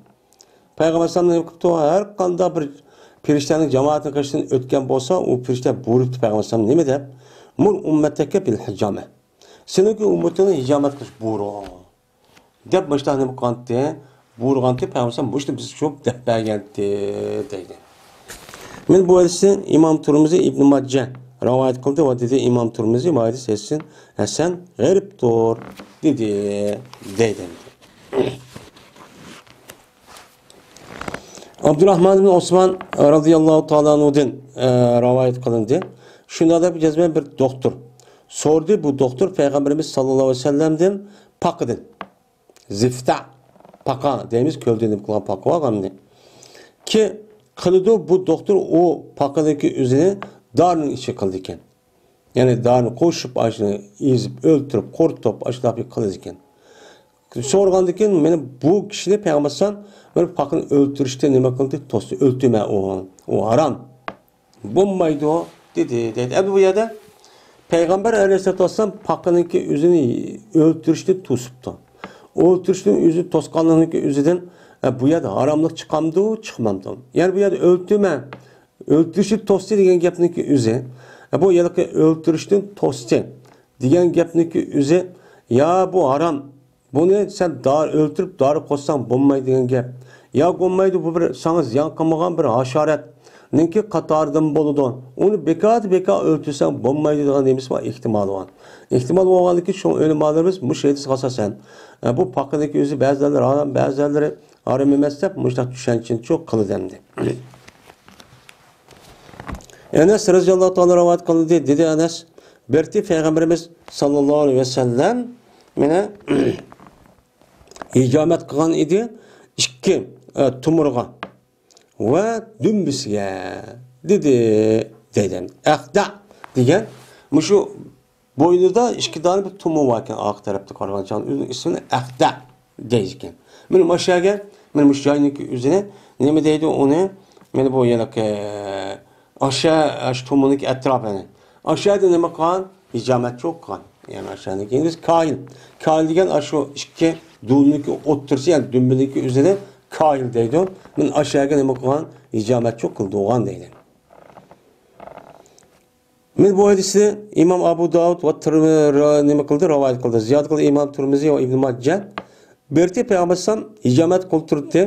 پەيغەمبەر ئەلەيھىسسالام نېمە قىپتۇ؟ ھەر قانداق بىر پېرىشتەنىڭ جامائەتنىڭ قېشىدىن ئۆتكەن بولسا، ئۇ پېرىشتە بۇيرۇپتۇ پەيغەمبەر ئەلەيھىسسالام نېمە دەپ؟ مۇر ئۇممەتەكە بىل ھىجامە. سېنىڭكى ئۈممىتىڭنى ھىجامەت قىلىش بۇيرۇغ، دەپ مۇشۇنداق نېمە قىلغانتى؟ بۇيرۇغانتى پەيغەمبەر ئەلەيھىسسالام مۇشۇنى بىزگە شۇ دەپ بەرگەنتى دەيدۇ. مانا بۇ ھەدىسنى ئىمام تۇرمۇزى، ئىبن ماجە رىۋايەت قىلدى ۋە دېدى، ئىمام تۇرمۇزى بۇ ھەدىس ھەسەن، ھەسەن غەرىبتۇر دېدى، دەيدۇ. ئابدۇراخمان ئىبن ئوسمان رەزىياللاھۇ تائالا ئەنھۇدىن، ئە، رىۋايەت قىلىندى. شۇنداق دەپ جەزمەن بىر دوختۇر سورىدى. بۇ دوختۇر پەيغەمبىرىمىز ساللاللاھۇ ئەلەيھى ۋەسەللەمدىن پاقىدىن، زىفتا، پاقا دەيمىز، كۆلدىن نېمە قىلغان پاقا بار غەمنى. كى قىلىدۇ بۇ دوختۇر ئۇ پاقىنىڭكى ئۆزىنى دارنىڭ ئىچىگە قىلىدىكەن. يەنى دارنى قوشۇپ، ئاشۇنى ئېزىپ، ئۆلتۈرۈپ، قۇرۇتۇپ، ئاشۇنداق بىر قىلىدىكەن. سورىغاندىن كېيىن، مانا بۇ كىشىنى پەيغەمبەر ئەلەيھىسسالام بىر پاقىنى ئۆلتۈرۈشتىن نېمە قىلدى؟ توستى، ئۆلتۈرمە ئۇ، ئۇ ھارام. بولمايدۇ، دېدى، دەيدۇ. ئەمدى بۇ يەردە پەيغەمبەر ئەلەيھىسسالاتۇ ۋەسسالام پاقىنىڭكى ئۆزىنى ئۆلتۈرۈشتىن توسۇپتۇ. ئۆلتۈرۈشتىن ئۆزىنى توسقانلىقىنىڭكى ئۆزىدىن، ئە، بۇ يەردە ھاراملىق چىقامدۇ، چىقمامدۇ؟ يەنى بۇ يەردە ئۆلتۈرمە، ئۆلتۈرۈشتىن توستى دېگەن گەپنىڭكى ئۆزى، ئە، بۇ ھېلىقى ئۆلتۈرۈشتىن توستى دېگەن گەپنىڭكى ئۆزى، يا بۇ ھارام، بۇنى سەن دار، ئۆلتۈرۈپ دارى قوشساڭ بولمايدۇ دېگەن گەپ. يا بولمايدۇ، بۇ بىر ساڭا زىيان قىلمىغان بىر ھاشاراتنىڭكى قاتارىدىن بولىدۇ. ئۇنى بىكار، بىكار ئۆلتۈرسەڭ بولمايدۇ دېگەن نېمىسى بار، ئېھتىمالى بار. ئېھتىمال بولغاندىكىن شۇڭا ئۆلىمالىرىمىز مۇشۇ ھەدىسكە ئاساسەن، ئە، بۇ پاقىنىڭكى ئۆزى بەزىلەرلەر ھارام، بەزىلەرلىرى ھارام ئەمەس دەپ مۇشۇنداق چۈشەنچىنى قىلىدۇ ئەمدى. ئەنەس رەزىياللاھۇ تائالا رىۋايەت قىلدى، دېدى ئەنەس، بىرتى پەيغەمبىرىمىز ساللاللاھۇ ئەلەيھى ۋەسەللەم مانا ھىجامەت قىلغان ئىدى ئىككى، ئە، تومۇرغا ۋە دۈمبىسىگە، دېدى، دەيدۇ. ئەقدە دېگەن مۇشۇ بوينىدا ئىككى دانە بىر تومۇر بار ئىكەن، ئارقا تەرەپتە قارىغان چاغدا ئۆزىنىڭ ئىسمىنى ئەقدە دەيدىكەن. مانا مۇشۇ يەرگە، مانا مۇشۇ جاينىڭكى ئۆزىنى نېمە دەيدۇ ئۇنى؟ مانا بۇ ھېلىقى ئاشۇ، ئاشۇ تومۇرنىڭكى ئەتراپىنى. ئاشۇ يەردە نېمە قىلغان؟ ھىجامەتچۇ قىلغان. يەنى ئاشۇ يەردىكى ئىنگلىز كاھىل. كاھىل دېگەن ئاشۇ ئىككى دۇلنىڭكى ئوتتۇرىسى، يەنى دۈمبىنىڭكى ئۆزىنى كاھىل دەيدۇ. مانا ئاشۇ يەرگە نېمە قىلغان؟ ھىجامەتچۇ قىلدۇرغان دەيدۇ. مانا بۇ ھەدىسنى ئىمام ئابۇ داۋۇد ۋە تىرمىزى نېمە قىلدى؟ رىۋايەت قىلدى. زىيادە قىلدى ئىمام تىرمىزى ۋە ئىبن ماجە. بىرتى پەيغەمبەر ئەلەيھىسسالام ھىجامەت قىلدۇرۇپتى.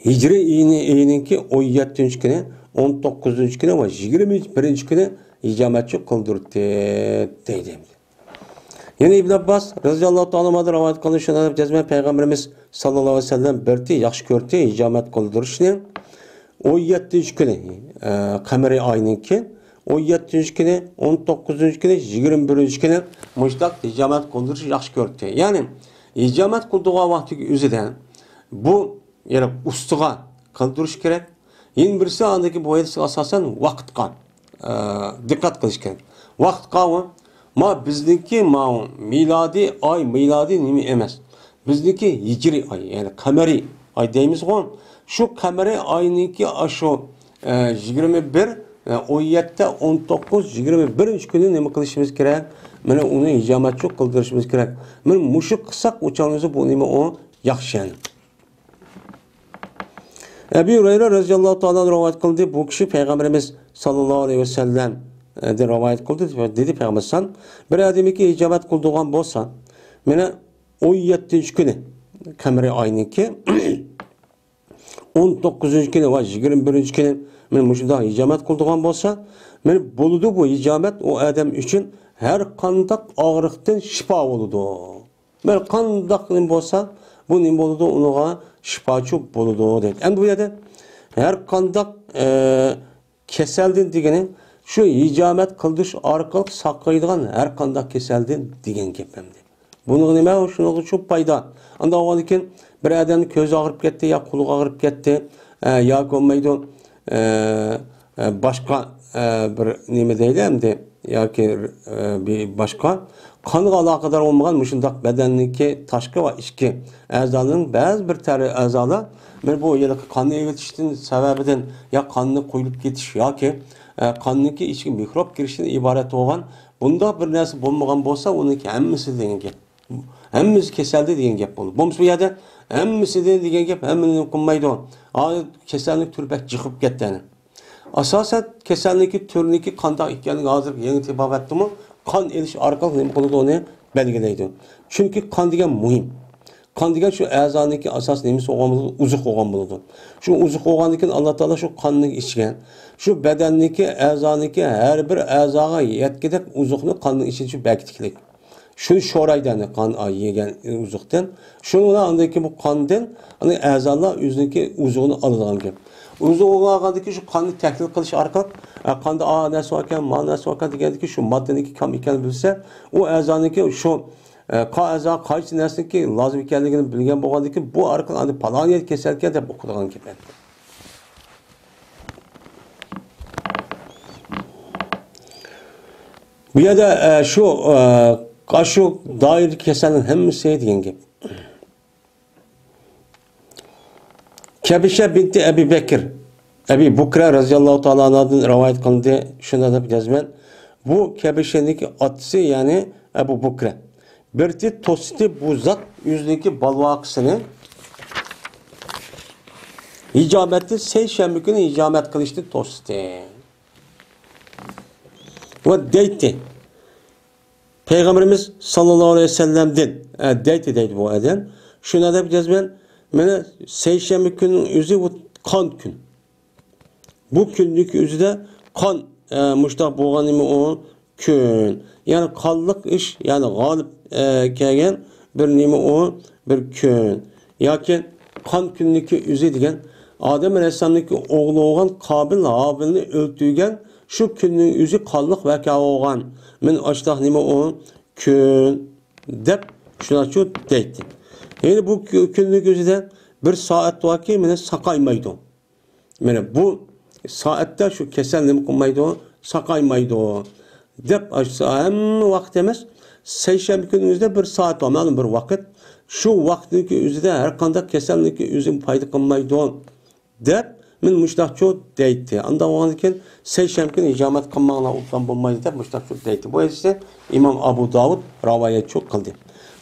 ھىجرىي ئېيىنى، ئېيىنىڭكى ئون يەتتىنچى كۈنى، ئون توققۇزىنچى كۈنى ۋە يىگىرمە بىرىنچى كۈنى ھىجامەتچۇ قىلدۇرتتى، دەيدۇ. يەنە ئىبن ئابباس رەزىياللاھۇ تائالا ئانھۇمادىن رىۋايەت قىلىنىشىنى جەزمەن پەيغەمبىرىمىز ساللاللاھۇ ئەلەيھى ۋەسەللەم بىرتى ياخشى كۆرتى ھىجامەت قىلدۇرۇشنى. ئون يەتتىنچى كۈنى، ئە، قەمەرىي ئاينىڭكى ئون يەتتىنچى كۈنى، ئون توققۇزىنچى كۈنى، يىگىرمە بىرىنچى كۈنى مۇشتاق ھىجامەت قىلدۇرۇشنى ياخشى كۆرتى. يەنى ھىجامەت قىلدۇرغان ۋاقتىدىكى ئۆزىدە بۇ، يەنى ئۇستىغا قىلدۇرۇش كېرەك. يەنە بىرسى، ئاندىكى بۇ ھەدىسكە ئاساسەن ۋاقىتقا، ئە، دىققەت قىلىش كېرەك. ۋاقىتقا ئۇ، ما بىزنىڭكى ماۋۇ مىلادىي ئاي، مىلادىي نېمە ئەمەس. بىزنىڭكى ھىجرىي ئاي، يەنى قەمەرىي ئاي دەيمىزغۇ. شۇ قەمەرىي ئاينىڭكى ئاشۇ، ئە، يىگىرمە بىر، ئە، ئون يەتتە، ئون توققۇز، يىگىرمە بىرىنچى كۈنى نېمە قىلىشىمىز كېرەك؟ مانا ئۇنى ھىجامەتچۇ قىلدۇرۇشىمىز كېرەك. مانا مۇشۇ قىلساق، ئۇ چاغدا بۇ نېمە ئۇ؟ ياخشى. ئەبى ھۇرەيرە رەزىياللاھۇ تائالا ئەنھۇ رىۋايەت قىلدى. بۇ كىشى پەيغەمبىرىمىز ساللاللاھۇ ئەلەيھى ۋەسەللەمدىن رىۋايەت قىلدى. دېدى پەيغەمبەر سان، بىر ئادەمگە ھىجامەت قىلدۇرغان بولسا، مانا ئون يەتتىنچى كۈنى، قەمەرىي ئاينىڭكى ئون توققۇزىنچى كۈنى ۋە يىگىرمە بىرىنچى كۈنى مانا مۇشۇنداق ھىجامەت قىلدۇرغان بولسا، مانا بولىدۇ، بۇ ھىجامەت ئۇ ئادەم ئۈچۈن ھەر قانداق ئاغرىقتىن شىپا بولىدۇ. مانا قانداق نېمە بولسا، بۇ نېمە بولىدۇ؟ ئۇنىڭغا شىپاچۇ بولىدۇ، دەيدۇ. ئەمدى بۇ يەردە ھەر قانداق، ئە، كېسەلدىن دېگىنى شۇ ھىجامەت قىلدۇرۇش ئارقىلىق ساقايدىغان ھەر قانداق كېسەلدىن دېگەن گەپ ئەمدى. بۇنىڭغا نېمە؟ شۇنىڭغا شۇ پايدا. ئانداق بولغاندىكىن بىر ئادەمنىڭ كۆزى ئاغرىپ كەتتى يا قۇلىقى ئاغرىپ كەتتى، ئە، ياكى بولمايدۇ، ئە، ئە، باشقا، ئە، بىر نېمە دەيلى ئەمدى، ياكى، ئە، بىر باشقا قانغا ئالاقىدار بولمىغان مۇشۇنداق بەدەننىڭكى تاشقى ۋە ئىچكى ئەزالىرىنىڭ بەزى بىر تەر-، ئەزالار بىر بۇ ھېلىقى قان ئېغىتىشتىن سەۋەبىدىن يا قاننى قۇيۇلۇپ كېتىش ياكى، ئە، قاننىڭكى ئىچىگە مىكروب كىرىشتىن ئىبارەت بولغان بۇنداق بىر نەرسە بولمىغان بولسا، ئۇنىڭكى ھەممىسى دېگەن گەپ. ھەممىسى كېسەلدى دېگەن گەپ بولىدۇ. بولمىسا بۇ يەردە ھەممىسىدە دېگەن گەپ ھەممىنى قىلمايدۇ. ھازىر كېسەلنىڭ تۈرى بەك جىق بولۇپ كەتتى ئەنە. ئاساسەن كېسەلنىڭكى تۈرىنىڭكى قانداق ئىكەنلىكى ھازىر يېڭى تېبابەتتىمۇ قان ئېلىش ئارقىلىق نېمە قىلىدۇ، ئۇنى بەلگىلەيدۇ. چۈنكى قان دېگەن مۇھىم. قان دېگەن شۇ ئەزانىڭكى ئاساسىي نېمىسى بولغان بولىدۇ، ئوزۇق بولغان بولىدۇ. شۇ ئوزۇق بولغاندىن كېيىن ئاللا تائالا شۇ قاننى ئىچكەن. شۇ بەدەننىڭكى ئەزانىڭكى ھەر بىر ئەزاغا يەتكۈدەك ئوزۇقنى قاننىڭ ئىچىدە شۇ بەركىتىكلىك. شۇنى شورايدۇ، يەنى قان يېگەن ئوزۇقتىن. شۇنىڭ بىلەن ئاندىن كېيىن بۇ قاندىن، يەنى ئەزالار ئۆزىنىڭكى ئوزۇقىنى ئالىدىغان گەپ. ئوزۇق ئالغاندىن كېيىن شۇ قاننى تەھلىل قىلىش ئارقىلىق، ئە، قاندا ئا نەرسە باركەن، ما نەرسە باركەن دېگەندىكى شۇ ماددىنىڭكى كام ئىكەنلىكىنى بىلسە، ئۇ ئەزانىڭكى شۇ، ئە، قا-، ئەزا قايسى نەرسىنىڭكى لازىم ئىكەنلىكىنى بىلگەن بولغاندىن كېيىن، بۇ ئارقىلىق ئاندىن پالان يەر كېسەلكەن دەپ ئۇقىدىغان گەپ. بۇ يەردە، ئە، شۇ، ئە، ئاشۇ دائىرىدىكى كېسەلنىڭ ھەممىسى دېگەن گەپ. كەبىشە بىنتى ئەبى بەكىر، ئەبى بۇكرە رەزىياللاھۇ تائالا ئەنھۇدىن رىۋايەت قىلىندى. شۇنداق دەپ يازىمەن. بۇ كەبىشەنىڭكى ئاتىسى، يەنى ئەبۇ بۇكرە. بىرتى توستى بۇ زات ئۆزىنىڭكى بالۋاقىسىنى ھىجامەتتىن سەيشەنبە كۈنى ھىجامەت قىلىشتىن توستى. ۋە دەيتتى. پەيغەمبىرىمىز ساللاللاھۇ ئەلەيھى ۋەسەللەمدىن، ئە، دەيتتى دەيدۇ بۇ ئادەم. شۇنداق دەپ يازىمەن. مانا سەيشەنبە كۈننىڭ ئۆزى بۇ قان كۈن. بۇ كۈننىڭكى ئۆزىدە قان، ئە، مۇشتاق بولغان نېمە ئۇ؟ كۈن. يەنى قانلىق ئىش، يەنى غالىب، ئە، كەلگەن بىر نېمە ئۇ؟ بىر كۈن. ياكى قان كۈننىڭكى ئۆزى دېگەن ئادەم ئەلەيھىسسالامنىڭكى ئوغلى بولغان قابىل ھابىلنى ئۆلتۈرگەن شۇ كۈننىڭ ئۆزى قانلىق ۋەقە بولغان. مانا ئاشۇنداق نېمە ئۇ؟ كۈن دەپ شۇنداقچۇ دەيتتى. يەنى بۇ كۈ-، كۈننىڭ ئۆزىدە بىر سائەت باركى، مانا ساقايمايدۇ. مانا بۇ سائەتتە شۇ كېسەل نېمە قىلمايدۇ، ساقايمايدۇ دەپ، ھەممە ۋاقىت ئەمەس، سەيشەنبە كۈنىمىزدە بىر سائەت بار، مەلۇم بىر ۋاقىت. شۇ ۋاقىتنىڭكى ئۆزىدە ھەر قانداق كېسەلنىڭكى ئۆزى پايدا قىلمايدۇ دەپ، مانا مۇشۇنداقچۇ دەيتتى. ئانداق بولغاندىن كېيىن سەيشەنبە كۈنى ھىجامەت قىلماڭلار، ئوبدان بولمايدۇ دەپ مۇشۇنداقچۇ دەيتتى. بۇ ھەدىسنى ئىمام ئەبۇ داۋۇد راۋايەتچۇ قىلدى.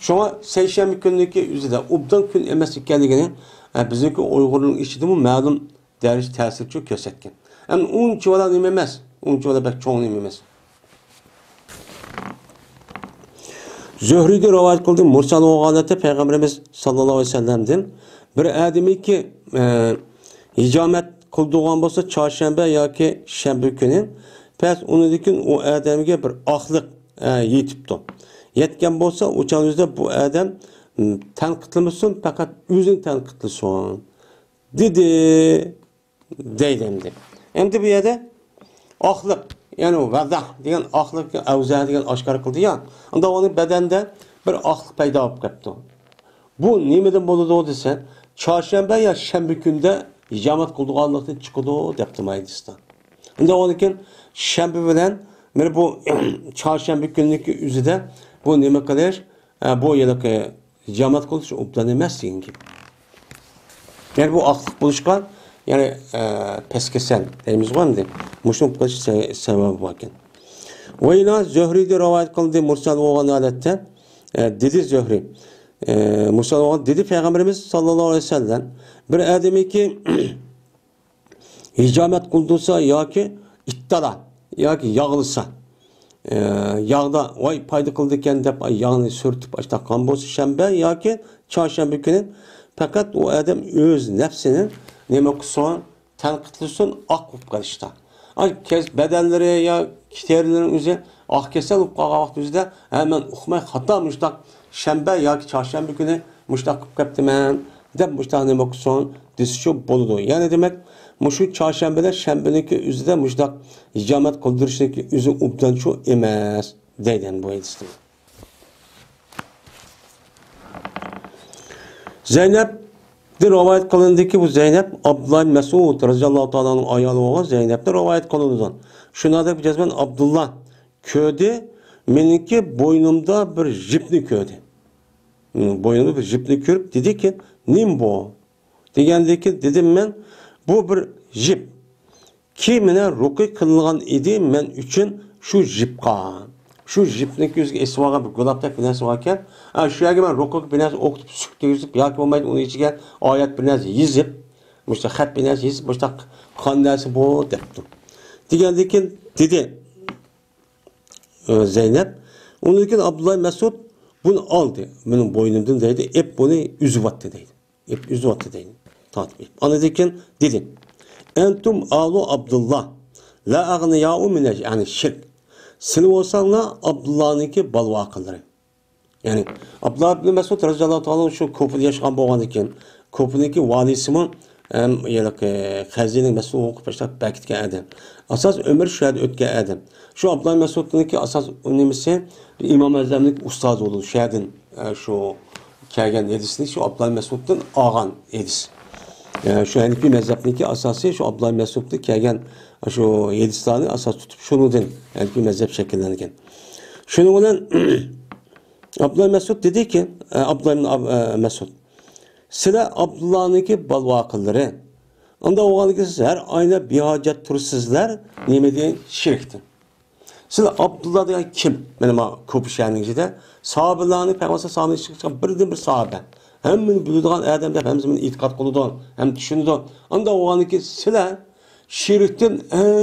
شۇڭا سەيشەنبە كۈنىدىكى ئۆزىدە ئوبدان كۈن ئەمەس ئىكەنلىكىنى، ئە، بىزنىڭكى ئۇيغۇرنىڭ ئىچىدىمۇ مەلۇم دەرىجە تەسىرچۇ كۆرسەتكەن. ئەمدى ئۇنچىۋالا نېمە ئەمەس، ئۇنچىۋالا بەك چوڭ نېمە ئەمەس. زۆھرىدىن رىۋايەت قىلدى، مۇرسەل بولغان ھالەتتە پەيغەمبىرىمىز ساللاللاھۇ ئەلەيھى ۋەسەللەمدىن، بىر ئادەمكى، ئە، ھىجامەت قىلىدىغان بولسا، چارشەنبە ياكى شەنبە كۈنى، پەس ئۇنىڭدىن كېيىن ئۇ ئادەمگە بىر ئاقلىق، ئە، يېتىپتۇ. يەتكەن بولسا، ئۇ چاغنىڭ ئۆزىدە بۇ ئادەم، م، تەنقىدلىمىسۇن، پەقەت ئۆزىنى تەنقىدلىسۇن، دېدى. دەيدۇ ئەمدى. ئەمدى بۇ يەردە ئاقلىق، يەنى ۋەزەھ دېگەن ئاقلىق، ئەۋزەھ دېگەن ئاشكارا قىلدى يا. ئۇندا ئۇنىڭ بەدەندە بىر ئاقلىق پەيدا بولۇپ قاپتۇ. بۇ نېمىدىن بولىدۇ دېسە، چارشەنبە يا شەنبە كۈندە ھىجامەت قىلىدىغانلىقتىن چىقىدۇ دەپتۇ مۇھەددىسلەر. ئۇندا ئۇنىڭ كېيىن شەنبە بىلەن مانا بۇ چارشەنبە كۈنىدىكى ئۆزىدە بۇ نېمە قىلىش، ئە، بۇ ھېلىقى ھىجامەت قىلىش ئوبدان ئەمەس دېگەن گەپ. يەنى بۇ ئاقلىق بولۇشقا، يەنى، ئە، پەسكېسەل دەيمىزغۇ ئەمدى. مۇشۇنىڭ بولۇش سە-، سەۋەبى باركەن. ۋەيلا زۆھرىدىن رىۋايەت قىلدى، مۇرسەل بولغان ھالەتتە، ئە، دېدى زۆھرى، ئە، مۇرسەل بولغان دېدى پەيغەمبىرىمىز ساللاللاھۇ ئەلەيھى ۋەسەللەم، بىر ئادەمكى ھىجامەت قىلدۇرسا ياكى ئىتتالا ياكى ياغلىسا، ئە، ياغدا ۋاي پايدا قىلىدىكەن دەپ ياغنى سۈرتۈپ ئاشتاق قىلغان بولسا شەنبە ياكى چارشەنبە كۈنى پەقەت ئۇ ئادەم ئۆز نەپسىنى نېمە قىلسۇن، تەنقىدلىسۇن، ئاق بولۇپ قېلىشتا. ئاي، كەس-، بەدەنلىرى يا تېرىلىرىنىڭ ئۆزى ئاق كېسەل بولۇپ قالغان ۋاقىت ئۆزىدە، ھە، مەن ئۇقماي خاتا مۇشتاق شەنبە ياكى چارشەنبە كۈنى مۇشتاق قىلىپ قاپتىمەن دەپ مۇشتاق نېمە قىلسۇن دېسىچۇ بولىدۇ. يەنى دېمەك، مۇشۇ چارشەنبە بىلەن شەنبىنىڭكى ئۆزىدە مۇشتاق ھىجامەت قىلدۇرۇشنىڭكى ئۆزى ئوبدانچۇ ئەمەس دەيدۇ بۇ ھەدىستە. زەينەپتىن رىۋايەت قىلىندىكى، بۇ زەينەپ ئابدۇللا ئىبن مەسئۇد رەزىياللاھۇ تائالا ئانھۇ ئايالى بولغان زەينەپتىن رىۋايەت قىلىنىدۇ. شۇنىڭدەك جەزمەن ئابدۇللا كۆردى، مېنىڭكى بوينۇمدا بىر جىپنى كۆردى. بوينۇمدا بىر جىپنى كۆرۈپ دېدىكى، نېمە بۇ؟ دېگەندىكىن دېدىم مەن، بۇ بىر جىپ. كېيىن مانا رۇقى قىلىنغان ئىدى مەن ئۈچۈن شۇ جىپقا. شۇ جىپنىڭ كۆزىگە ئېسىۋالغان بىر گۇلاپتەك بىر نەرسە باركەن. ئا، شۇ يەرگە مەن رۇقى بىر نەرسە ئوقۇتۇپ، سۈك تېگۈزۈپ ياكى بولمايدۇ ئۇنىڭ ئىچىگە ئايەت بىر نەرسە يېزىپ، مۇشۇنداق خەت بىر نەرسە يېزىپ، مۇشۇنداق قان نەرسە بۇ دەپتۇ. دېگەندىكىن دېدى، ئە، زەينەپ. ئۇنىڭدىن كېيىن ئابدۇللا مەسئۇد بۇنى ئالدى مېنىڭ بوينۇمدىن دەيدۇ، ئېپ بۇنى ئۈزۈۋەتتى دەيدۇ. ئېپ ئۈزۈۋەتتى دەيدۇ. تارتىپ ئېپ. ئاندىن كېيىن دېدى، ئەنتۇم ئالۇ ئابدۇللا، لا ئەغنىياۇ مىنەل، يەنى شىرك. سىلەر بولساڭلار ئابدۇللانىڭكى بالىۋاقىلىرى. يەنى ئابدۇللا ئىبن مەسئۇد رەزىياللاھۇ تائالا شۇ كوفىدا ياشىغان بولغاندىكىن، كوفىنىڭكى ۋالىسىمۇ ھەم ھېلىقى قەزىنىڭ مەسئۇلى بولۇپ باشلاپ بەركىتكەن ئادەم. ئاساس ئۆمرى شۇ يەردە ئۆتكەن ئادەم. شۇ ئابدۇللا مەسئۇدنىڭكى ئاساس نېمىسى، ئىمام ئەزەمنىڭ ئۇستازى بولدى. شۇ يەردىن، ئە، شۇ كەلگەن ھەدىسنى شۇ ئابدۇللا مەسئۇدتىن ئالغان ھەدىس. ئە، شۇ ھەنىپىي مەزھەپنىڭكى ئاساسى شۇ ئابدۇللا مەسئۇدتىن كەلگەن شۇ ھەدىسلەرنى ئاساس تۇتۇپ شۇنىڭدىن ھەنىپىي مەزھەپ شەكىللەنگەن. شۇنىڭ بىلەن ئابدۇللا مەسئۇد دېدىكى، ئە، ئابدۇللا ئىبن ئاب-، ئە، مەسئۇد، سىلەر ئابدۇللانىڭكى بالىۋاقىلىرى. ئۇنداق بولغاندىكىن سىز ھەر ئاينا بىھاجەت تۇرىسىزلەر، نېمە دېگەن شېرىكتىن. سىلەر ئابدۇللا دېگەن كىم؟ مانا ما كوفا شەھىرىنىڭ ئىچىدە ساھابىلارنى، پەيغەمبەر ساھابىنى ئىچىگە چىققان بىردىنبىر ساھابە. ھەممىنى بىلىدىغان ئادەم دەپ ھەممىسى بۇنى ئېتىقاد قىلىدۇ، ھەم چۈشىنىدۇ. ئۇنداق بولغاندىكىن سىلەر شېرىكتىن ئەڭ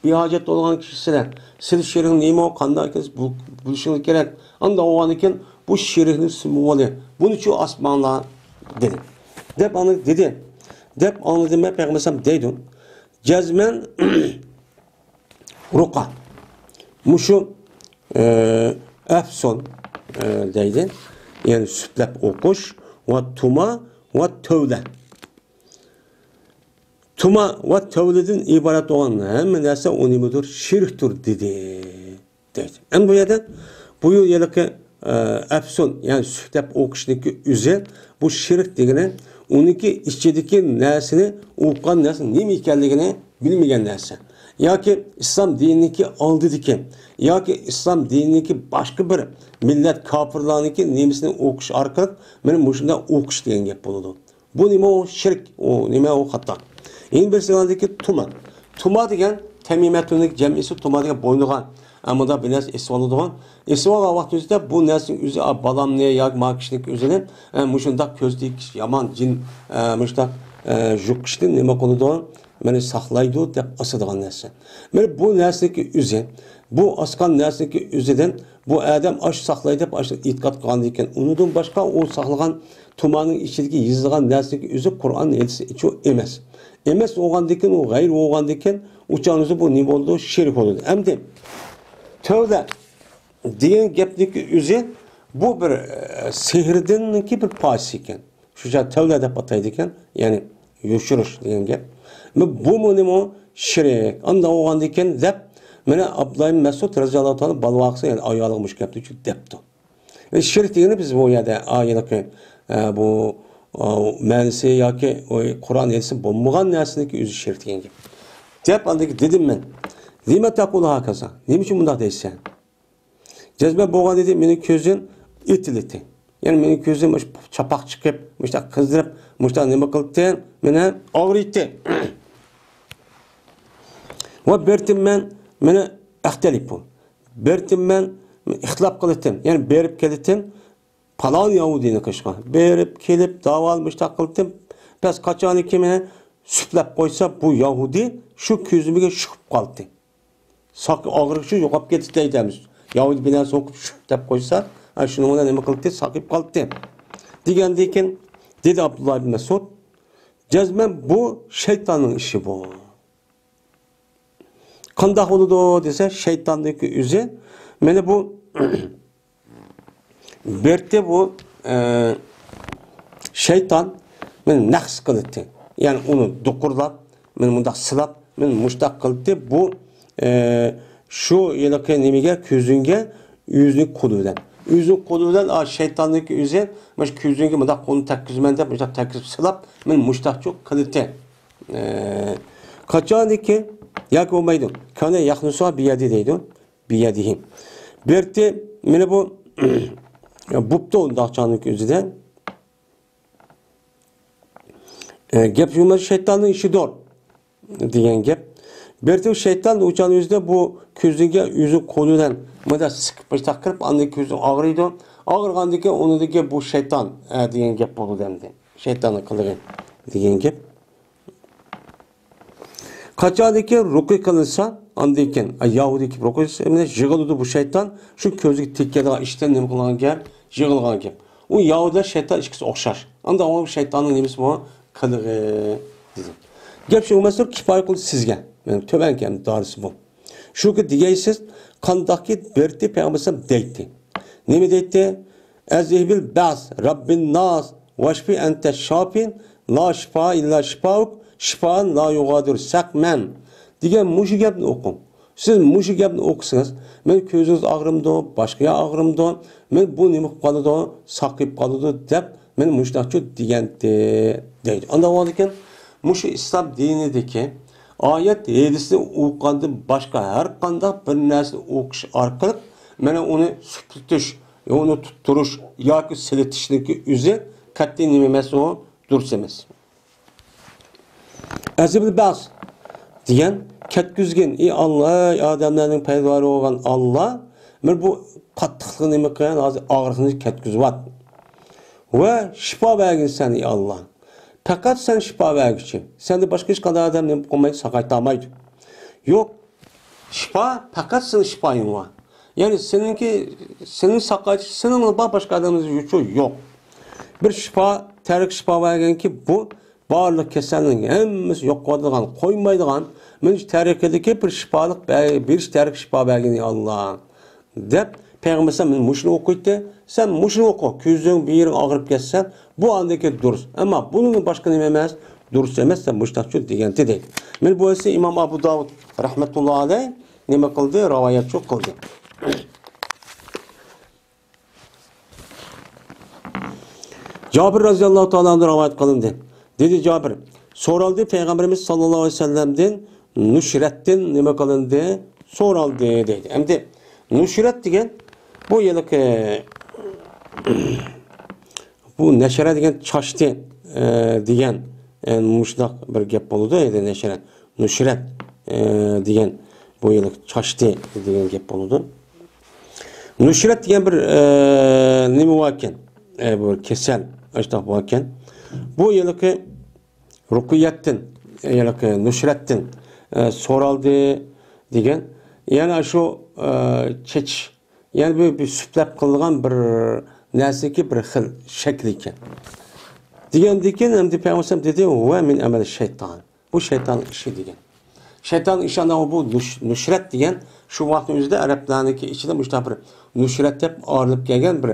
بىھاجەت بولغان كىشىسىلەر. سىلەر شېرىك نېمە، قانداق ئىكەنسىز، بۇ، بىلىشىڭىز كېرەك. ئانداق بولغاندىكىن بۇ شېرىكنى سىمۋولى. بۇنىچۇ ئاسماڭلار دېدى. دەپ ئانا دېدى. دەپ ئاڭلىدىم مەن پەيغەمبەر دەيدۇ. جەزمەن رۇقا. مۇشۇ، ئە، ئەپسۇن، ئە، دەيدۇ. يەنى سۈپلەپ ئوقۇش ۋە تۇما ۋە تۆۋلە. تۇما ۋە تۆۋلىدىن ئىبارەت بولغان ھەممە نەرسە ئۇ نېمىدۇر؟ شىركتۇر دېدى. دەيدۇ. ئەمدى بۇ يەردە بۇ ھېلىقى، ئە، ئەپسۇن، يەنى سۈپلەپ ئوقۇشنىڭكى ئۆزى، بۇ شىرك دېگىنى ئۇنىڭكى ئىچىدىكى نەرسىنى، ئوقۇغان نەرسە نېمە ئىكەنلىكىنى بىلمىگەن نەرسە. ياكى ئىسلام دىنىنىڭكى ئالدىدىكى، ياكى ئىسلام دىنىنىڭكى باشقا بىر مىللەت كاپىرلارنىڭكى نېمىسىنى ئوقۇش ئارقىلىق، مانا مۇشۇنداق ئوقۇش دېگەن گەپ بولىدۇ. بۇ نېمە ئۇ؟ شىرك. ئۇ نېمە ئۇ؟ خاتا. يەنە بىرسى ئاندىكى تۇما. تۇما دېگەن تەمىمەتۇنىڭ جەمئىسى، تۇما دېگەن بوينىغا، ئە، مۇنداق بىر نەرسە ئېسىۋالىدىغان. ئېسىۋالغان ۋاقتىمىزدا بۇ نەرسىنىڭ ئۆزى، ئا، بالامنى ياكى ما كىشىنىڭ ئۆزىنى، ئە، مۇشۇنداق كۆزدىكى يامان جىن، ئە، مۇشۇنداق، ئە، يۇقۇشتىن نېمە قىلىدۇ؟ مېنى ساقلايدۇ دەپ ئاسىدىغان نەرسە. مانا بۇ نەرسىنىڭكى ئۆزى بۇ ئاسقان نەرسىنىڭكى ئۆزىدىن بۇ ئادەم ئاش ساقلاي دەپ ئاش ئېتىقاد قىلغاندىن كېيىن، ئۇنىڭدىن باشقا ئۇ ساقلىغان تۇماننىڭ ئىچىدىكى يېزىلغان نەرسىنىڭكى ئۆزى قۇرئان ھەدىس ئىچى ئەمەس. ئەمەس بولغاندىن كېيىن، ئۇ غەيرى بولغاندىن كېيىن، ئۇ چاغنىڭىزدا بۇ نېمە بولىدۇ؟ شېرىك بولىدۇ. ئەمدى تەۋلە دېگەن گەپنىڭكى ئۆزى بۇ بىر، ئە، سېھىردىنكى بىر پارچىسى ئىكەن. شۇ چاغ تەۋلە دەپ ئاتايدىكەن، يەنى يوشۇرۇش دېگەن گەپ. بۇمۇ نېمە؟ شېرىك. ئانداق بولغاندىكىن دەپ، مانا ئابدۇللا ئىبن مەسئۇد رەزىياللاھۇ تائالا بالىۋاقىسى، يەنى ئايالىغا مۇشۇ گەپنى دەپتۇ. ئە، شېرىك دېگىنى بىز بۇ يەردە ئايىلىقى، ئە، بۇ، ئە، مەنىسى ياكى ئۇ قۇرئان ھەدىسى بولمىغان نەرسىنىڭكى ئۆزى شېرىك دېگەن گەپ. دەپ ئاندىن كېيىن دېدىم مەن، لىمە تەقۇلۇ ھاكازا؟ نېمە ئۈچۈن بۇنداق دەيسەن؟ جەزمەن بولغان ئىدى، مېنىڭ كۆزۈم ئېتىلىتى. يەنى مېنىڭ كۆزۈم مۇش چاپاق چىقىپ، مۇشتاق قىزىرىپ، مۇشتاق نېمە قىلتى؟ مېنى ئاغرىيتتى. ۋە بىرتىم مەن، مېنى ئەختەلىپۇ. بىرتىم مەن ئىختىلاپ قىلىتتىم. يەنى بېرىپ كېلىتتىم. پالان ياھۇدىينى قىشقا. بېرىپ كېلىپ، داۋالىپ مۇشتاق قىلىتتىم. بەس قاچانكى مېنى سۈپلەپ قويسا، بۇ ياھۇدىي شۇ كۆزۈمگە شۇقۇپ قالدى. ساق ئاغرىقى شۇ يوقاپ كېتىپ دەيدىمىز. ياھۇدىي بىناسى ئوقۇپ شۇ دەپ قويسا، ھە، شۇنىڭ بىلەن نېمە قىلدى؟ ساقىيىپ قالدى. دېگەندىن كېيىن دېدى ئابدۇللا ئىبن مەسئۇد، جەزمەن بۇ شەيتاننىڭ ئىشى بۇ. قانداق بولىدۇ دېسە، شەيتاننىڭكى ئۆزى، مانا بۇ بېرتى بۇ، ئە، شەيتان مېنى نەقىس قىلىتتى. يەنى ئۇنى دوقۇرلاپ، مېنى مۇنداق سىلاپ، مېنى مۇشتاق قىلىتتى. بۇ، ئە، شۇ ھېلىقى نېمىگە، كۆزۈڭگە ئۆزىنىڭ قولى بىلەن. ئۆزىنىڭ قولى بىلەن، ئا، شەيتاننىڭكى ئۆزى، مانا شۇ كۆزۈڭگە مۇنداق قولنى تەگكۈزىمەن دەپ، مۇشتاق تەگكۈزۈپ سىلاپ، مېنى مۇشتاقچۇ قىلىتتى. ئە، قاچاندىكى، ياكى بولمايدۇ. كان يەخنۇسۇ بىيەدى دەيدۇ. بىيەدىھى. بېرتى، مانا بۇ، بوپتۇ ئۇنداق چاغنىڭ ئۆزىدە. ئە، گەپ شۇ، شەيتاننىڭ ئىشىدۇر دېگەن گەپ. بېرتى شەيتان ئۇ چاغنىڭ ئۆزىدە بۇ كۆزىگە ئۆزى قولى بىلەن مۇنداق سىقىپ، مۇنداق قىلىپ، ئاندىن كۆزى ئاغرىيدۇ. ئاغرىغاندىن كېيىن ئۇنىڭدىكى بۇ شەيتان، ئە، دېگەن گەپ بولىدۇ ئەمدى. شەيتاننىڭ قىلىقى دېگەن گەپ. قاچاندىكى رۇقى قىلىنسا، ئاندىن كېيىن، ئە، ياھۇدىي كېلىپ رۇقى قىلسا، يىغىلىدۇ بۇ شەيتان، شۇ كۆزىگە تېگىدىغان ئىشتىن نېمە قىلغان گەپ، يىغىلغان گەپ. ئۇ ياھۇدىيلار شەيتان ئىككىسى ئوخشاش. ئاندىن ئۇ شەيتاننىڭ نېمىسى بۇ؟ قىلىقى، دېدى. گەپ شۇ ئەمەستۇر، كىپايە قىلدى سىزگە. مېنىڭ تۆۋەنكى ئەمدى دارىسى بۇ. شۇكى دېگەيسىز، قانداقكى بېرتى پەيغەمبەر ئەلەيھىسسالام دەيتتى. نېمە دەيتتى؟ ئەزىھبىل بەس، رەببىن ناس، ۋەشفى ئەنتە شافى، لا شىفا ئىللا شىفاۇك، شىفائەن لا يۇغادىرۇ سەقمەن دېگەن مۇشۇ گەپنى ئوقۇڭ. سىز مۇشۇ گەپنى ئوقۇسىڭىز، مېنىڭ كۆزىڭىز ئاغرىمدۇ، باشقا يەر ئاغرىمدۇ، مېنى بۇ نېمە قىلىپ قالىدۇ، ساقىيىپ قالىدۇ دەپ، مېنى مۇشۇنداقچۇ دېگەنتى دەيدۇ. ئانداق بولغاندىكىن، مۇشۇ ئىسلام دىنىدىكى ئايەت ھەدىسنى ئوقۇغاندىن باشقا ھەر قانداق بىر نەرسىنى ئوقۇش ئارقىلىق مانا ئۇنى سۈپلىتىش، ئۇنى تۇتتۇرۇش ياكى سېلىتىشنىڭكى ئۆزى قەتئىي نېمە ئەمەس، ئۇ دۇرۇس ئەمەس. ئەزىبىل بەس دېگەن كەتكۈزگىن، ئى ئاللا، ئى ئادەملەرنىڭ پەرۋەردىگارى بولغان ئاللا، مانا بۇ قاتتىقلىقنى نېمە قىلغان، ھازىر ئاغرىقنى كەتكۈزۈۋات. ۋە شىپا بەرگىن سەن، ئى ئاللا. پەقەت سەن شىپا بەرگۈچى. سەندىن باشقا ھېچقانداق ئادەم نېمە قىلمايدۇ، ساقايتالمايدۇ. يوق. شىپا پەقەت سېنىڭ شىپايىڭ بار. يەنى سېنىڭكى، سېنىڭ ساقايتىش، سېنىڭلا بار، باشقا ئادەمنىڭ يوچۇ يوق. بىر شىپا، تەرىقى شىپا بەرگەنكى بۇ بارلىق كېسەلنىڭ ھەممىسى يوق قىلىدىغان، قويمايدىغان، مانا شۇ تەرىقىدىكى بىر شىپالىق بە-، بىر تەرىقى شىپا بەرگىنى ئاللا. دەپ، پەيغەمبەر ئەلەيھىسسالام مۇشۇنى ئوقۇيتتى. سەن مۇشۇنى ئوقۇ، كۆزۈڭ، بىر يېرىڭ ئاغرىپ كەتسە، بۇ ئاندىن كېيىن دۇرۇس. ئەمما بۇنىڭدىن باشقا نېمە ئەمەس، دۇرۇس ئەمەس، سەن مۇشۇنداقچۇ دېگەنتى دەيدۇ. مانا بۇ ھەدىسنى ئىمام ئەبۇ داۋۇد رەھمەتۇللا ئەلەيھ نېمە قىلدى؟ رىۋايەتچۇ قىلدى. جابىر رەزىياللاھۇ تائالا ئەنھۇ رىۋايەت قىلىندى. دېدى جابىر، سورالدى پەيغەمبىرىمىز ساللاللاھۇ ئەلەيھى ۋەسەللەمدىن نۇشرەتتىن نېمە قىلىندى؟ سورالدى دەيدۇ. ئەمدى نۇشرەت دېگەن بۇ ھېلىقى، بۇ نەشرە دېگەن چاچتى، ئە، دېگەن، ئە، مۇشۇنداق بىر گەپ بولىدۇ، ئەيدى نەشرە. نۇشرەت، ئە، دېگەن بۇ ھېلىقى چاچتى دېگەن گەپ بولىدۇ. نۇشرەت دېگەن بىر، ئە، نېمە باركەن؟ ئە، بۇ كېسەل، ئاشۇنداق باركەن. بۇ ھېلىقى رۇقىيەتتىن، ھېلىقى نۇشرەتتىن، ئە، سورالدى دېگەن. يەنى شۇ، ئە، چېچىش، يەنى بۇ، بۇ سۈپلەپ قىلىدىغان بىر نەرسىنىڭكى بىر خىل شەكلى ئىكەن. دېگەندىن كېيىن ئەمدى پەيغەمبەر ئەلەيھىسسالام دېدى، «ھۇۋە مىن ئەمەلى شەيتان.» بۇ شەيتاننىڭ ئىشى دېگەن. شەيتاننىڭ ئىشى ئانا بۇ نۇش-، نۇشرەت دېگەن، شۇ ۋاقىتنىڭ ئۆزىدە ئەرەبلەرنىڭكى ئىچىدە مۇشۇنداق بىر نۇشرەت دەپ ئايرىلىپ كەلگەن بىر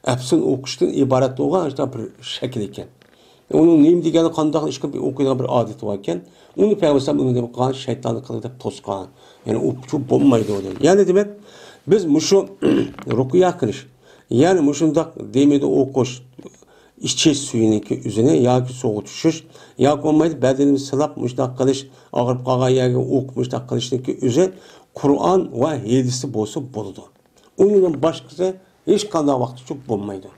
ئەپسۇن ئوقۇشتىن ئىبارەت بولغان شۇنداق بىر شەكىل ئىكەن. ئۇنىڭ نېمە دېگەنلىكى، قانداق ئىش قىلىپ ئوقۇيدىغان بىر ئادىتى بار ئىكەن. ئۇنى پەيغەمبەر ئەلەيھىسسالام ئۇنى نېمە قىلغان؟ شەيتاننىڭ قىلىقى دەپ توسقان. يەنى ئوقۇپ بولمايدۇ دەيدۇ. يەنى دېمەك، بىز مۇشۇ رۇقيە قىلىش، يەنى مۇشۇنداق دېمىدە ئوقۇش، ئىچىش سۈيىنىڭكى ئۆزىنى ياكى سۇغا چۈشۈش، ياكى بولمايدۇ بەدىنىمىزنى سىلاپ مۇشۇنداق قىلىش، ئاغرىپ قالغان يەرگە ئوقۇپ مۇشۇنداق قىلىشنىڭكى ئۆزى قۇرئان ۋە ھەدىستە بولسا بولىدۇ. ئۇنىڭدىن باشقىسى ھېچقانداق ۋاقىتتا بولمايدۇ.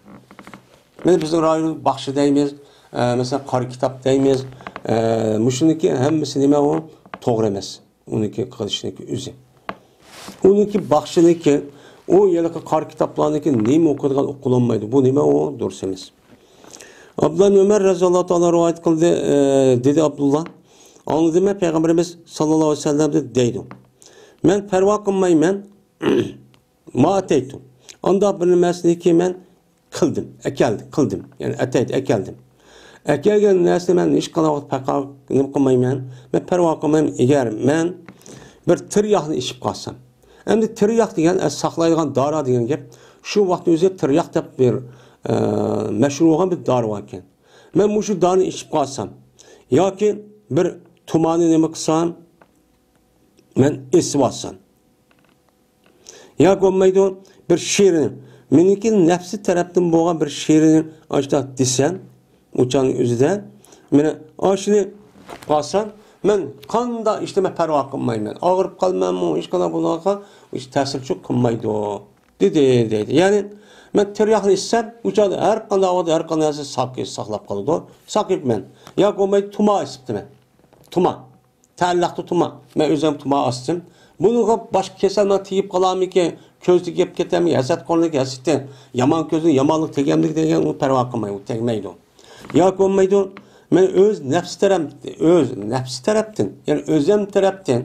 مانا بىزنىڭ رايوندا باخشا دەيمىز، ئە، مەسىلەن، قارا كىتاب دەيمىز. ئە، مۇشۇنىڭكى ھەممىسى نېمە ئۇ؟ توغرا ئەمەس. ئۇنىڭكى قىلىشنىڭكى ئۆزى. ئۇنىڭكى باخشىنىڭكى، ئۇ ھېلىقى قارا كىتابلارنىڭكى نېمە ئوقۇيدىغان ئۇقۇلۇنمايدۇ. بۇ نېمە ئۇ؟ دۇرۇس ئەمەس. ئابدۇللا ئىبن ئۆمەر رەزىياللاھۇ تائالا رىۋايەت قىلدى، ئە، دېدى ئابدۇللا، ئاڭلىدىم مەن پەيغەمبىرىمىز ساللاللاھۇ ئەلەيھى ۋەسەللەمدىن دەيدۇ. مەن پەرۋا قىلمايمەن. ما ئەتەيتۇ. ئانداق بىر نېمىسىنىكى مەن قىلدىم، ئەكەلدىم، قىلدىم. يەنى ئەتەيتۇ، ئەكەلدىم. ئەكەلگەن نەرسىنى مەن ھېچقانداق ۋاقىت پەرۋا، نېمە قىلمايمەن. مەن پەرۋا قىلمايمەن. ئەگەر مەن بىر تىرياقنى ئىچىپ قالسام. ئەمدى تىرياق دېگەن، ئە، ساقلايدىغان دارا دېگەن گەپ. شۇ ۋاقىتنىڭ ئۆزىدە تىرياق دەپ بىر، ئە، مەشھۇر بولغان بىر دارا بار ئىكەن. مەن مۇشۇ دارىنى ئىچىپ قالسام ياكى بىر تۇمانى نېمە قىلسام، مەن ئېسىۋالسام. ياكى بولمايدۇ، بىر شېرىن، مېنىڭكى نەپسى تەرەپتىن بولغان بىر شېرىن ئاشۇنداق دېسەم، ئۇ چاغنىڭ ئۆزىدە، مانا ئاشۇنى قىلىپ قالسام، مەن قانداق ئىشتا مەن پەرۋا قىلمايمەن. ئاغرىپ قالىمەنمۇ، ھېچقانداق بولغانغا ھېچ تەسىرچۇ قىلمايدۇ، دېدى، دەيدۇ. يەنى مەن تىرياقنى ئىچسەم، ئۇ چاغدا ھەر قانداق ۋاقىتتا ھەر قانداق نەرسە ساقىي-، ساقلاپ قالىدۇ. ساقىيىپ مەن. ياكى بولمايدۇ، تۇما ئېسىپتىمەن. تۇما. تەئەللەقتۇ تۇما. مەن ئۆزۈم تۇما ئاستىم. بۇنىڭغا باشقا كېسەللەر تېگىپ قالارمىكىن؟ كۆز تېگىپ كېتەرمىكىن؟ ھەسەت قورنىكى ھەسىتى. يامان كۆزنىڭ يامانلىقى تېگەمدىكىن دېگەن ئۇ پەرۋا قىلمايدۇ، ئۇ تەگمەيدۇ. ياكى بولمايدۇ، مەن ئۆز نەپسى تەرەپ-، ئۆز نەپسى تەرەپتىن، يەنى ئۆزەم تەرەپتىن،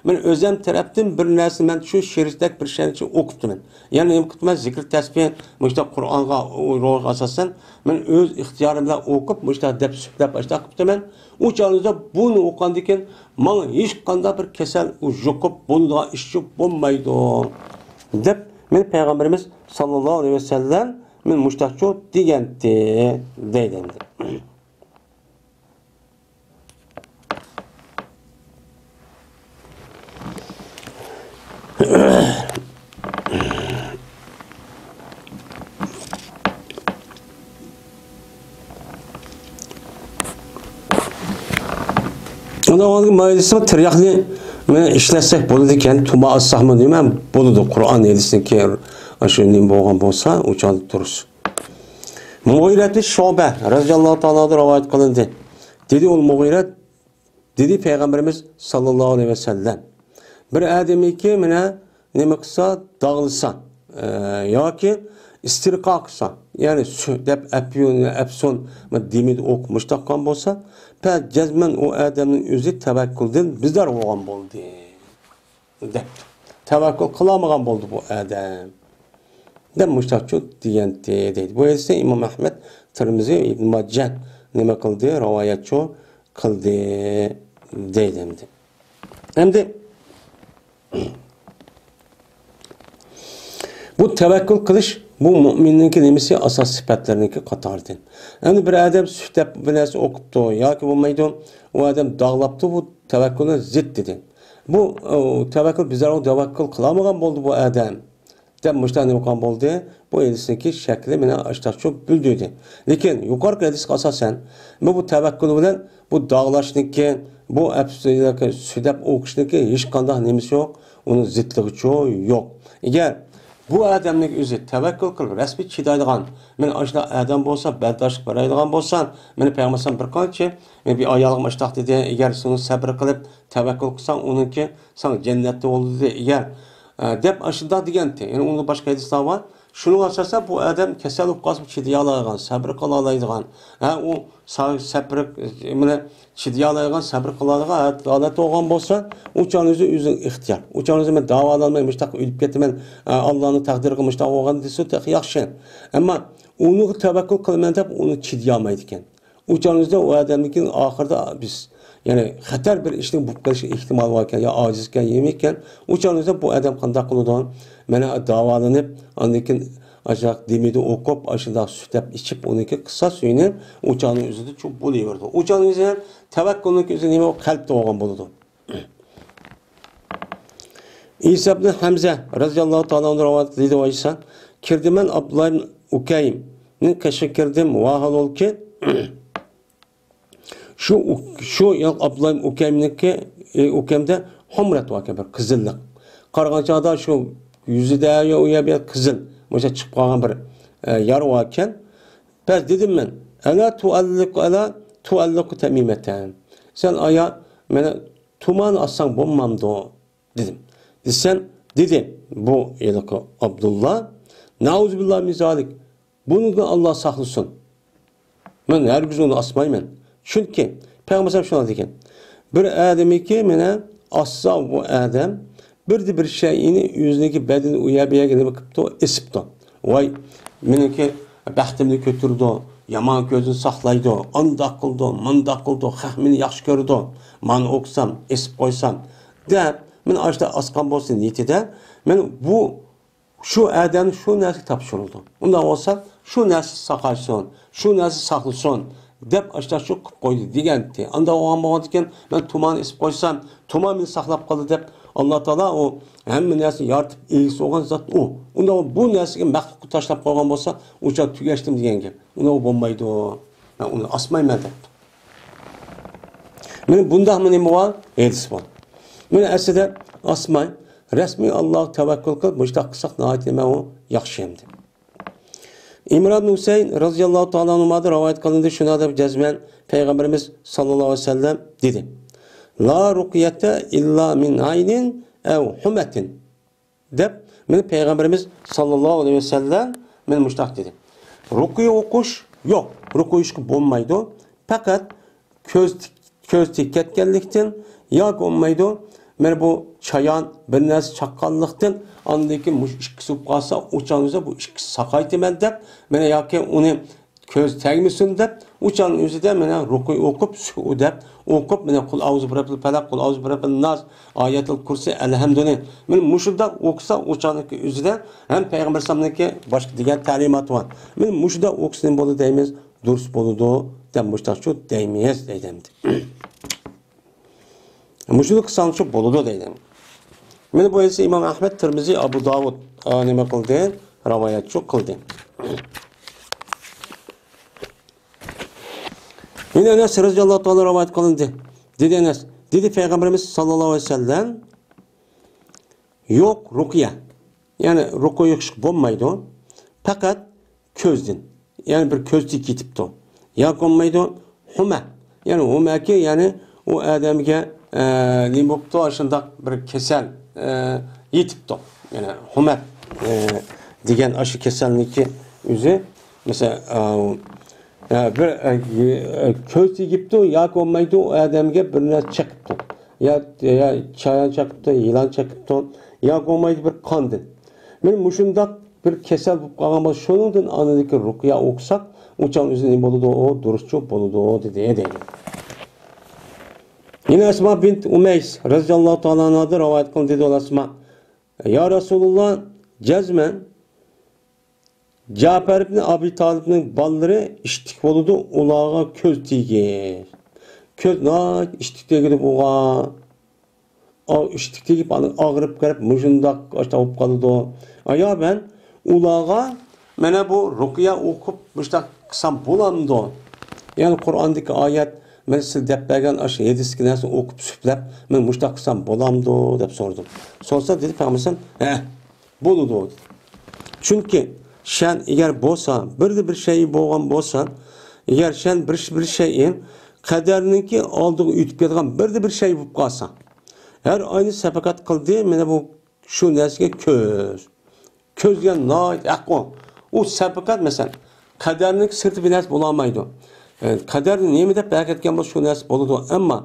مەن ئۆزەم تەرەپتىن بىر نەرسە، مەن شۇ شېرىندەك بىر شەرچە ئوقۇپتىمەن. يەنى نېمە قىپتىمەن؟ زىكىر تەسبىھ، مۇشۇنداق قۇرئانغا، روھىغا ئاساسەن، مەن ئۆز ئىختىيارىم بىلەن ئوقۇپ، مۇشۇنداق دەپ سۈپلەپ ئاشۇنداق قىپتىمەن. ئۇ چاغدا بۇنى ئوقۇغاندىن كېيىن ماڭا ھېچقانداق بىر كېسەل يۇقۇپ بولىدىغان ئىش بولمايدۇ، دەپ مېنى پەيغەمبىرىمىز ساللاللاھۇ ئەلەيھى ۋەسەللەم مېنى مۇشۇنداقچۇ دېگەنتى، دەيدۇ ئەمدى. ئۇنىڭ ئالدىغا مايلىسىمۇ تىرياقنى مانا ئىشلەتسەك بولىدىكەن، تۇما ئالساقمۇ نېمە بولىدۇ، قۇرئان ھەدىستىن كېيىن شۇ نېمە بولغان بولسا، ئۇ چاغدا دۇرۇس. مۇغىرەت بىن شۇبە رەزىياللاھۇ تائالا ئانھۇدىن رىۋايەت قىلىندى. دېدى ئۇ مۇغىرەت، دېدى پەيغەمبىرىمىز ساللاللاھۇ ئەلەيھى ۋەسەللەم، بىر ئادەمنىكى مانا نېمە قىلسا، داغلىسا، ئە، ياكى ئىستىرقا قىلسا، يەنى سۈ-، دەپ ئەپيۇن، ئەپسۇن، دېمىدە ئوقۇپ مۇشتاق قىلغان بولسا، پە جەزمەن ئۇ ئادەمنىڭ ئۆزى تەۋەككۈلدىن بىزار بولغان بولدى، دەپتۇ. تەۋەككۈل قىلالمىغان بولدى بۇ ئادەم، دەپ مۇشتاقچۇ دېگەنتى، دەيدۇ. بۇ ھەدىسنى ئىمام ئەھمەد، تىرمىزى، ئىبن ماجە نېمە قىلدى؟ رىۋايەتچۇ قىلدى، دەيدۇ ئەمدى. ئەمدى بۇ تەۋەككۈل قىلىش، بۇ مۇئمىننىڭكى نېمىسى؟ ئاساسىي سۈپەتلىرىنىڭكى قاتارىدىن. ئەمدى بىر ئادەم سۈپەت بىر نەرسە ئوقۇپتۇ ياكى بولمايدۇ، ئۇ ئادەم داغلاپتۇ، بۇ تەۋەككۈلنىڭ زىتتىدىن. بۇ، ئۇ، تەۋەككۈل بىزار، ئۇ تەۋەككۈل قىلالمىغان بولدى بۇ ئادەم، دەپ مۇشۇنداق نېمە قىلغان بولدى؟ بۇ ھەدىسنىڭكى شەكلى مانا ئاشتاقچۇ بىلدۈردى. لېكىن يۇقىرىقى ھەدىسكە ئاساسەن، بۇ، بۇ تەۋەككۈل بىلەن بۇ داغلاشنىكى، بۇ ئەپسۇ-، سۈدەپ ئوقۇشنىكى ھېچقانداق نېمىسى يوق، ئۇنىڭ زىتلىقىچۇ يوق. ئەگەر بۇ ئادەمنىڭ ئۆزى تەۋەككۈل قىلىپ رەسمىي چىدايدىغان، مانا ئاشۇنداق ئادەم بولسا، بەرداشلىق بېرەيدىغان بولسا، مانا پەيغەمبەر بىر قانچە، مانا بىر ئايالغا ئاشۇنداق دېدى، ئەگەر سەن سەبرى قىلىپ تەۋەككۈل قىلساڭ، ئۇنىڭكى ساڭا جەننەتتە بولىدۇ دېدى، ئەگەر، ئە، دەپ ئاشۇنداق دېگەنتى. يەنى ئۇنىڭ باشقا ھەدىسلەر بار. شۇنىڭغا ئاساسەن بۇ ئادەم كېسەل بولۇپ قالسىمۇ چىدىيالايدىغان، سەبرى قىلالايدىغان، ھە، ئۇ سا-، سەبرى، مانا، چىدىيالايدىغان، سەبرى قىلالايدىغان ھالەتتە بولغان بولسا، ئۇ چاغنىڭ ئۆزى ئۆزىنىڭ ئىختىيار. ئۇ چاغنىڭ ئۆزى مەن داۋالانماي مۇشۇنداق ئۆلۈپ كېتىمەن، ئە، ئاللانىڭ تەقدىرىگە مۇشۇنداق بولغان دېسە تېخى ياخشى. ئەمما ئۇنىڭغا تەۋەككۈل قىلىمەن دەپ ئۇنى چىدىيالمايدىكەن. ئۇ چاغنىڭ ئۆزىدە ئۇ ئادەمنىڭكى ئاخىرىدا بىز، يەنى خەتەر بىر ئىشنىڭ بولۇپ قېلىشى ئېھتىمالى باركەن، يا ئاجىزكەن، يېمىككەن. ئۇ چاغنىڭ ئۆزىدە بۇ ئادەم قانداق قىلىدۇ؟ مانا داۋالىنىپ، ئاندىن كېيىن ئاشۇنداق دېمىدە ئوقۇپ، ئاشۇنداق سۈت دەپ ئىچىپ، ئۇنىڭكى قىساس سۈيىنى ئۇ چاغنىڭ ئۆزىدە چوپ بولۇۋېرىدۇ. ئۇ چاغنىڭ ئۆزى تەۋەككۈلنىڭكى ئۆزى نېمە؟ قەلبتە بولغان بولىدۇ. ئىسا ئىبن ھەمزە رەزىياللاھۇ تائالا ئەنھۇ رىۋايەت قىلىدۇ، ئىسا، كىردىم مەن ئابدۇللا ئىبن ئۇكەيمنىڭ قېشىغا كىردىم، ۋاھالۇلكى، شۇ، شۇ ئابدۇللا ئىبن ئۇكەيمنىڭكى، ئۇكەيمدە ھۇمرەت باركەن، بىر قىزىللىق. قارىغان چاغدا شۇ يۈزىدە يا ئۇ يەر بۇ يەر قىزىل، مۇشۇ چىقىپ قالغان بىر، ئە، يارا باركەن. بەس دېدىم مەن، ئەلا تۇئەللىقۇ، ئەلا تۇئەللىقۇ تەمىمەتەن. سەن ئايا مانا تۇمان ئاسساڭ بولمامدۇ؟ دېدىم. دېسەم، دېدى بۇ ھېلىقى ئابدۇللا، نەئۇزۇبىللا مىن زالىك، بۇنىڭدىن ئاللا ساقلىسۇن. مەن ھەرگىز ئۇنى ئاسمايمەن. چۈنكى پەيغەمبەر شۇنداق دېگەن. بىر ئادەمكى مانا ئاسسا بۇ ئادەم بىردە بىر شەيئىنى ئۆزىنىڭكى بەدىنى ئۇ يەر بۇ يەرگە نېمە قىپتۇ؟ ئېسىپتۇ. ۋاي، مېنىڭكى بەختىمنى كۆتۈرىدۇ، يامان كۆزدىن ساقلايدۇ، ئانداق قىلىدۇ، مانداق قىلىدۇ، خەق مېنى ياخشى كۆرىدۇ، مانا ئوقۇسام، ئېسىپ قويسام، دەپ، مانا ئاشۇنداق ئاسقان بولسا نىيىتىدە، مانا بۇ شۇ ئادەمنى شۇ نەرسىگە تاپشۇرىدۇ. ئۇنداق بولسا، شۇ نەرسە ساقايسۇن، شۇ نەرسە ساقلىسۇن، دەپ ئاشۇنداق شۇ قىلىپ قويدى دېگەنتى. ئانداق بولغان بولغاندىكىن، مەن تۇمان ئېسىپ قويسام، تۇمان مېنى ساقلاپ قالدى دەپ، ئاللا تائالا ئۇ ھەممە نەرسىنى يارىتىپ ئىگىسى بولغان زات ئۇ. ئۇنداق بۇ نەرسىگە مەخلۇققا تاشلاپ قويغان بولسا، ئۇ چاغ تۈگەشتىم دېگەن گەپ. ئۇنداق بولمايدۇ. مەن ئۇنى ئاسمايمەن دەپتۇ. مانا بۇنداقمۇ نېمە بار؟ ھەدىس بار. مانا ئەسلىدە ئاسماي، رەسمىي ئاللاغا تەۋەككۈل قىلىپ، مۇشۇنداق قىلساق ناھايىتى نېمە ئۇ؟ ياخشى ئەمدى. ئىمران ئىبن ھۈسەيىن رازىياللاھۇ تائالا ئەنھۇمادىن رىۋايەت قىلىندى، شۇنداق دەپ جەزمەن پەيغەمبىرىمىز ساللاللاھۇ ئەلەيھى ۋەسەللەم دېدى، لا رۇقيەتە ئىللا مىن ئەينىن ئەۋ ھۇمەتىن. دەپ، مانا پەيغەمبىرىمىز ساللاللاھۇ ئەلەيھى ۋەسەللەم مانا مۇشۇنداق دېدى. رۇقىيە ئوقۇش يوق، رۇقىيە ئوقۇشقا بولمايدۇ. پەقەت كۆز، كۆز تېگىپ كەتكەنلىكتىن ياكى بولمايدۇ. مانا بۇ چايان بىر نەرسە چاققانلىقتىن، ئاندىن كېيىن مۇشۇ ئىككىسى بولۇپ قالسا، ئۇ چاغنىڭ ئۆزىدە بۇ ئىككىسى ساقايتىمەن دەپ، مانا ياكى ئۇنى كۆز تەگمىسۇن دەپ، ئۇ چاغنىڭ ئۆزىدە مانا رۇقىيە ئوقۇپ، سۈئۇ دەپ ئوقۇپ، مانا قۇل ئەئۇزۇ بىرەببىل پەلەق، قۇل ئەئۇزۇ بىرەببىن ناس، ئايەتۇل كۇرسى، ئەلھەمدۇنى. مانا مۇشۇنداق ئوقۇسا، ئۇ چاغنىڭكى ئۆزىدە ھەم پەيغەمبەر ئەلەيھىسسالامنىڭكى باشقا دېگەن تەلىماتى بار. مانا مۇشۇنداق ئوقۇسا نېمە بولىدۇ دەيمىز؟ دۇرۇس بولىدۇ دەپ مۇشۇنداقچۇ دەيمىز دەيدۇ ئەمدى. مۇشۇنى قىلساڭچۇ بولىدۇ دەيدۇ. مانا بۇ ھەدىسنى ئىمام ئەھمەد، تىرمىزى، ئابۇ داۋۇد، ئا، نېمە قىلدى؟ رىۋايەتچۇ قىلدى. يەنە ئەنەس رازىياللاھۇ تائالا رىۋايەت قىلىندى. دېدى ئەنەس، دېدى پەيغەمبىرىمىز ساللاللاھۇ ئەلەيھى ۋەسەللەم، يوق رۇقىيە. يەنى رۇقىيە ئوقۇشقا بولمايدۇ. پەقەت كۆزدىن. يەنى بىر كۆز تېگىپ كېتىپتۇ. ياكى بولمايدۇ، ھۇمە. يەنى ھۇمەكى، يەنى ئۇ ئادەمگە، ئە، نېمە بوپتۇ، ئاشۇنداق بىر كېسەل، ئە، يېتىپتۇ. يەنى ھۇمە، ئە، دېگەن ئاشۇ كېسەلنىڭكى ئۆزى، مەسىلەن، ئە، ئە، بىر، ئە، ئە، كۆز تېگىپتۇ، ياكى بولمايدۇ، ئۇ ئادەمگە بىر نەرسە چېقىپتۇ. يا، يا چايان چېقىپتۇ، يىلان چېقىپتۇ، ياكى بولمايدۇ بىر قاندىن. مانا مۇشۇنداق بىر كېسەل بولۇپ قالغان بولسا، شۇنىڭدىن ئاندىن كېيىن رۇقىيە ئوقۇساق، ئۇ چاغ ئۆزى نېمە بولىدۇ؟ ئۇ دۇرۇسچۇ بولىدۇ، دېدى، دەيدۇ. يەنە ئەسما بىنت ئۇمەيس رەزىياللاھۇ تائالا ئەنھادىن رىۋايەت قىلىندى، دېدى ئۇلار ئەسما، يا رەسۇلۇللا، جەزمەن جەپەر ئىبن ئەبى تالىپنىڭ بالىلىرى ئىتتىك بولىدۇ، ئۇلارغا كۆز تېگىش. كۆز ناھايىتى ئىتتىك تېگىدۇ بۇغا. ئاغ-، ئىشتىك تېگىپ، ئاغرىپ كېلىپ، مۇشۇنداق ئاشۇنداق بولۇپ قالىدۇ. ئايا مەن ئۇلارغا مانا بۇ رۇقىيە ئوقۇپ، مۇشۇنداق قىلسام بولامدۇ؟ يەنى قۇرئاندىكى ئايەت، مەن سىز دەپ بەرگەن ئاشۇ ھەدىستىكى نەرسىنى ئوقۇپ سۈپلەپ، مەن مۇشۇنداق قىلسام بولامدۇ؟ دەپ سورىدىم. سورىسا دېدى پەيغەمبەر، ھە، بولىدۇ، دېدى. چۈنكى شەن ئەگەر بولسا، بىردە بىر شەيئى بولغان بولسا، ئەگەر شەن بىر، بىر شەيئى قەدەرنىڭكى ئالدىغا ئۆتۈپ كېتىدىغان بىردە بىر شەيئى بولۇپ قالسا، ھەر ئاينى سەپەقەت قىلدى، مانا بۇ شۇ نەرسىگە كۆز. كۆزلىگەن ناھايىتى ھەق ئۇ. ئۇ سەن پەقەت، مەسىلەن، قەدەرنىڭ سىرتى بىر نەرسە بولالمايدۇ. ئە، قەدەردە نېمە دەپ ھەرىكەت قىلغان بولسا، شۇ نەرسە بولىدۇ. ئەمما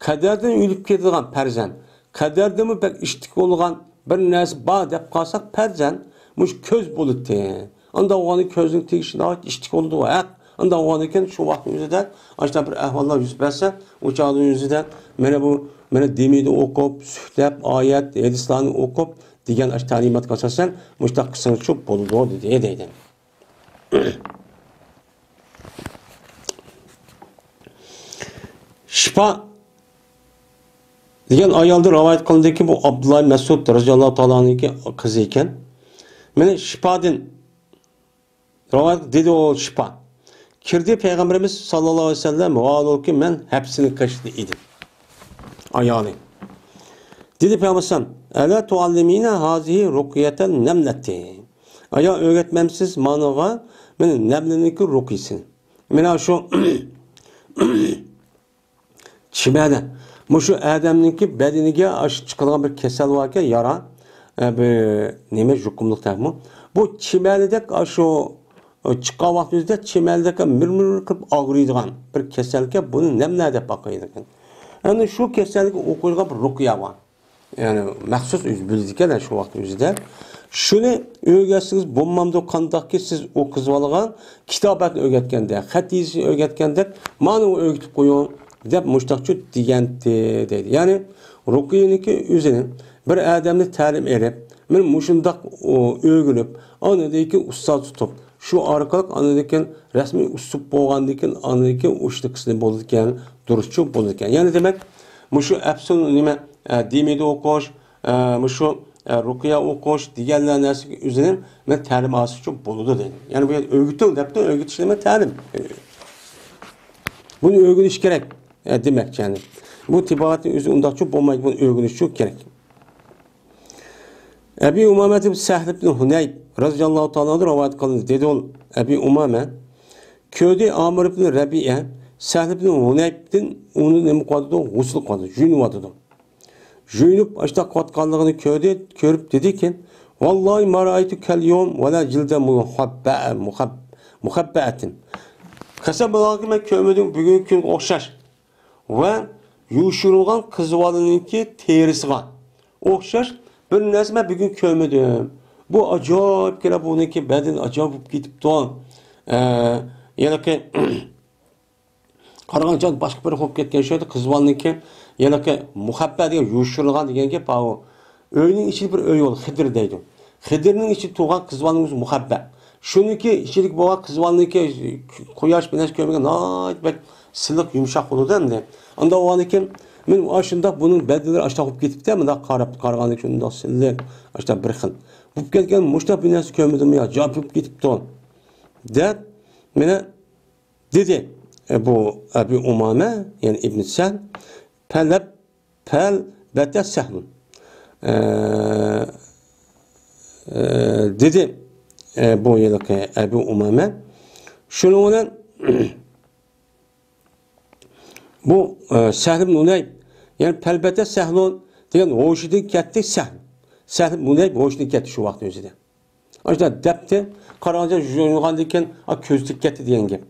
قەدەردىن ئۆلۈپ كېتىدىغان پەرزەنت، قەدەردىنمۇ بەك ئىشتىك بولغان بىر نەرسە بار دەپ قالساق، پەرزەنت مۇشۇ كۆز بولىدۇ. ئانداق بولغاندا كۆزنىڭ تېگىشى ناھايىتى ئىشتىك بولىدۇ، ھەق. ئانداق بولغاندىكىن شۇ ۋاقىتنىڭ ئۆزىدە ئاشۇنداق بىر ئەھۋاللار يۈز بەرسە، ئۇ چاغنىڭ ئۆزىدە مانا بۇ، مانا دېمىدە ئوقۇپ، سۈكتەپ، ئايەت، ھەدىسلارنى ئوقۇپ دېگەن ئاشۇ تەلىماتقا ئاساسەن مۇشۇنداق قىلسىڭىزچۇ بولىدۇ دېدى، دەيدۇ. شىپا دېگەن ئايالدىن رىۋايەت قىلىندىكى، بۇ ئابدۇللا مەسئۇد رەزىياللاھۇ تائالا ئەنھۇنىڭكى قىزى ئىكەن. مانا شىپادىن رىۋايەت، دېدى ئۇ شىپا. كىردى پەيغەمبىرىمىز ساللاللاھۇ ئەلەيھى ۋەسەللەم، ۋاھالۇكى مەن ھەپسىنى قېشىدا ئىدىم. ئايالى. دېدى پەيغەمبەر ئەلەيھىسسالام، «ئەلا تۇئەللىمىنى ھازىھى رۇقيەتەن نەملەتى.» ئايا، ئۆگەتمەمسىز مانىغا مېنى نەملىنىڭكى رۇقيىسىنى؟ مانا شۇ چىمەلە. مۇشۇ ئادەمنىڭكى بەدىنىگە ئاشۇ چىقىدىغان بىر كېسەل باركەن، يارا، ئە، بىر نېمە، يۇقۇملۇق تەكمۇ. بۇ چىمەلىدەك ئاشۇ، ئە، چىققان ۋاقتىمىزدا چىمەلىدەك مىر-مىر قىلىپ ئاغرىيدىغان بىر كېسەلكەن، بۇنى نەملە دەپ باقىدىكەن. ئەنە شۇ كېسەلگە ئوقۇيدىغان بىر رۇقيە بار. يەنى مەخسۇس ئۆزى بىلىدىكەن شۇ ۋاقىت ئۆزىدە. شۇنى ئۆگەتسىڭىز بولمامدۇ، قانداقكى سىز ئۇ قىزىۋالغان كىتابەتنى ئۆگەتكەندە، خەت يېزىشنى ئۆگەتكەندەك، مانىنى ئۆگىتىپ قويۇڭ دەپ مۇشتاقچۇ دېگەنتى دەيدۇ. يەنى رۇقىيەنىڭكى ئۆزىنى بىر ئادەمنى تەلىم ئېلىپ، مانا مۇشۇنداق ئۆگىنىپ، ئاندىن كېيىن ئۇستاز تۇتۇپ، شۇ ئارقىلىق ئاندىن كېيىن رەسمىي ئۇسلۇب بولغاندىن كېيىن، ئاندىن كېيىن ئۇشتىكىسىنى بولىدىكەن، دۇرۇسچۇ بولىدىكەن. يەنى دېمەك، مۇشۇ ئەپسۇن نېمە، ئە، دېمىدە ئوقۇش، ئە، مۇشۇ، ئە، رۇقىيە ئوقۇش دېگەنلەر نەرسىگە ئۆزىنى مەن تەلىم ئالسىچۇ بولىدۇ دەيدۇ. يەنى بۇ يەردە ئۆگىتىڭ دەپتۇ، ئۆگىتىش نېمە؟ تەلىم. بۇنى ئۆگىنىش كېرەك، ئە، دېمەكچى يەنى. بۇ تېبابەتنىڭ ئۆزى ئۇنداقچۇ بولمايدۇ، بۇنى ئۆگىنىشچۇ كېرەك. ئەبى ئۇمامە ئىبن سەھل ئىبن ھۇنەيب رەزىياللاھۇ تائالا ئەنھۇدىن رىۋايەت قىلىندى. دېدى ئۇ، ئەبى ئۇمامە كۆردى ئامىر ئىبن رەبىئە سەھل ئىبن ھۇنەيبتىن ئۇنى نېمە قىلىۋاتىدۇ؟ غۇسۈل قىلىۋاتىدۇ، جۇيۇنۇۋاتىدۇ. جۇيۇنۇپ، ئاشۇنداق قىلىۋاتقانلىقىنى كۆردى، كۆرۈپ دېدىكى، «ۋاللاھى ما رائايتۇ كەل يوم ۋەلا جىلدە مۇخەببە-، مۇخەب-، مۇخەببەئەتىن.» قەسەم بولغانكى، مەن كۆرمىدىم بۈگۈنكى كۈنگە ئوخشاش ۋە يوشۇرۇلغان قىزىۋالىنىڭكى تېرىسىغا ئوخشاش بىر نەرسە مەن بۈگۈن كۆرمىدىم. بۇ ئاجايىپ كېلە، بۇنىڭكى بەدىنى ئاجايىپ بولۇپ كېتىپتۇ. ئە، ھېلىقى قارىغانچە باشقا بىر بولۇپ كەتكەن شۇ يەردە قىزىۋالىنىڭكى ھېلىقى مۇخەببە دېگەن يوشۇرۇلغان دېگەن گەپ بار ئۇ. ئۆينىڭ ئىچىدە بىر ئۆي بولدى، خىدىر دەيدۇ. خىدىرنىڭ ئىچىدە تۇرغان قىزىۋالىنىڭ ئۆزى مۇخەببە. شۇنىڭكى ئىچىدىكى بولغان قىزىۋالىنىڭكى قۇياش بىر نەرسە كۆرمىگەن ناھايىتى بەك سىلىق، يۇمشاق بولىدۇ ئەمدى. ئانداق بولغاندىكىن مەن ئاشۇنداق بۇنىڭ بەدىنى ئاشۇنداق بولۇپ كېتىپتۇ، مۇنداق قاراپ قارىغاندىكىن شۇنداق سىلىق، ئاشۇنداق بىر خىل. بولۇپ كەتكەن مۇشۇنداق بىر نەرسە كۆرمىدىم يا، ئاجايىپ بولۇپ كېتىپتۇ. دەپ، مانا دېدى، ئە، بۇ ئەبى ئۇمامە، يەنى ئىبن سەھل، پەلەپ، پەلبەتە سەھلۇن. ئە، ئە، دېدى، ئە، بۇ ھېلىقى ئەبى ئۇمامە. شۇنىڭ بىلەن بۇ، ئە، سەھل ئىبن ھۇنەيب، يەنى پەلبەتە سەھلۇن دېگەن ھوشىدىن كەتتى سەھل. سەھل ئىبن ھۇنەيب ھوشىدىن كەتتى شۇ ۋاقىت ئۆزىدە. ئاشۇنداق دەپتۇ، قارىغانچە يۇيۇنغاندىن كېيىن، ئا، كۆزى تېگىپ كەتتى دېگەن گەپ.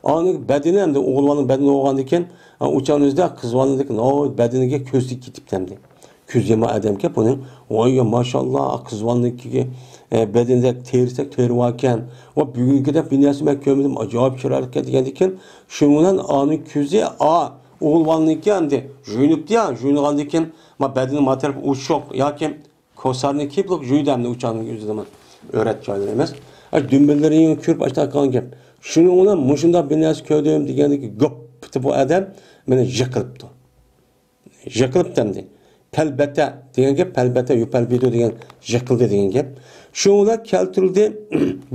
ئانىڭ بەدىنى ئەمدى ئوغۇل بالىنىڭ بەدىنى بولغاندىن كېيىن، ئا، ئۇچانىزدا قىز بالىنىڭكى، ئوي، بەدىنىگە كۆزى تېگىپ كېتىپتۇ ئەمدى. كۆزى يامان ئادەمكەن بۇنىڭ. ۋاي، ماشاللا، قىز بالىنىڭكى، ئە، بەدىنىدە تېرىسەك تېرى باركەن. ۋە بۈگۈنكىدەك بىر نەرسە مەن كۆرمىدىم، ئاجايىپ چىرايلىقكەن دېگەندىن كېيىن، شۇنىڭ بىلەن ئانىڭ كۆزى، ئا، ئوغۇل بالىنىڭكى ئەمدى يۇيۇنۇپتۇ يا، يۇيۇنغاندىن كېيىن، ما بەدىنى ما تەرىپى ئوچۇق ياكى كوسارنى كىيىپ يۇيىدۇ ئەمدى ئۇچانىڭ ئۆزىدىمۇ ئۆرەت جايلىرى ئەمەس. ئە، دۈمبىلىرىنى كۆرۈپ ئاشۇنداق قىلغان گەپ. شۇنىڭ بىلەن مۇشۇنداق بىر نەرسە كۆردۈم دېگەندىكى گۈپپىتى بۇ ئادەم مانا يىقىلىپتۇ. يىقىلىپتۇ ئەمدى. پەلبەتە دېگەن گەپ، پەلبەتە يۇپەلبىدۇ دېگەن يىقىلدى دېگەن گەپ. شۇنىڭ بىلەن كەلتۈرۈلدى،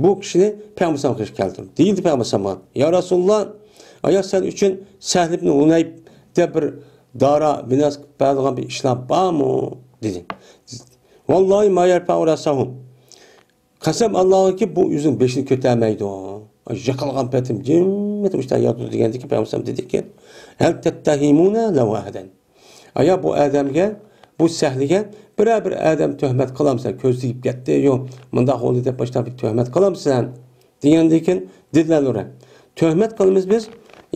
بۇ كىشىنى پەيغەمبەر ئەلەيھىسسالامغا كەلتۈردى. دېيىلدى پەيغەمبەر ئەلەيھىسسالامغا، يا رەسۇلاللا، ئايا سەن ئۈچۈن سەھل ئىبن ھۇنەيب دەپ بىر دارا بىناس قىلىپ بەرىدىغان بىر ئىشلار بارمۇ؟ دېدى. ۋاللاھى ما يەرپەئۇ رەسەھۇ. قەسەم ئاللاغىكى، بۇ ئۆزىنىڭ بېشىنى كۆتەرمەيدۇ. يىقىلغان پېتىم جىممىدە مۇشۇنداق ياتىدۇ دېگەندىكىن، پەيغەمبەر دېدىكى، ھەل تەتتەھىمۇنە لەھۇ ئەھەدەن. ئايا، بۇ ئادەمگە بۇ سەھلىگە بىرەر بىر ئادەم تۆھمەت قىلامسەن، كۆز تېگىپ كەتتى، يو، مۇنداق بولدى دەپ باشلاپ بىر تۆھمەت قىلامسەن دېگەندىكىن، دېدىلەر نۇرە. تۆھمەت قىلىمىز بىز،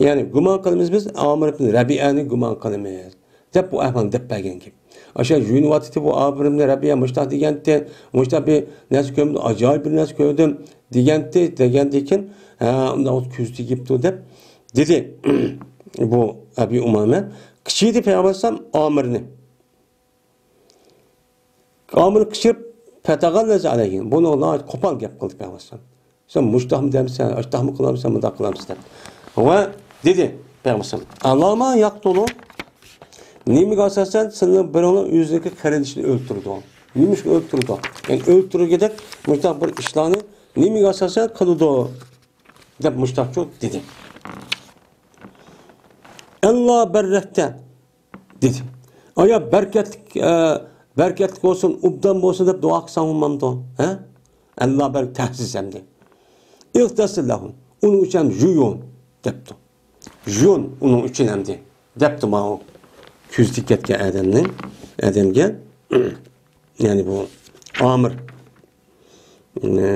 يەنى گۇمان قىلىمىز بىز، ئامىر ئىبن رەبىئەنى گۇمان قىلىمىز دەپ بۇ ئەھۋالنى دەپ بەرگەن گەپ. ئاشۇ يۇيۇنۇۋاتىتى بۇ ئامىر ئىبن رەبىئە مۇشتاق دېگەنتى، مۇشتاق بىر نەرسە كۆردۈم، ئاجايىپ بىر نەرسە كۆردۈم دېگەنتى، دېگەندىكىن، ھە، ئۇنداق كۆز تېگىپتۇ دەپ دېدى. بۇ ئەبى ئۇمامە قىچىيدى پەيغەمبەر ئامىرنى. ئامىر قىچىرىپ، پەتەغەللەزە ئەلەيھى. بۇنىڭغا ناھايىتى قوپال گەپ قىلدى پەيغەمبەر. سەن مۇشتاقمۇ دەمسەن، ئاشتاقمۇ قىلامسەن، مۇنداق قىلامسەن دەپ. ۋە دېدى پەيغەمبەر، ئەلامە يەقتۇلۇ. نېمىگە ئاساسەن سېنىڭ بىرىڭلار ئۆزىنىڭكى قېرىندىشىنى ئۆلتۈرىدۇ؟ نېمە ئۈچۈن ئۆلتۈرىدۇ؟ يەنى ئۆلتۈرگۈدەك مۇشۇنداق بىر ئىشلارنى نېمىگە ئاساسەن قىلىدۇ؟ دەپ مۇشتاقچۇ دېدى. ئەللا بەررەكتە دېدى. ئايا بەرىكەتلىك، ئە، بەرىكەتلىك بولسۇن، ئوبدان بولسۇن دەپ دۇئا قىلساڭ بولمامدۇ؟ ھە؟ ئەللا بەر تەھسىس ئەمدى. ئىغتەسىل لەھۇ. ئۇنىڭ ئۈچۈن يۇيۇن دەپتۇ. يۇيۇن ئۇنىڭ ئۈچۈن ئەمدى دەپتۇ ماۋۇ كۆزى تېگىپ كەتكەن ئادەمنىڭ، ئادەمگە، يەنى بۇ ئامىر، ئە،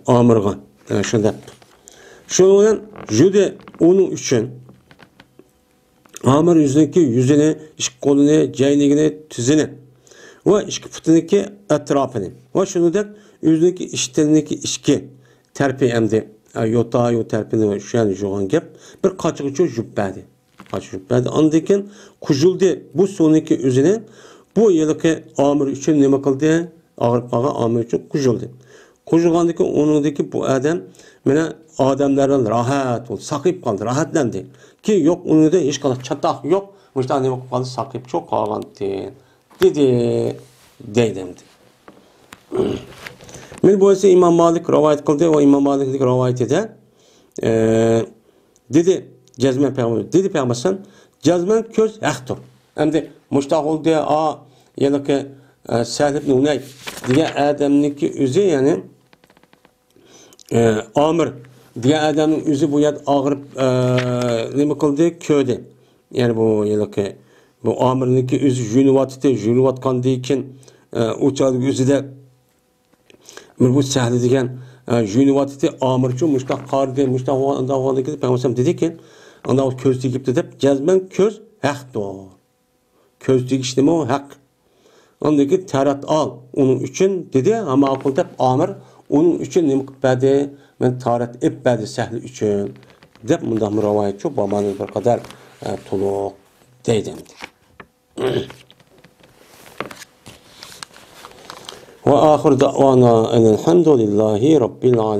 ئامىرغا، ئە، شۇ دەپتۇ. شۇنىڭ بىلەن يۇدى ئۇنىڭ ئۈچۈن ئامىر يۈزىنىڭكى يۈزىنى، ئىككى قولىنى، جەينىگىنى، تىزىنى ۋە ئىككى پۇتىنىڭكى ئەتراپىنى ۋە شۇنىڭدەك ئۆزىنىڭكى ئىشتىنىنىڭكى ئىچكى تەرىپى ئەمدى، ئە، يوتا، يو تەرىپىنى شۇ يەرنى يۇغان گەپ. بىر قاچىغىچە يۇيۇپ بەردى. قاچا يۇيۇپ بەردى. ئاندىن كېيىن قۇژۇلدى. بۇ سۇنىڭكى ئۆزىنى بۇ ھېلىقى ئامىر ئۈچۈن نېمە قىلدى؟ ئاغرىپ قالغان ئامىر ئۈچۈن قۇژۇلدى. قۇژۇلغاندىن كېيىن ئۇنىڭدىكى بۇ ئادەم مانا ئادەملەردىن راھەت بولدى، ساقىيىپ قالدى، راھەتلەندى. كېيىن يوق، ئۇنىڭدا ھېچقانداق چاتاق يوق. مۇشۇنداق نېمە قىلىپ قالدى؟ ساقىيىپ چوق قالغانتى. دېدى، دەيدۇ ئەمدى. مانا بۇ بولسا ئىمام مالىك رىۋايەت قىلدى ۋە ئىمام مالىكنىڭ رىۋايىتىدە، ئە، دېدى، جەزمەن پەيغەمبەر، دېدى پەيغەمبەر ئەلەيھىسسالام، جەزمەن كۆز ھەقتۇر. ئەمدى مۇشتاق بولدى، ئا، ھېلىقى، ئە، سەھل ئىبن ھۇنەيف دېگەن ئادەمنىڭكى ئۆزى، يەنى، ئە، ئامىر دېگەن ئادەمنىڭ ئۆزى بۇ يەردە ئاغرىپ، ئە، نېمە قىلدى؟ كۆردى. يەنى بۇ ھېلىقى، بۇ ئامىرنىڭكى ئۆزى يۇيۇنۇۋاتىتى، يۇيۇنۇۋاتقاندىن كېيىن، ئە، ئۇ چاغدىكى ئۆزىدە بىر بۇ سەھلى دېگەن، ئە، يۇيۇنۇۋاتىتى، ئامىرچۇ مۇشتاق قارىدى، مۇشتاق بولغان، ئانداق بولغاندىن كېيىن پەيغەمبەر دېدىكى، ئانداق كۆز تېگىپتۇ دەپ، جەزمەن كۆز ھەقتۇر. كۆز تېگىشنىمۇ ھەق. ئاندىن كېيىن تارەت ئال ئۇنىڭ ئۈچۈن دېدى، ھە، ماقۇل دەپ ئامىر ئۇنىڭ ئۈچۈن نېمە قىلىپ بەردى؟ مەن تارەت ئېلىپ بەردى سەھلى ئۈچۈن دەپ مۇنداقمۇ رىۋايەتچۇ، بۇ مانا بىر قەدەر، ئە، تولۇق دەيدۇ ئەمدى. وآخر دعوانا أن الحمد لله رب العالمين.